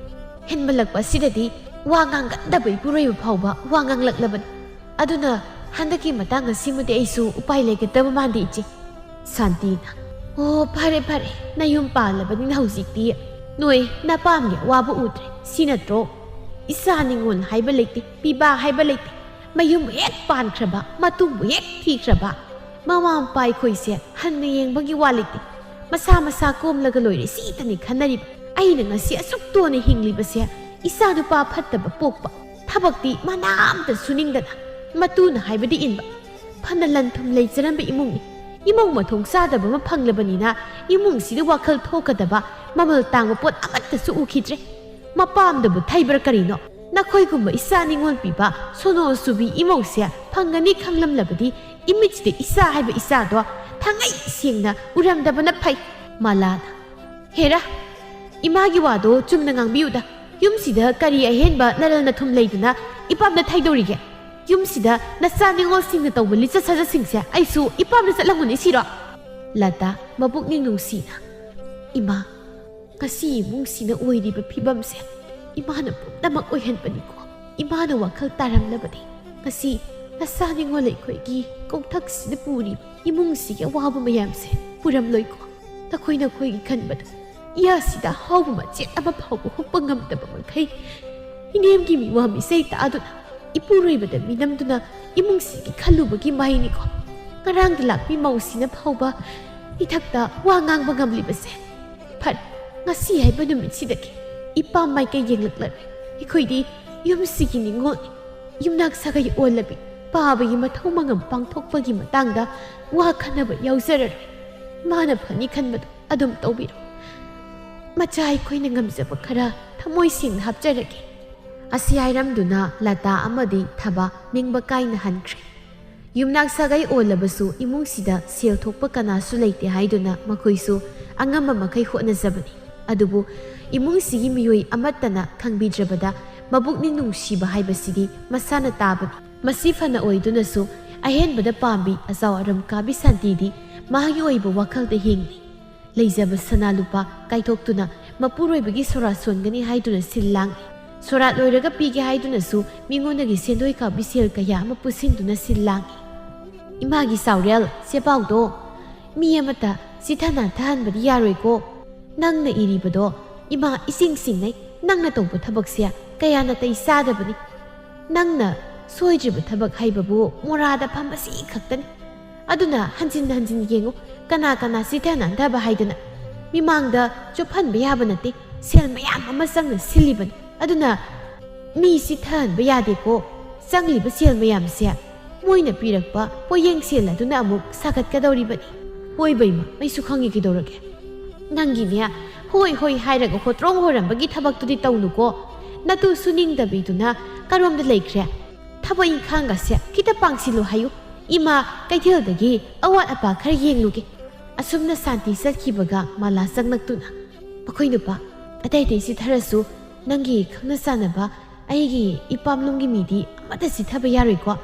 ꯍꯦꯟꯃꯜꯂꯛꯄ ꯑꯁꯤꯗꯗꯤ ꯋꯥ ꯉꯥꯡꯒꯟꯗꯕ ꯏꯄꯨꯔꯣꯏꯕ ꯐꯥꯎꯕ ꯋꯥ ꯉꯥꯡꯂꯛꯂꯕꯅꯤ꯫ ꯑꯗꯨꯅ ꯍꯟꯗꯛꯀꯤ ꯃꯇꯥꯡ ꯑꯁꯤꯃꯗꯤ ꯑꯩꯁꯨ ꯎꯄꯥꯏ ꯂꯩꯒꯗꯕ ꯃꯥꯟꯗꯦ ꯏꯆꯦ꯫" ꯁꯥꯟꯇꯤꯅ, "ꯑꯣ, ꯐꯔꯦ ꯐꯔꯦ, ꯅꯌꯨꯝ ꯄꯥꯜꯂꯕꯅꯤꯅ ꯍꯧꯖꯤꯛꯇꯤ ꯅꯣꯏ ꯅꯄꯥꯝꯒꯤ ꯑꯋꯥꯕ ꯎꯗ꯭ꯔꯦ, ꯁꯤ ꯅꯠꯇ꯭ꯔꯣ? ꯏꯆꯥ ꯅꯤꯉꯣꯜ ꯍꯥꯏꯕ ꯂꯩꯇꯦ, ꯄꯤꯕꯥ ꯍꯥꯏꯕ ꯂꯩꯇꯦ꯫ ꯃꯌꯨꯝꯕꯨ ꯍꯦꯛ ꯄꯥꯟꯈ꯭ꯔꯕ, ꯃꯇꯨꯕꯨ ꯍꯦꯛ ꯊꯤꯈ꯭ꯔꯕ, ꯃꯃꯥ ꯃꯄꯥ ꯑꯩꯈꯣꯏꯁꯦ ꯍꯟꯅ ꯌꯦꯡꯕꯒꯤ ꯋꯥ ꯂꯩꯇꯦ꯫ ꯃꯁꯥ ꯃꯁꯥ ꯀꯣꯝꯂꯒ ꯂꯣꯏꯔꯦ, ꯁꯤꯇꯅꯤ ꯈꯟꯅꯔꯤꯕ꯫ ꯑꯩꯅ ꯉꯁꯤ ꯑꯁꯨꯛ ꯇꯣꯟꯅ ꯍꯤꯡꯂꯤꯕꯁꯦ ꯏꯆꯥ ꯅꯨꯄꯥ ꯐꯠꯇꯕ ꯄꯣꯛꯄ, ꯊꯕꯛꯇꯤ ꯃꯅꯥ ꯑꯝꯇ ꯁꯨꯅꯤꯡꯗꯅ, ꯃꯇꯨꯅ ꯍꯥꯏꯕꯗꯤ ꯏꯟꯕ, ꯐꯅ ꯂꯟ ꯊꯨꯝ ꯂꯩꯖꯔꯝꯕ ꯏꯃꯨꯡꯅꯤ꯫ ꯏꯃꯧ ꯃꯊꯣꯡ ꯆꯥꯗꯕ ꯑꯃ ꯐꯪꯂꯕꯅꯤꯅ ꯏꯃꯨꯡꯁꯤꯗ ꯋꯥꯈꯜ ꯊꯣꯛꯀꯗꯕ ꯃꯃꯜ ꯇꯥꯡꯕ ꯄꯣꯠ ꯑꯃꯠꯇꯁꯨ ꯎꯈꯤꯗ꯭ꯔꯦ꯫ ꯃꯄꯥꯝꯗꯕꯨ ꯊꯩꯕ꯭ꯔꯥ ꯀꯔꯤꯅꯣ? ꯅꯈꯣꯏꯒꯨꯝꯕ ꯏꯆꯥ ꯅꯤꯉꯣꯜ ꯄꯤꯕ ꯁꯣꯅꯣ ꯁꯨꯕꯤ ꯏꯃꯧꯁꯦ ꯐꯪꯒꯅꯤ ꯈꯪꯂꯝꯂꯕꯗꯤ ꯏꯃꯤꯠꯁꯤꯗ ꯏꯆꯥ ꯍꯥꯏꯕ ꯏꯆꯥꯗꯣ ꯊꯥꯡꯉꯩ ꯁꯦꯡꯅ ꯎꯔꯝꯗꯕꯅ ꯐꯩ꯫ ꯃꯂꯥꯅ, ꯍꯦꯔꯥ, ꯏꯃꯥꯒꯤ ꯋꯥꯗꯣ ꯆꯨꯝꯅ ꯉꯥꯡꯕꯤꯌꯨꯗ꯫ ꯌꯨꯝꯁꯤꯗ ꯀꯔꯤ ꯑꯍꯦꯟꯕ ꯅꯔꯜ ꯅꯊꯨꯝ ꯂꯩꯗꯅ ꯏꯄꯥꯝꯗ ꯊꯩꯗꯧꯔꯤꯒꯦ? ꯌꯨꯝꯁꯤꯗ ꯅꯆꯥ ꯅꯤꯉꯣꯜꯁꯤꯡꯅ ꯇꯧꯕ ꯂꯤꯆꯠ ꯁꯥꯖꯠꯁꯤꯡꯁꯦ ꯑꯩꯁꯨ ꯏꯄꯥꯝꯗ ꯆꯠꯂꯝꯒꯅꯤ ꯁꯤꯔꯣ? ꯂꯇꯥ, ꯃꯄꯨꯛꯅꯤꯡ ꯅꯨꯡꯁꯤꯅ, ꯏꯃꯥ, ꯉꯁꯤ ꯏꯃꯨꯡꯁꯤꯅ ꯑꯣꯏꯔꯤꯕ ꯐꯤꯕꯝꯁꯦ ꯏꯃꯥꯅ ꯄꯨꯝꯅꯃꯛ ꯑꯣꯏꯍꯟꯕꯅꯤꯀꯣ꯫ ꯏꯃꯥꯅ ꯋꯥꯈꯜ ꯇꯥꯔꯝꯂꯕꯗꯤ ꯉꯁꯤ ꯅꯆꯥ ꯅꯤꯉꯣꯜ ꯑꯩꯈꯣꯏꯒꯤ ꯀꯣꯛꯊꯛꯁꯤꯗ ꯄꯨꯔꯤꯕ ꯏꯃꯨꯡꯁꯤꯒꯤ ꯑꯋꯥꯕ ꯃꯌꯥꯝꯁꯦ ꯄꯨꯔꯝꯂꯣꯏꯀꯣ꯫ ꯅꯈꯣꯏ ꯅꯈꯣꯏꯒꯤ ꯈꯟꯕꯗ ꯏꯌꯥꯁꯤꯗ ꯑꯍꯥꯎꯕ ꯃꯆꯦꯠ ꯑꯃ ꯐꯥꯎꯕ ꯍꯨꯛꯄ ꯉꯝꯗꯕ ꯃꯈꯩ ꯏꯅꯦꯝꯒꯤ ꯃꯤꯋꯥ ꯃꯤꯁꯩ ꯇꯥꯗꯨꯅ ꯏꯄꯨꯔꯣꯏꯕꯗ ꯃꯤꯅꯝꯗꯨꯅ ꯏꯃꯨꯡꯁꯤꯒꯤ ꯈꯜꯂꯨꯕꯒꯤ ꯃꯍꯩꯅꯤꯀꯣ꯫ ꯉꯔꯥꯡꯗ ꯂꯥꯛꯄꯤ ꯃꯧꯁꯤꯅ ꯐꯥꯎꯕ ꯏꯊꯛꯇ ꯋꯥ ꯉꯥꯡꯕ ꯉꯝꯂꯤꯕꯁꯦ꯫ ꯐꯔꯦ, ꯉꯁꯤ ꯍꯥꯏꯕ ꯅꯨꯃꯤꯠꯁꯤꯗꯒꯤ ꯏꯄꯥꯝ ꯃꯥꯏꯀꯩ ꯌꯦꯡꯂꯛꯂꯔꯣꯏ꯫ ꯑꯩꯈꯣꯏꯗꯤ ꯌꯨꯝꯁꯤꯒꯤ ꯅꯤꯉꯣꯜꯅꯤ꯫ ꯌꯨꯝꯅꯥꯛ ꯁꯥꯒꯩ ꯑꯣꯜꯂꯕꯤ ꯄꯥꯕꯒꯤ ꯃꯊꯧ ꯃꯉꯝ ꯄꯥꯡꯊꯣꯛꯄꯒꯤ ꯃꯇꯥꯡꯗ ꯋꯥ ꯈꯟꯅꯕ ꯌꯥꯎꯖꯔꯔꯣꯏ꯫ ꯏꯃꯥꯅ ꯐꯅꯤ ꯈꯟꯕꯗꯣ ꯑꯗꯨꯝ ꯇꯧꯕꯤꯔꯣ꯫ ꯃꯆꯥ ꯑꯩꯈꯣꯏꯅ ꯉꯝꯖꯕ ꯈꯔ ꯊꯃꯣꯏ ꯁꯦꯡꯅ ꯍꯥꯞꯆꯔꯒꯦ꯫ ꯑꯁꯤ ꯍꯥꯏꯔꯝꯗꯨꯅ ꯂꯇꯥ ꯑꯃꯗꯤ ꯊꯕꯥ ꯅꯤꯡꯕ ꯀꯥꯏꯅ ꯍꯟꯈ꯭ꯔꯦ꯫ ꯌꯨꯝꯅꯥꯛ ꯁꯥꯒꯩ ꯑꯣꯜꯂꯕꯁꯨ ꯏꯃꯨꯡꯁꯤꯗ ꯁꯦꯜ ꯊꯣꯛꯄ ꯀꯅꯥꯁꯨ ꯂꯩꯇꯦ ꯍꯥꯏꯗꯨꯅ ꯃꯈꯣꯏꯁꯨ ꯑꯉꯝꯕ ꯃꯈꯩ ꯍꯣꯠꯅꯖꯕꯅꯤ꯫ ꯑꯗꯨꯕꯨ ꯏꯃꯨꯡꯁꯤꯒꯤ ꯃꯤꯑꯣꯏ ꯑꯃꯠꯇꯅ ꯈꯪꯕꯤꯗ꯭ꯔꯕꯗ ꯃꯄꯨꯛꯅꯤꯡ ꯅꯨꯡꯁꯤꯕ ꯍꯥꯏꯕꯁꯤꯗꯤ ꯃꯁꯥꯅ ꯇꯥꯕꯅꯤ꯫ ꯃꯁꯤ ꯐꯅ ꯑꯣꯏꯗꯨꯅꯁꯨ ꯑꯍꯦꯟꯕꯗ ꯄꯥꯝꯕꯤ ꯑꯆꯥꯎ ꯑꯔꯝ ꯀꯥꯕꯤ ꯁꯥꯟꯇꯤꯗꯤ ꯃꯍꯥꯛꯀꯤ ꯑꯣꯏꯕ ꯋꯥꯈꯜꯗ ꯍꯤꯡꯂꯤ꯫ ꯂꯩꯖꯕ ꯁꯅꯥ ꯂꯨꯄꯥ ꯀꯥꯏꯊꯣꯛꯇꯨꯅ ꯃꯄꯨꯔꯣꯏꯕꯒꯤ ꯁꯣꯔꯥꯠ ꯁꯣꯟꯒꯅꯤ ꯍꯥꯏꯗꯨꯅ ꯁꯤꯜ ꯂꯥꯡꯏ꯫ ꯁꯣꯔꯥꯠ ꯂꯣꯏꯔꯒ ꯄꯤꯒꯦ ꯍꯥꯏꯗꯨꯅꯁꯨ ꯃꯤꯉꯣꯟꯗꯒꯤ ꯁꯦꯟꯗꯣꯏ ꯀꯥꯕꯤ ꯁꯦꯜ ꯀꯌꯥ ꯑꯃ ꯄꯨꯁꯤꯟꯗꯨꯅ ꯁꯤꯜ ꯂꯥꯡꯏ꯫ ꯏꯃꯥꯒꯤ ꯆꯥꯎꯔꯦꯜ, ꯆꯦꯄꯥꯎꯗꯣ, ꯃꯤ ꯑꯃꯠꯇ ꯆꯤꯊ ꯅꯥꯟꯊꯍꯟꯕꯗꯤ ꯌꯥꯔꯣꯏꯀꯣ꯫ ꯅꯪꯅ ꯏꯔꯤꯕꯗꯣ ꯏꯃꯥ ꯏꯁꯤꯡ ꯁꯤꯡꯅꯩ꯫ ꯅꯪꯅ ꯇꯧꯕ ꯊꯕꯛꯁꯦ ꯀꯌꯥ ꯅꯥꯇꯩ ꯆꯥꯗꯕꯅꯤ꯫ ꯅꯪꯅ ꯁꯣꯏꯗ꯭ꯔꯤꯕ ꯊꯕꯛ ꯍꯥꯏꯕꯕꯨ ꯃꯣꯔꯥꯗ ꯐꯝꯕꯁꯤ ꯈꯛꯇꯅꯤ꯫ ꯑꯗꯨꯅ ꯍꯟꯖꯤꯟ ꯍꯟꯖꯤꯟ ꯌꯦꯡꯉꯨ, ꯀꯅꯥ ꯀꯅꯥ ꯆꯤꯊ ꯅꯥꯟꯊꯕ ꯍꯥꯏꯗꯅ꯫ ꯃꯤꯃꯥꯡꯗ ꯆꯨꯞꯍꯟꯕ ꯌꯥꯕ ꯅꯠꯇꯦ꯫ ꯁꯦꯜ ꯃꯌꯥꯝ ꯑꯃ ꯆꯪꯅ ꯁꯤꯜꯂꯤꯕꯅꯤ꯫ ꯑꯗꯨꯅ ꯃꯤ ꯁꯤꯊꯍꯟꯕ ꯌꯥꯗꯦꯀꯣ꯫ ꯆꯪꯂꯤꯕ ꯁꯦꯜ ꯃꯌꯥꯝꯁꯦ ꯃꯣꯏꯅ ꯄꯤꯔꯛꯄ ꯄꯣꯌꯦꯡ ꯁꯦꯜ ꯑꯗꯨꯅ ꯑꯃꯨꯛ ꯁꯥꯒꯠꯀꯗꯧꯔꯤꯕꯅꯤ꯫ ꯍꯣꯏ ꯕꯩꯃ, ꯑꯩꯁꯨ ꯈꯪꯉꯤ ꯀꯩꯗꯧꯔꯒꯦ꯫ ꯅꯪꯒꯤꯅꯦ ꯍꯣꯏ ꯍꯣꯏ ꯍꯥꯏꯔꯒ ꯍꯣꯇ꯭ꯔꯣꯡ ꯍꯣꯔꯝꯕꯒꯤ ꯊꯕꯛꯇꯨꯗꯤ ꯇꯧꯅꯨꯀꯣ꯫ ꯅꯇꯨ ꯁꯨꯅꯤꯡꯗꯕꯤꯗꯨꯅ ꯀꯔꯣꯝꯗ ꯂꯩꯈ꯭ꯔꯦ? ꯊꯕꯛ ꯏꯪꯈꯥꯡꯒꯁꯦ ꯈꯤꯇ ꯄꯥꯡꯁꯤꯜꯂꯨ ꯍꯥꯏꯌꯨ꯫ ꯏꯃꯥ ꯀꯩꯊꯦꯜꯗꯒꯤ ꯑꯋꯥꯠ ꯑꯄꯥ ꯈꯔ ꯌꯦꯡꯂꯨꯒꯦ꯫ ꯑꯁꯨꯝꯅ ꯁꯥꯟꯇꯤ ꯆꯠꯈꯤꯕꯒ ꯃꯥꯂꯥ ꯆꯪꯂꯛꯇꯨꯅ, "ꯃꯈꯣꯏ ꯅꯨꯄꯥ, ꯑꯇꯩ ꯑꯇꯩ ꯆꯤꯊꯔꯁꯨ ꯅꯪꯒꯤ ꯈꯪꯅ ꯆꯥꯟꯅꯕ ꯑꯩꯒꯤ ꯏꯄꯥꯝꯂꯣꯝꯒꯤ ꯃꯤꯗꯤ ꯑꯃꯠꯇ ꯆꯤꯊꯕ ꯌꯥꯔꯣꯏꯀꯣ꯫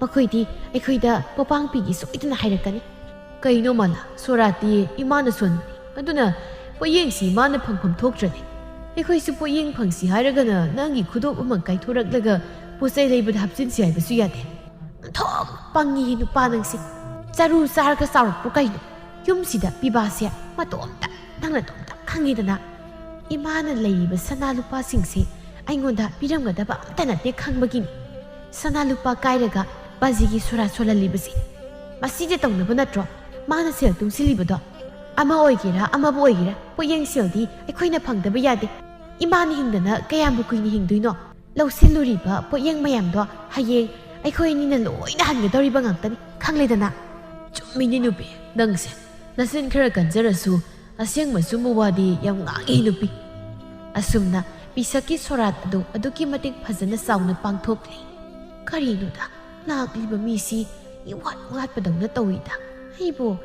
ꯃꯈꯣꯏꯗꯤ ꯑꯩꯈꯣꯏꯗ ꯄꯣꯄꯥꯡ ꯄꯤꯒꯦ ꯁꯣꯏꯗꯅ ꯍꯥꯏꯔꯛꯀꯅꯤ꯫" "ꯀꯩꯅꯣ ꯃꯥꯂꯥ, ꯁꯣꯔꯥꯠꯇꯤ ꯏꯃꯥꯅ ꯁꯣꯟꯕꯅꯤ꯫ ꯑꯗꯨꯅ ꯄꯣꯠꯌꯦꯡꯁꯤ ꯏꯃꯥꯅ ꯐꯪꯐꯝ ꯊꯣꯛꯇ꯭ꯔꯗꯤ? ꯑꯩꯈꯣꯏꯁꯨ ꯄꯣꯠꯌꯦꯡ ꯐꯪꯁꯤ ꯍꯥꯏꯔꯒꯅ ꯅꯪꯒꯤ ꯈꯨꯗꯣꯞ ꯑꯃ ꯀꯥꯏꯊꯣꯔꯛꯂꯒ ꯄꯣꯠ ꯆꯩ ꯂꯩꯕꯗ ꯍꯥꯞꯆꯤꯟꯁꯤ ꯍꯥꯏꯕꯁꯨ ꯌꯥꯗꯦ꯫" "ꯑꯣꯟꯊꯣꯛ ꯄꯪꯉꯤ ꯅꯨꯄꯥ ꯅꯪꯁꯦ꯫ ꯆꯔꯨ ꯆꯥꯔꯒ ꯆꯥꯎꯔꯛꯄ꯭ꯔꯣ ꯀꯩꯅꯣ? ꯌꯨꯝꯁꯤꯗ ꯄꯤꯕꯥꯁꯦ ꯃꯇꯣꯝꯇ, ꯅꯪ ꯅꯇꯣꯝꯇ ꯈꯪꯉꯤꯗꯅ꯫ ꯏꯃꯥꯅ ꯂꯩꯔꯤꯕ ꯁꯅꯥ ꯂꯨꯄꯥꯁꯤꯡꯁꯦ ꯑꯩꯉꯣꯟꯗ ꯄꯤꯔꯝꯒꯗꯕ ꯑꯝꯇ ꯅꯠꯇꯦ ꯈꯪꯕꯒꯤꯅꯤ ꯁꯅꯥ ꯂꯨꯄꯥ ꯀꯥꯏꯔꯒ ꯕꯥꯖꯤꯒꯤ ꯁꯣꯔꯥ ꯁꯣꯜꯍꯜꯂꯤꯕꯁꯦ꯫ ꯃꯁꯤꯗꯤ ꯇꯧꯅꯕ ꯅꯠꯇ꯭ꯔꯣ ꯃꯥꯅ ꯁꯦꯜ ꯇꯨꯡꯁꯤꯜꯂꯤꯕꯗꯣ? ꯑꯃ ꯑꯣꯏꯒꯦꯔꯥ ꯑꯃꯕꯨ ꯑꯣꯏꯒꯦꯔꯥ, ꯄꯣꯠꯌꯦꯡ ꯁꯦꯜꯗꯤ ꯑꯩꯈꯣꯏꯅ ꯐꯪꯗꯕ ꯌꯥꯗꯦ꯫ ꯏꯃꯥꯅ ꯍꯤꯡꯗꯅ ꯀꯌꯥꯝꯕꯨ ꯀꯨꯏꯅ ꯍꯤꯡꯗꯣꯏꯅꯣ? ꯂꯧꯁꯤꯜꯂꯨꯔꯤꯕ ꯄꯣꯠꯌꯦꯡ ꯃꯌꯥꯝꯗꯣ ꯍꯌꯦꯡ ꯑꯩꯈꯣꯏ ꯑꯅꯤꯅ ꯂꯣꯏꯅ ꯍꯟꯒꯗꯧꯔꯤꯕ ꯉꯥꯛꯇꯅꯤ, ꯈꯪꯂꯦꯗꯅ?" "ꯆꯨꯝꯃꯤꯅꯤ ꯅꯨꯄꯤ, ꯅꯪꯁꯦ ꯅꯆꯤꯟ ꯈꯔ ꯀꯟꯖꯔꯁꯨ ꯑꯁꯦꯡꯕ ꯆꯨꯝꯕ ꯋꯥꯗꯤ ꯌꯥꯝ ꯉꯥꯡꯉꯤ ꯅꯨꯄꯤ꯫" ꯑꯁꯨꯝꯅ ꯄꯤꯁꯛꯀꯤ ꯁꯣꯔꯥꯠ ꯑꯗꯨ ꯑꯗꯨꯛꯀꯤ ꯃꯇꯤꯛ ꯐꯖꯅ ꯆꯥꯎꯅ ꯄꯥꯡꯊꯣꯛꯂꯤ꯫ ꯀꯔꯤꯅꯣꯗ, ꯂꯥꯛꯂꯤꯕ ꯃꯤꯁꯤ ꯏꯋꯥꯠ ꯋꯥꯠꯄꯗꯧꯅ ꯇꯧꯏꯗ꯫ ꯑꯩꯕꯨ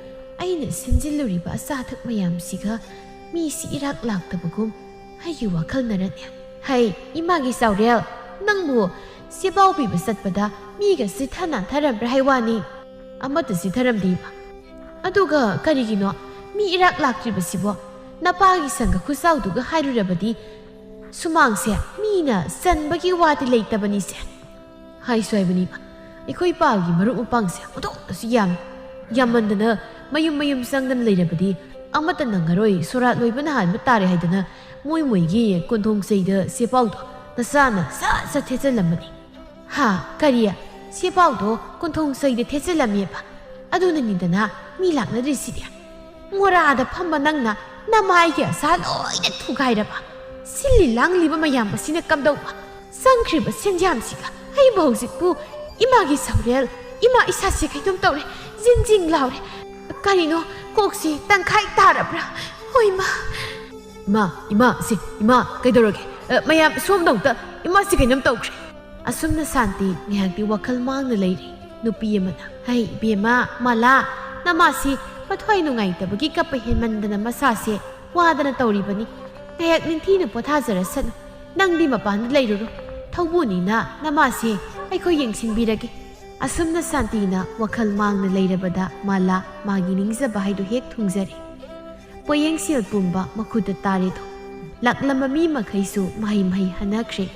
ꯑꯩꯅ ꯁꯤꯟꯖꯤꯜꯂꯨꯔꯤꯕ ꯑꯆꯥ ꯑꯊꯛ ꯃꯌꯥꯝꯁꯤꯒ ꯃꯤꯁꯤ ꯏꯔꯥꯛ ꯂꯥꯛꯇꯕꯒꯨꯝ ꯑꯩꯒꯤ ꯋꯥꯈꯜꯅꯔꯅꯦ? "ꯍꯩ, ꯏꯃꯥꯒꯤ ꯆꯥꯎꯔꯦꯜ, ꯅꯪꯕꯨ ꯁꯦꯕꯥꯎ ꯄꯤꯕ ꯆꯠꯄꯗ ꯃꯤꯒ ꯆꯤꯊ ꯅꯥꯟꯊꯔꯝꯕ꯭ꯔꯥ ꯍꯥꯏ ꯋꯥꯅꯤ?" "ꯑꯃꯠꯇ ꯆꯤꯊꯔꯝꯗꯦ ꯏꯃꯥ꯫" "ꯑꯗꯨꯒ ꯀꯔꯤꯒꯤꯅꯣ ꯃꯤ ꯏꯔꯥꯛ ꯂꯥꯛꯇ꯭ꯔꯤꯕꯁꯤꯕꯣ? ꯅꯄꯥꯒꯤ ꯁꯪꯒ ꯈꯨꯆꯥꯎꯗꯨꯒ ꯍꯥꯏꯔꯨꯔꯕꯗꯤ ꯁꯨꯃꯥꯡꯁꯦ ꯃꯤꯅ ꯆꯟꯕꯒꯤ ꯋꯥꯗꯤ ꯂꯩꯇꯕꯅꯤꯁꯦ꯫" ꯍꯥꯏꯁꯨ ꯍꯥꯏꯕꯅꯤꯕ, ꯑꯩꯈꯣꯏ ꯄꯥꯒꯤ ꯃꯔꯨꯞ ꯃꯄꯥꯡꯁꯦ ꯑꯣꯟꯊꯣꯛꯅꯁꯨ ꯌꯥꯝꯃꯤ꯫ ꯌꯥꯝꯃꯟꯗꯅ ꯃꯌꯨꯝ ꯃꯌꯨꯝ ꯆꯪꯗꯅ ꯂꯩꯔꯕꯗꯤ ꯑꯃꯠꯇ ꯅꯪꯉꯔꯣꯏ, ꯁꯣꯔꯥꯠ ꯂꯣꯏꯕꯅ ꯍꯥꯟꯕ ꯇꯥꯔꯦ ꯍꯥꯏꯗꯅ ꯃꯣꯏ ꯃꯣꯏꯒꯤ ꯀꯣꯟꯊꯣꯡ ꯆꯩꯗ ꯁꯦꯄꯥꯎꯗꯣ ꯅꯆꯥꯅ ꯁꯠ ꯁꯠ ꯊꯦꯠꯆꯜꯂꯝꯕꯅꯤ꯫ ꯍꯥ, ꯀꯔꯤ? ꯁꯦꯄꯥꯎꯗꯣ ꯀꯣꯟꯊꯣꯡ ꯆꯩꯗ ꯊꯦꯠꯆꯜꯂꯝꯃꯦꯕ? ꯑꯗꯨꯅꯅꯤꯗꯅ ꯃꯤ ꯂꯥꯛꯅꯗ꯭ꯔꯤꯁꯤꯗꯤ꯫ ꯃꯣꯔꯥꯗ ꯐꯝꯕ ꯅꯪꯅ ꯅꯃꯥꯏꯒꯤ ꯑꯁꯥ ꯂꯣꯏꯅ ꯊꯨꯒꯥꯏꯔꯕ? ꯁꯤꯜꯂꯤ ꯂꯥꯡꯂꯤꯕ ꯃꯌꯥꯝ ꯑꯁꯤꯅ ꯀꯝꯗꯧꯕ? ꯆꯪꯈ꯭ꯔꯤꯕ ꯁꯦꯟꯌꯥꯝꯁꯤꯒ ꯑꯩꯕꯨ ꯍꯧꯖꯤꯛꯄꯨ ꯏꯃꯥꯒꯤ ꯁꯥꯎꯔꯦꯜ, ꯏꯃꯥ, ꯏꯁꯥꯁꯦ ꯀꯩꯅꯣꯝ ꯇꯧꯔꯦ, ꯖꯤꯡ ꯖꯤꯡ ꯂꯥꯎꯔꯦ꯫ ꯀꯔꯤꯅꯣ, ꯀꯣꯛꯁꯤ ꯇꯪꯈꯥꯏ ꯇꯥꯔꯕ꯭ꯔꯥ? ꯍꯣꯏ, ꯃꯥ꯫ ꯏꯃꯥ, ꯏꯃꯥ, ꯁꯤ, ꯏꯃꯥ, ꯀꯩꯗꯧꯔꯒꯦ? ꯑ, ꯃꯌꯥꯝ ꯁꯣꯝꯗ ꯑꯃꯨꯛꯇ, ꯏꯃꯥꯁꯤ ꯀꯩꯅꯣꯝ ꯇꯧꯈ꯭ꯔꯦ꯫ ꯑꯁꯨꯝꯅ ꯁꯥꯟꯇꯤ ꯉꯥꯏꯍꯥꯛꯇꯤ ꯋꯥꯈꯜ ꯃꯥꯡꯅ ꯂꯩꯔꯤ꯫ ꯅꯨꯄꯤ ꯑꯃꯅ, "ꯍꯩ, ꯏꯕꯦꯝꯃ, ꯃꯥꯂꯥ, ꯅꯃꯥꯁꯤ ꯃꯊ꯭ꯋꯥꯏ ꯅꯨꯡꯉꯥꯏꯇꯕꯒꯤ ꯀꯞꯄ ꯍꯦꯟꯃꯟꯗꯅ ꯃꯁꯥꯁꯦ ꯋꯥꯗꯅ ꯇꯧꯔꯤꯕꯅꯤ꯫ ꯉꯥꯏꯍꯥꯛ ꯅꯤꯡꯊꯤꯅ ꯄꯣꯊꯥꯖꯔꯁꯅꯨ꯫ ꯅꯪꯗꯤ ꯃꯄꯥꯟꯗ ꯂꯩꯔꯨꯔꯣ꯫ ꯊꯧꯕꯨꯅꯤꯅ ꯅꯃꯥꯁꯦ ꯑꯩꯈꯣꯏ ꯌꯦꯡꯁꯤꯟꯕꯤꯔꯒꯦ꯫" ꯑꯁꯨꯝꯅ ꯁꯥꯟꯇꯤꯅ ꯋꯥꯈꯜ ꯃꯥꯡꯅ ꯂꯩꯔꯕꯗ ꯃꯥꯂꯥ ꯃꯥꯒꯤ ꯅꯤꯡꯖꯕ ꯍꯥꯏꯗꯨ ꯍꯦꯛ ꯊꯨꯡꯖꯔꯦ꯫ ꯄꯣꯌꯦꯡ ꯁꯦꯜ ꯄꯨꯝꯕ ꯃꯈꯨꯠꯇ ꯇꯥꯔꯦꯗꯣ꯫ ꯂꯥꯛꯂꯝꯕ ꯃꯤ ꯃꯈꯩꯁꯨ ꯃꯍꯩ ꯃꯍꯩ ꯍꯟꯅꯈ꯭ꯔꯦ꯫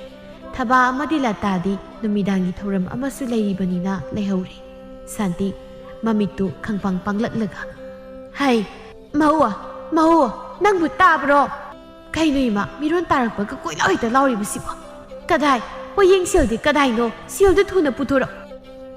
ꯊꯕꯥ ꯑꯃꯗꯤ ꯂꯇꯥꯗꯤ ꯅꯨꯃꯤꯗꯥꯡꯒꯤ ꯊꯧꯔꯝ ꯑꯃꯁꯨ ꯂꯩꯔꯤꯕꯅꯤꯅ ꯂꯩꯍꯧꯔꯦ꯫ ꯁꯥꯟꯇꯤ ꯃꯃꯤꯠꯇꯨ ꯈꯪꯄꯥꯡ ꯄꯥꯡꯂꯛꯂꯒ, "ꯍꯩ, ꯃꯍꯨ, ꯃꯍꯨ, ꯅꯪꯕꯨ ꯇꯥꯕ꯭ꯔꯣ?" "ꯀꯩꯅꯣ ꯏꯃꯥ, ꯃꯤꯔꯣꯟ ꯇꯥꯔꯛꯄꯒ ꯀꯣꯏꯂꯥꯎ ꯍꯦꯛꯇ ꯂꯥꯎꯔꯤꯕꯁꯤꯕꯣ? ꯀꯗꯥꯏ? ꯄꯣꯌꯦꯡ ꯁꯦꯜꯗꯤ ꯀꯗꯥꯏꯅꯣ? ꯁꯦꯜꯗꯨ ꯊꯨꯅ ꯄꯨꯊꯣꯔꯛ꯫"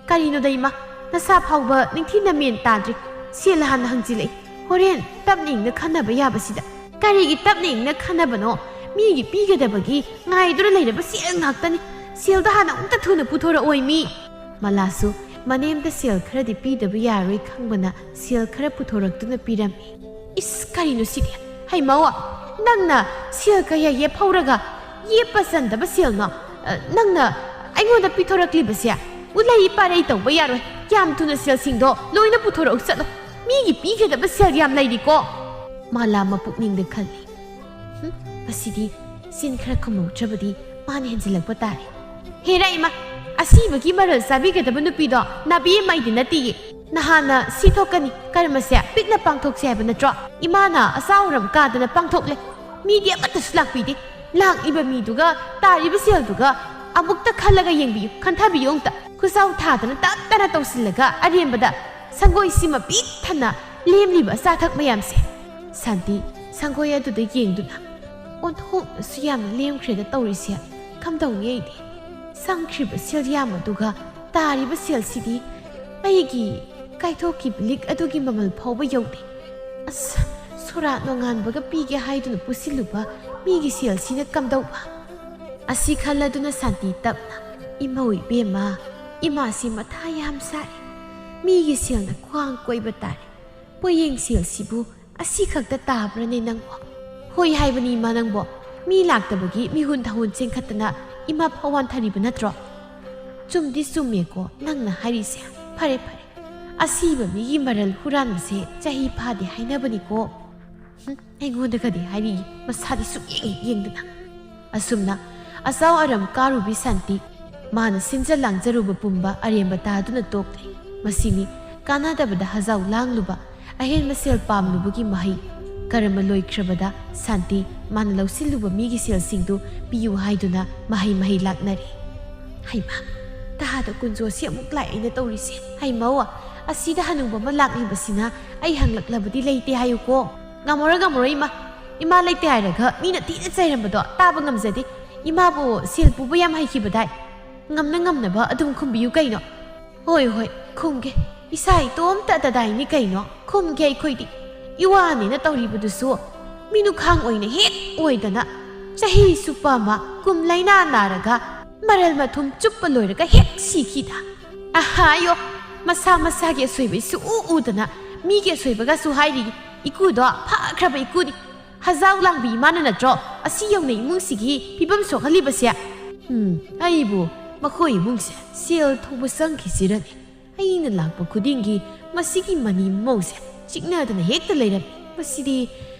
"ꯀꯔꯤꯅꯣꯗ ꯏꯃꯥ, ꯅꯁꯥ ꯐꯥꯎꯕ ꯅꯤꯡꯊꯤꯅ ꯃꯦꯟ ꯇꯥꯗ꯭ꯔꯤ꯫ ꯁꯦꯜ ꯍꯥꯟꯅ ꯍꯪꯖꯤꯜꯂꯛꯏ꯫ ꯍꯣꯔꯦꯟ ꯇꯞꯅ ꯏꯪꯅ ꯈꯟꯅꯕ ꯌꯥꯕꯁꯤꯗ꯫" "ꯀꯔꯤꯒꯤ ꯇꯞꯅ ꯏꯪꯅ ꯈꯟꯅꯕꯅꯣ? ꯃꯤꯒꯤ ꯄꯤꯒꯗꯕꯒꯤ ꯉꯥꯏꯗꯨꯅ ꯂꯩꯔꯕ ꯁꯦꯜ ꯉꯥꯛꯇꯅꯤ꯫ ꯁꯦꯜꯗꯣ ꯍꯥꯟꯅ ꯑꯃꯨꯛꯇ ꯊꯨꯅ ꯄꯨꯊꯣꯔꯛꯑꯣꯏ ꯃꯤ꯫" ꯃꯂꯥꯁꯨ ꯃꯅꯦꯝꯗ ꯁꯦꯜ ꯈꯔꯗꯤ ꯄꯤꯗꯕ ꯌꯥꯔꯣꯏ ꯈꯪꯕꯅ ꯁꯦꯜ ꯈꯔ ꯄꯨꯊꯣꯔꯛꯇꯨꯅ ꯄꯤꯔꯝꯃꯤ꯫ "ꯏꯁ, ꯀꯔꯤꯅꯣ ꯁꯤꯗꯤ? ꯍꯩ ꯃꯧ, ꯅꯪꯅ ꯁꯦꯜ ꯀꯌꯥ ꯌꯦꯞꯍꯧꯔꯒ ꯌꯦꯞꯄ ꯆꯟꯗꯕ ꯁꯦꯜꯅꯣ, ꯑ, ꯅꯪꯅ ꯑꯩꯉꯣꯟꯗ ꯄꯤꯊꯣꯔꯛꯂꯤꯕꯁꯦ? ꯎꯂꯩ ꯄꯥꯔꯩ ꯇꯧꯕ ꯌꯥꯔꯣꯏ꯫ ꯌꯥꯝ ꯊꯨꯅ ꯁꯦꯜꯁꯤꯡꯗꯣ ꯂꯣꯏꯅ ꯄꯨꯊꯣꯔꯛꯎ ꯆꯠꯂꯣ꯫ ꯃꯤꯒꯤ ꯄꯤꯒꯗꯕ ꯁꯦꯜ ꯌꯥꯝ ꯂꯩꯔꯤꯀꯣ꯫" ꯃꯥꯂꯥ ꯃꯄꯨꯛꯅꯤꯡꯗ ꯈꯜꯂꯤ, "ꯍꯨꯝ, ꯃꯁꯤꯗꯤ ꯆꯤꯟ ꯈꯔ ꯈꯨꯝꯍꯧꯗ꯭ꯔꯕꯗꯤ ꯃꯥꯅ ꯍꯦꯟꯖꯤꯜꯂꯛꯄ ꯇꯥꯔꯦ꯫" "ꯍꯦꯔꯥ ꯏꯃꯥ, ꯑꯁꯤꯕꯒꯤ ꯃꯔꯜ ꯆꯥꯕꯤꯒꯗꯕ ꯅꯨꯄꯤꯗꯣ ꯅꯥꯕꯤ ꯑꯃ ꯑꯩꯗꯤ ꯅꯠꯇꯦꯌꯦ꯫ ꯅꯍꯥꯟꯅ ꯁꯤ ꯊꯣꯛꯀꯅꯤ, ꯀꯔꯃꯁꯦ ꯄꯤꯛꯅ ꯄꯥꯡꯊꯣꯛꯁꯦ ꯍꯥꯏꯕ ꯅꯠꯇ꯭ꯔꯣ? ꯏꯃꯥꯅ ꯑꯆꯥꯎꯔꯝ ꯀꯥꯗꯅ ꯄꯥꯡꯊꯣꯛꯂꯦ꯫ ꯃꯤꯗꯤ ꯑꯃꯠꯇꯁꯨ ꯂꯥꯛꯄꯤꯗꯦ꯫ ꯂꯥꯛꯂꯤꯕ ꯃꯤꯗꯨꯒ ꯇꯥꯔꯤꯕ ꯁꯦꯜꯗꯨꯒ ꯑꯃꯨꯛꯇ ꯈꯜꯂꯒ ꯌꯦꯡꯕꯤꯌꯨ, ꯈꯟꯊꯕꯤꯌꯨ ꯑꯃꯨꯛꯇ꯫ ꯈꯨꯆꯥꯎ ꯊꯥꯗꯅ ꯇꯞ ꯇꯅ ꯇꯧꯁꯤꯜꯂꯒ ꯑꯔꯦꯝꯕꯗ ꯁꯪꯒꯣꯏꯁꯤꯃ ꯄꯤꯛ ꯊꯟꯅ ꯂꯦꯝꯂꯤꯕ ꯑꯆꯥꯊꯛ ꯃꯌꯥꯝꯁꯦ꯫" ꯁꯥꯟꯇꯤ ꯁꯪꯒꯣꯏ ꯑꯗꯨꯗ ꯌꯦꯡꯗꯨꯅ, "ꯑꯣꯟꯊꯣꯛꯅꯁꯨ ꯌꯥꯝꯅ ꯂꯦꯝꯈ꯭ꯔꯦꯗ ꯇꯧꯔꯤꯁꯦ꯫ ꯀꯝꯗꯧꯅꯤ ꯑꯩꯗꯤ? ꯆꯪꯈ꯭ꯔꯤꯕ ꯁꯦꯜ ꯌꯥꯝ ꯑꯗꯨꯒ ꯇꯥꯔꯤꯕ ꯁꯦꯜꯁꯤꯗꯤ ꯑꯩꯒꯤ ꯀꯥꯏꯊꯣꯛꯈꯤꯕ ꯂꯤꯛ ꯑꯗꯨꯒꯤ ꯃꯃꯜ ꯐꯥꯎꯕ ꯌꯧꯗꯦ꯫ ꯑꯁ, ꯁꯣꯔꯥꯠ ꯅꯣꯡꯉꯥꯟꯕꯒ ꯄꯤꯒꯦ ꯍꯥꯏꯗꯨꯅ ꯄꯨꯁꯤꯜꯂꯨꯕ ꯃꯤꯒꯤ ꯁꯦꯜꯁꯤꯅ ꯀꯝꯗꯧꯕ? ꯑꯁꯤ ꯈꯜꯂꯗꯨꯅ ꯁꯥꯟꯇꯤ ꯇꯞꯅ, "ꯏꯃꯧ ꯏꯕꯦꯝꯃ, ꯏꯃꯥꯁꯤ ꯃꯊꯥ ꯌꯥꯝ ꯁꯥꯏ꯫ ꯃꯤꯒꯤ ꯁꯦꯜꯅ ꯈ꯭ꯋꯥꯡ ꯀꯣꯏꯕ ꯇꯥꯔꯦ꯫ ꯄꯣꯌꯦꯡ ꯁꯦꯜꯁꯤꯕꯨ ꯑꯁꯤ ꯈꯛꯇ ꯇꯥꯕ꯭ꯔꯅꯦ ꯅꯪꯕꯣ?" "ꯍꯣꯏ ꯍꯥꯏꯕꯅꯤ ꯏꯃꯥ ꯅꯪꯕꯣ, ꯃꯤ ꯂꯥꯛꯇꯕꯒꯤ ꯃꯤꯍꯨꯟ ꯊꯥꯍꯨꯟ ꯆꯦꯟꯈꯠꯇꯅ ꯏꯃꯥ ꯐꯥꯎ ꯋꯥꯟꯊꯔꯤꯕ ꯅꯠꯇ꯭ꯔꯣ?" "ꯆꯨꯝꯗꯤ ꯆꯨꯝꯃꯦꯀꯣ ꯅꯪꯅ ꯍꯥꯏꯔꯤꯁꯦ꯫ ꯐꯔꯦ ꯐꯔꯦ, ꯑꯁꯤꯕ ꯃꯤꯒꯤ ꯃꯔꯜ ꯍꯨꯔꯥꯟꯕꯁꯦ ꯆꯍꯤ ꯐꯥꯗꯦ ꯍꯥꯏꯅꯕꯅꯤꯀꯣ꯫" ꯍꯨꯝ, ꯑꯩꯉꯣꯟꯗꯒꯗꯤ ꯍꯥꯏꯔꯤ, ꯃꯁꯥꯗꯤ ꯁꯨꯛꯌꯦꯡ ꯍꯦꯛ ꯌꯦꯡꯗꯅ꯫ ꯑꯁꯨꯝꯅ ꯑꯆꯥꯎ ꯑꯔꯝ ꯀꯥꯔꯨꯕꯤ ꯁꯥꯟꯇꯤ, ꯃꯥꯅ ꯁꯤꯟꯖ ꯂꯥꯡꯖꯔꯨꯕ ꯄꯨꯝꯕ ꯑꯔꯦꯝꯕ ꯇꯥꯗꯨꯅ ꯇꯣꯛꯂꯦ꯫ ꯃꯁꯤꯅꯤ ꯀꯥꯟꯅꯗꯕꯗ ꯍꯖꯥꯎ ꯂꯥꯡꯂꯨꯕ, ꯑꯍꯦꯟꯕ ꯁꯦꯜ ꯄꯥꯝꯂꯨꯕꯒꯤ ꯃꯍꯩ꯫ ꯀꯔꯃ ꯂꯣꯏꯈ꯭ꯔꯕꯗ ꯁꯥꯟꯇꯤ, ꯃꯥꯅ ꯂꯧꯁꯤꯜꯂꯨꯕ ꯃꯤꯒꯤ ꯁꯦꯜꯁꯤꯡꯗꯨ ꯄꯤꯌꯨ ꯍꯥꯏꯗꯨꯅ ꯃꯍꯩ ꯃꯍꯩ ꯂꯥꯛꯅꯔꯦ꯫ ꯍꯩꯃꯥ, ꯇꯥꯗ ꯀꯨꯟꯖꯣꯁꯤ ꯑꯃꯨꯛ ꯂꯥꯛꯑꯦꯅ ꯇꯧꯔꯤꯁꯦ꯫ ꯍꯩꯃꯧ, ꯑꯁꯤꯗ ꯍꯅꯨꯕ ꯑꯃ ꯂꯥꯛꯂꯤꯕꯁꯤꯅ ꯑꯩ ꯍꯪꯂꯛꯂꯕꯗꯤ ꯂꯩꯇꯦ ꯍꯥꯏꯌꯨꯀꯣ꯫ ꯉꯝꯃꯔꯣꯏ, ꯉꯝꯃꯔꯣꯏ ꯏꯃꯥ꯫ ꯏꯃꯥ ꯂꯩꯇꯦ ꯍꯥꯏꯔꯒ ꯃꯤꯅ ꯊꯤꯅ ꯆꯩꯔꯝꯕꯗꯣ ꯇꯥꯕ ꯉꯝꯖꯗꯦ꯫ ꯏꯃꯥꯕꯨ ꯁꯦꯜ ꯄꯨꯕ ꯌꯥꯝ ꯍꯩꯈꯤꯕꯗꯥꯏ? ꯉꯝꯅ ꯉꯝꯅꯕ ꯑꯗꯨꯝ ꯈꯨꯝꯕꯤꯌꯨ ꯀꯩꯅꯣ꯫ ꯍꯣꯏ, ꯍꯣꯏ, ꯈꯨꯝꯒꯦ꯫ ꯏꯁꯥ ꯏꯇꯣꯝꯇ ꯑꯇꯗꯥꯏꯅꯤ ꯀꯩꯅꯣ꯫ ꯈꯨꯝꯒꯦ ꯑꯩꯈꯣꯏꯗꯤ꯫ ꯏꯋꯥꯅꯦꯅ ꯇꯧꯔꯤꯕꯗꯨꯁꯨ ꯃꯤꯅꯨꯈꯥꯡ ꯑꯣꯏꯅ ꯍꯦꯛ ꯑꯣꯏꯗꯅ, ꯆꯍꯤ ꯁꯨꯞꯄ ꯑꯃ ꯀꯨꯝ ꯂꯥꯏꯅꯥ ꯅꯥꯔꯒ ꯃꯔꯜ ꯃꯊꯨꯝ ꯆꯨꯞꯄ ꯂꯣꯏꯔꯒ ꯍꯦꯛ ꯁꯤꯈꯤꯗ꯫ ꯑꯍꯥꯌꯣ, ꯃꯁꯥ ꯃꯁꯥꯒꯤ ꯑꯁꯣꯏꯕ ꯁꯨꯛꯎ ꯎꯗꯅ ꯃꯤꯒꯤ ꯑꯁꯣꯏꯕꯒꯁꯨ ꯍꯥꯏꯔꯤ꯫ ꯏꯀꯨꯗꯣ ꯐꯈ꯭ꯔꯕ ꯏꯀꯨꯅꯤ꯫ ꯍꯖꯥꯎ ꯂꯥꯡꯕꯤ ꯏꯃꯥꯅ ꯅꯠꯇ꯭ꯔꯣ ꯑꯁꯤ ꯌꯧꯅ ꯏꯃꯨꯡꯁꯤꯒꯤ ꯐꯤꯕꯝ ꯁꯣꯛꯍꯜꯂꯤꯕꯁꯦ? ꯎꯝ, ꯑꯩꯕꯨ ꯃꯈꯣꯏ ꯏꯃꯨꯡꯁꯦ ꯁꯦꯜ ꯊꯧꯕ ꯆꯪꯈꯤꯁꯤꯔꯅꯦ꯫ ꯑꯩꯅ ꯂꯥꯛꯄ ꯈꯨꯗꯤꯡꯒꯤ ꯃꯁꯤꯒꯤ ꯃꯅꯤ ꯃꯃꯧꯁꯦ ꯆꯤꯛꯅꯗꯅ ꯍꯦꯛꯇ ꯂꯩꯔꯝꯃꯤ꯫ ꯃꯁꯤꯗꯤ,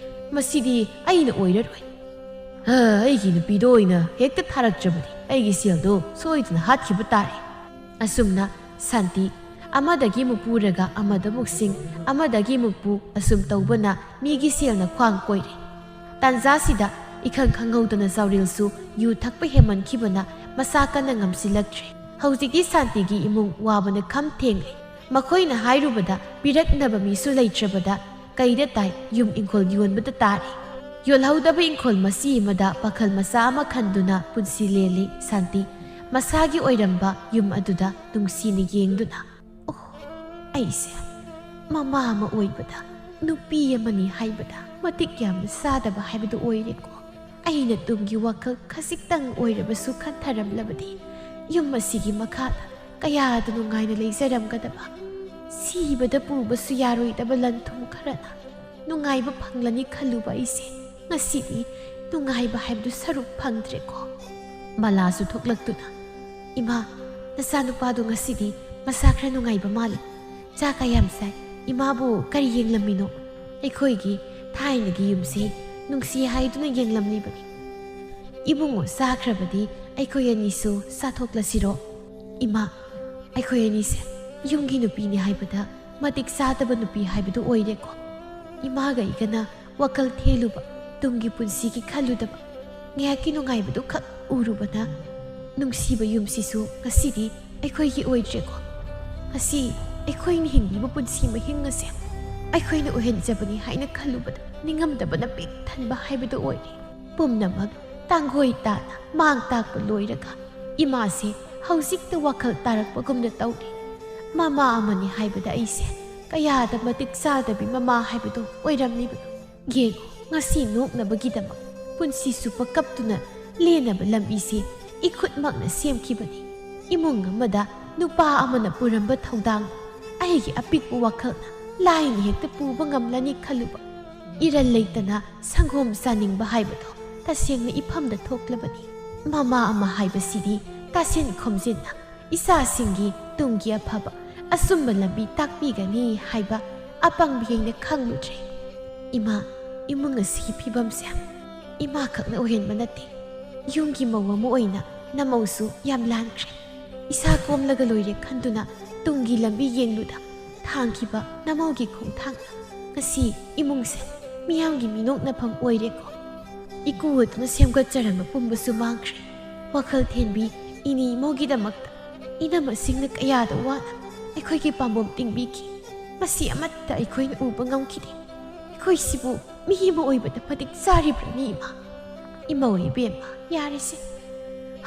ꯃꯁꯤꯗꯤ ꯑꯩꯅ ꯑꯣꯏꯔꯔꯣꯏ꯫ ꯍꯥ, ꯑꯩꯒꯤ ꯅꯨꯄꯤꯗꯣ ꯑꯣꯏꯅ ꯍꯦꯛꯇ ꯊꯥꯔꯛꯇ꯭ꯔꯕꯗꯤ ꯑꯩꯒꯤ ꯁꯦꯜꯗꯣ ꯁꯣꯏꯗꯅ ꯍꯥꯠꯈꯤꯕ ꯇꯥꯔꯦ꯫ ꯑꯁꯨꯝꯅ ꯁꯥꯟꯇꯤ ꯑꯃꯗꯒꯤ ꯑꯃꯨꯛ ꯄꯨꯔꯒ ꯑꯃꯗ ꯑꯃꯨꯛ ꯁꯤꯡ, ꯑꯃꯗꯒꯤ ꯑꯃꯨꯛ ꯄꯨ, ꯑꯁꯨꯝ ꯇꯧꯕꯅ ꯃꯤꯒꯤ ꯁꯦꯜꯅ ꯈ꯭ꯋꯥꯡ ꯀꯣꯏꯔꯦ꯫ ꯇꯥꯟꯖꯥꯁꯤꯗ ꯏꯈꯪ ꯈꯪꯍꯧꯗꯅ ꯆꯥꯎꯔꯦꯜꯁꯨ ꯌꯨ ꯊꯛꯄ ꯍꯦꯟꯃꯟꯈꯤꯕꯅ ꯃꯁꯥ ꯀꯟꯅ ꯉꯝꯁꯤꯜꯂꯛꯇ꯭ꯔꯦ꯫ ꯍꯧꯖꯤꯛꯇꯤ ꯁꯥꯟꯇꯤꯒꯤ ꯏꯃꯨꯡ ꯋꯥꯕꯅ ꯈꯝ ꯊꯦꯡꯂꯦ꯫ ꯃꯈꯣꯏꯅ ꯍꯥꯏꯔꯨꯕꯗ ꯄꯤꯔꯛꯅꯕ ꯃꯤꯁꯨ ꯂꯩꯇ꯭ꯔꯕꯗ ꯀꯩꯗ ꯇꯥꯏ ꯌꯨꯝ ꯏꯪꯈꯣꯜ ꯌꯣꯟꯕꯗ ꯇꯥꯔꯦ꯫ ꯌꯣꯜꯍꯧꯗꯕ ꯏꯪꯈꯣꯜ ꯃꯆꯤ ꯑꯃꯗ ꯄꯥꯈꯜ ꯃꯆꯥ ꯑꯃ ꯈꯟꯗꯨꯅ ꯄꯨꯟꯁꯤ ꯂꯦꯜꯂꯤ ꯁꯥꯟꯇꯤ꯫ ꯃꯁꯥꯒꯤ ꯑꯣꯏꯔꯝꯕ ꯌꯨꯝ ꯑꯗꯨꯗ ꯅꯨꯡꯁꯤꯅ ꯌꯦꯡꯗꯨꯅ꯫ ꯑꯣ, ꯑꯩꯁꯦ ꯃꯃꯥ ꯑꯃ ꯑꯣꯏꯕꯗ ꯅꯨꯄꯤ ꯑꯃꯅꯤ ꯍꯥꯏꯕꯗ ꯃꯇꯤꯛ ꯌꯥꯝꯅ ꯆꯥꯗꯕ ꯍꯥꯏꯕꯗꯨ ꯑꯣꯏꯔꯦꯀꯣ꯫ ꯑꯩꯅ ꯇꯨꯡꯒꯤ ꯋꯥꯈꯜ ꯈꯖꯤꯛꯇꯪ ꯑꯣꯏꯔꯕꯁꯨ ꯈꯟꯊꯔꯝꯂꯕꯗꯤ ꯌꯨꯝ ꯑꯁꯤꯒꯤ ꯃꯈꯥꯗ ꯀꯌꯥꯗ ꯅꯨꯡꯉꯥꯏꯅ ꯂꯩꯖꯔꯝꯒꯗꯕ꯫ ꯁꯤꯕꯗ ꯄꯨꯕꯁꯨ ꯌꯥꯔꯣꯏꯗꯕ ꯂꯟ ꯊꯨꯝ ꯈꯔꯅ ꯅꯨꯡꯉꯥꯏꯕ ꯐꯪꯂꯅꯤ ꯈꯜꯂꯨꯕ ꯑꯩꯁꯦ ꯉꯁꯤꯗꯤ ꯅꯨꯡꯉꯥꯏꯕ ꯍꯥꯏꯕꯗꯨ ꯁꯔꯨꯛ ꯐꯪꯗ꯭ꯔꯦꯀꯣ꯫ ꯃꯂꯥꯁꯨ ꯊꯣꯛꯂꯛꯇꯨꯅ, "ꯏꯃꯥ, ꯅꯆꯥꯅꯨꯄꯥꯗꯨ ꯉꯁꯤꯗꯤ ꯃꯁꯥ ꯈꯔ ꯅꯨꯡꯉꯥꯏꯕ ꯃꯥꯜꯂꯤ꯫ ꯆꯥꯛ ꯀꯌꯥꯝ ꯆꯥꯏ? ꯏꯃꯥꯕꯨ ꯀꯔꯤ ꯌꯦꯡꯂꯝꯃꯤꯅꯣ?" ꯑꯩꯈꯣꯏꯒꯤ ꯊꯥꯏꯅꯒꯤ ꯌꯨꯝꯁꯦ ꯅꯨꯡꯁꯤ ꯍꯥꯏꯗꯨꯅ ꯌꯦꯡꯂꯝꯂꯤꯕꯅꯤ꯫ "ꯏꯕꯨꯡꯉꯣ ꯆꯥꯈ꯭ꯔꯕꯗꯤ ꯑꯩꯈꯣꯏ ꯑꯅꯤꯁꯨ ꯆꯥꯊꯣꯛꯂꯁꯤꯔꯣ?" "ꯏꯃꯥ, ꯑꯩꯈꯣꯏ ꯑꯅꯤꯁꯦ ꯌꯨꯝꯒꯤ ꯅꯨꯄꯤꯅꯤ ꯍꯥꯏꯕꯗ ꯃꯇꯤꯛ ꯆꯥꯗꯕ ꯅꯨꯄꯤ ꯍꯥꯏꯕꯗꯨ ꯑꯣꯏꯔꯦꯀꯣ꯫ ꯏꯃꯥꯒ ꯑꯩꯒꯅ ꯋꯥꯈꯜ ꯊꯦꯜꯂꯨꯕ, ꯇꯨꯡꯒꯤ ꯄꯨꯟꯁꯤꯒꯤ ꯈꯜꯂꯨꯗꯕ, ꯉꯥꯏꯍꯥꯛꯀꯤ ꯅꯨꯡꯉꯥꯏꯕꯗꯨ ꯈꯛ ꯎꯔꯨꯕꯅ ꯅꯨꯡꯁꯤꯕ ꯌꯨꯝꯁꯤꯁꯨ ꯉꯁꯤꯗꯤ ꯑꯩꯈꯣꯏꯒꯤ ꯑꯣꯏꯗ꯭ꯔꯦꯀꯣ꯫ ꯉꯁꯤ ꯑꯩꯈꯣꯏꯅ ꯍꯤꯡꯂꯤꯕ ꯄꯨꯟꯁꯤ ꯃꯍꯤꯡ ꯑꯁꯦ ꯑꯩꯈꯣꯏꯅ ꯑꯣꯏꯍꯟꯖꯕꯅꯤ ꯍꯥꯏꯅ ꯈꯜꯂꯨꯕꯗ ꯅꯤꯡꯉꯝꯗꯕꯅ ꯄꯤꯛ ꯊꯟꯕ ꯍꯥꯏꯕꯗꯨ ꯑꯣꯏꯔꯦ꯫ ꯄꯨꯝꯅꯃꯛ ꯇꯥꯡꯒꯣꯏ ꯇꯥꯅ ꯃꯥꯡ ꯇꯥꯛꯄ ꯂꯣꯏꯔꯒ ꯏꯃꯥꯁꯦ ꯍꯧꯖꯤꯛꯇ ꯋꯥꯈꯜ ꯇꯥꯔꯛꯄꯒꯨꯝꯅ ꯇꯧꯔꯦ꯫ ꯃꯃꯥ ꯑꯃꯅꯤ ꯍꯥꯏꯕꯗ ꯑꯩꯁꯦ ꯀꯌꯥꯗ ꯃꯇꯤꯛ ꯆꯥꯗꯕꯤ ꯃꯃꯥ ꯍꯥꯏꯕꯗꯨ ꯑꯣꯏꯔꯝꯂꯤꯕꯅꯣ꯫ ꯌꯦꯡꯉꯨ, ꯉꯁꯤ ꯅꯣꯛꯅꯕꯒꯤꯗꯃꯛ ꯄꯨꯟꯁꯤ ꯆꯨꯞꯄ ꯀꯞꯇꯨꯅ ꯂꯦꯟꯅꯕ ꯂꯝꯕꯤꯁꯤ ꯏꯈꯨꯠꯃꯛꯅ ꯁꯦꯝꯈꯤꯕꯅꯤ꯫ ꯏꯃꯨꯡ ꯑꯃꯗ ꯅꯨꯄꯥ ꯑꯃꯅ ꯄꯨꯔꯝꯕ ꯊꯧꯗꯥꯡ ꯑꯩꯒꯤ ꯑꯄꯤꯛꯄ ꯋꯥꯈꯜꯅ ꯂꯥꯏꯅ ꯍꯦꯛꯇ ꯄꯨꯕ ꯉꯝꯂꯅꯤ ꯈꯜꯂꯨꯕ꯫ ꯏꯔꯟ ꯂꯩꯇꯅ ꯁꯪꯒꯣꯝ ꯆꯥꯅꯤꯡꯕ ꯍꯥꯏꯕꯗꯣ ꯇꯁꯦꯡꯅ ꯏꯐꯝꯗ ꯊꯣꯛꯂꯕꯅꯤ꯫ ꯃꯃꯥ ꯑꯃ ꯍꯥꯏꯕꯁꯤꯗꯤ ꯇꯥꯁꯤꯟ ꯈꯣꯝꯖꯤꯟꯅ ꯏꯆꯥꯁꯤꯡꯒꯤ ꯇꯨꯡꯒꯤ ꯑꯐꯕ ꯑꯆꯨꯝꯕ ꯂꯝꯕꯤ ꯇꯥꯛꯄꯤꯒꯅꯤ ꯍꯥꯏꯕ ꯑꯄꯪꯕꯤ ꯑꯩꯅ ꯈꯪꯂꯨꯗ꯭ꯔꯦ꯫ ꯏꯃꯥ, ꯏꯃꯨꯡ ꯑꯁꯤꯒꯤ ꯐꯤꯕꯝꯁꯦ ꯏꯃꯥ ꯈꯛꯅ ꯑꯣꯏꯍꯟꯕ ꯅꯠꯇꯦ꯫ ꯌꯨꯝꯒꯤ ꯃꯧ ꯑꯃ ꯑꯣꯏꯅ ꯅꯃꯧꯁꯨ ꯌꯥꯝ ꯂꯥꯟꯈ꯭ꯔꯦ꯫ ꯏꯁꯥ ꯀꯣꯝꯂꯒ ꯂꯣꯏꯔꯦ ꯈꯟꯗꯨꯅ ꯇꯨꯡꯒꯤ ꯂꯝꯕꯤ ꯌꯦꯡꯂꯨꯗ ꯊꯥꯡꯈꯤꯕ ꯅꯃꯧꯒꯤ ꯈꯣꯡꯊꯥꯡꯅ ꯉꯁꯤ ꯏꯃꯨꯡꯁꯦ ꯃꯤꯌꯥꯝꯒꯤ ꯃꯤꯅꯣꯛꯅꯐꯝ ꯑꯣꯏꯔꯦꯀꯣ꯫ ꯏꯀꯨ ꯑꯗꯨꯅ ꯁꯦꯝꯒꯠꯆꯔꯝꯕ ꯄꯨꯝꯕꯁꯨ ꯃꯥꯡꯈ꯭ꯔꯦ꯫ ꯋꯥꯈꯜ ꯊꯦꯟꯕꯤ ꯏꯅꯦ ꯏꯃꯧꯒꯤꯗꯃꯛꯇ ꯏꯅꯝꯃꯁꯤꯡꯅ ꯀꯌꯥꯗ ꯋꯥꯅ ꯑꯩꯈꯣꯏꯒꯤ ꯄꯥꯝꯕꯣꯝ ꯇꯤꯡꯕꯤꯈꯤ꯫ ꯃꯁꯤ ꯑꯃꯠꯇ ꯑꯩꯈꯣꯏꯅ ꯎꯕ ꯉꯝꯈꯤꯗꯦ꯫ ꯑꯩꯈꯣꯏꯁꯤꯕꯨ ꯃꯤ ꯑꯃ ꯑꯣꯏꯕꯗ ꯃꯇꯤꯛ ꯆꯥꯔꯤꯕ꯭ꯔꯅꯤ, ꯏꯃꯥ? ꯏꯃꯧ ꯏꯕꯦꯝꯃ, ꯌꯥꯔꯦꯁꯦ꯫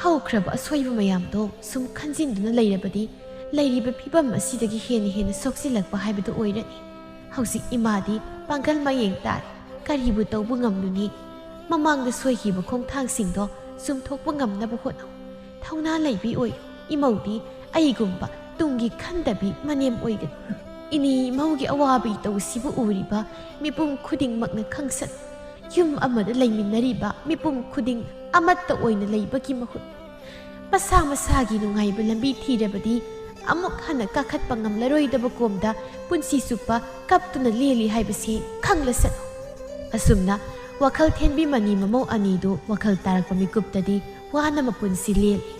ꯍꯧꯈ꯭ꯔꯕ ꯑꯁꯣꯏꯕ ꯃꯌꯥꯝꯗꯣ ꯁꯨꯝ ꯈꯟꯖꯤꯟꯗꯨꯅ ꯂꯩꯔꯕꯗꯤ ꯂꯩꯔꯤꯕ ꯐꯤꯕꯝ ꯑꯁꯤꯗꯒꯤ ꯍꯦꯟꯅ ꯍꯦꯟꯅ ꯁꯣꯛꯆꯤꯜꯂꯛꯄ ꯍꯥꯏꯕꯗꯨ ꯑꯣꯏꯔꯅꯤ꯫ ꯍꯧꯖꯤꯛ ꯏꯃꯥꯗꯤ ꯄꯥꯡꯒꯜ ꯃꯌꯦꯡ ꯇꯥꯔꯦ꯫ ꯀꯔꯤꯕꯨ ꯇꯧꯕ ꯉꯝꯂꯨꯅꯤ? ꯃꯃꯥꯡꯗ ꯁꯣꯏꯈꯤꯕ ꯈꯣꯡꯊꯥꯡꯁꯤꯡꯗꯣ ꯆꯨꯝꯊꯣꯛꯄ ꯉꯝꯅꯕ ꯍꯣꯠꯅꯧ꯫ ꯊꯧꯅꯥ ꯂꯩꯕꯤ ꯑꯣꯏꯌꯨ꯫ ꯏꯃꯧꯗꯤ ꯑꯩꯒꯨꯝꯕ ꯇꯨꯡꯒꯤ ꯈꯟꯗꯕꯤ ꯃꯅꯦꯝ ꯑꯣꯏꯒꯅꯤ꯫ ꯏꯅꯦ ꯏꯃꯧꯒꯤ ꯑꯋꯥꯕ ꯏꯇꯧꯁꯤꯕꯨ ꯎꯔꯤꯕ ꯃꯤꯄꯨꯝ ꯈꯨꯗꯤꯡꯃꯛꯅ ꯈꯪꯁꯠ꯫ ꯌꯨꯝ ꯑꯃꯗ ꯂꯩꯃꯤꯟꯅꯔꯤꯕ ꯃꯤꯄꯨꯝ ꯈꯨꯗꯤꯡ ꯑꯃꯠꯇ ꯑꯣꯏꯅ ꯂꯩꯕꯒꯤ ꯃꯍꯨꯠ, ꯃꯁꯥ ꯃꯁꯥꯒꯤ ꯅꯨꯡꯉꯥꯏꯕ ꯂꯝꯕꯤ ꯊꯤꯔꯕꯗꯤ ꯑꯃꯨꯛ ꯍꯟꯅ ꯀꯥꯈꯠꯄ ꯉꯝꯂꯔꯣꯏꯗꯕ ꯀꯣꯝꯗ ꯄꯨꯟꯁꯤ ꯆꯨꯞꯄ ꯀꯞꯇꯨꯅ ꯂꯦꯜꯂꯤ ꯍꯥꯏꯕꯁꯤ ꯈꯪꯂꯁꯅꯨ꯫ ꯑꯁꯨꯝꯅ ꯋꯥꯈꯜ ꯊꯦꯟꯕꯤ ꯃꯅꯤ ꯃꯃꯧ ꯑꯅꯤꯗꯨ ꯋꯥꯈꯜ ꯇꯥꯔꯛꯄ ꯃꯤꯀꯨꯞꯇꯗꯤ ꯋꯥꯅ ꯃꯄꯨꯟꯁꯤ ꯂꯦꯜꯂꯤ꯫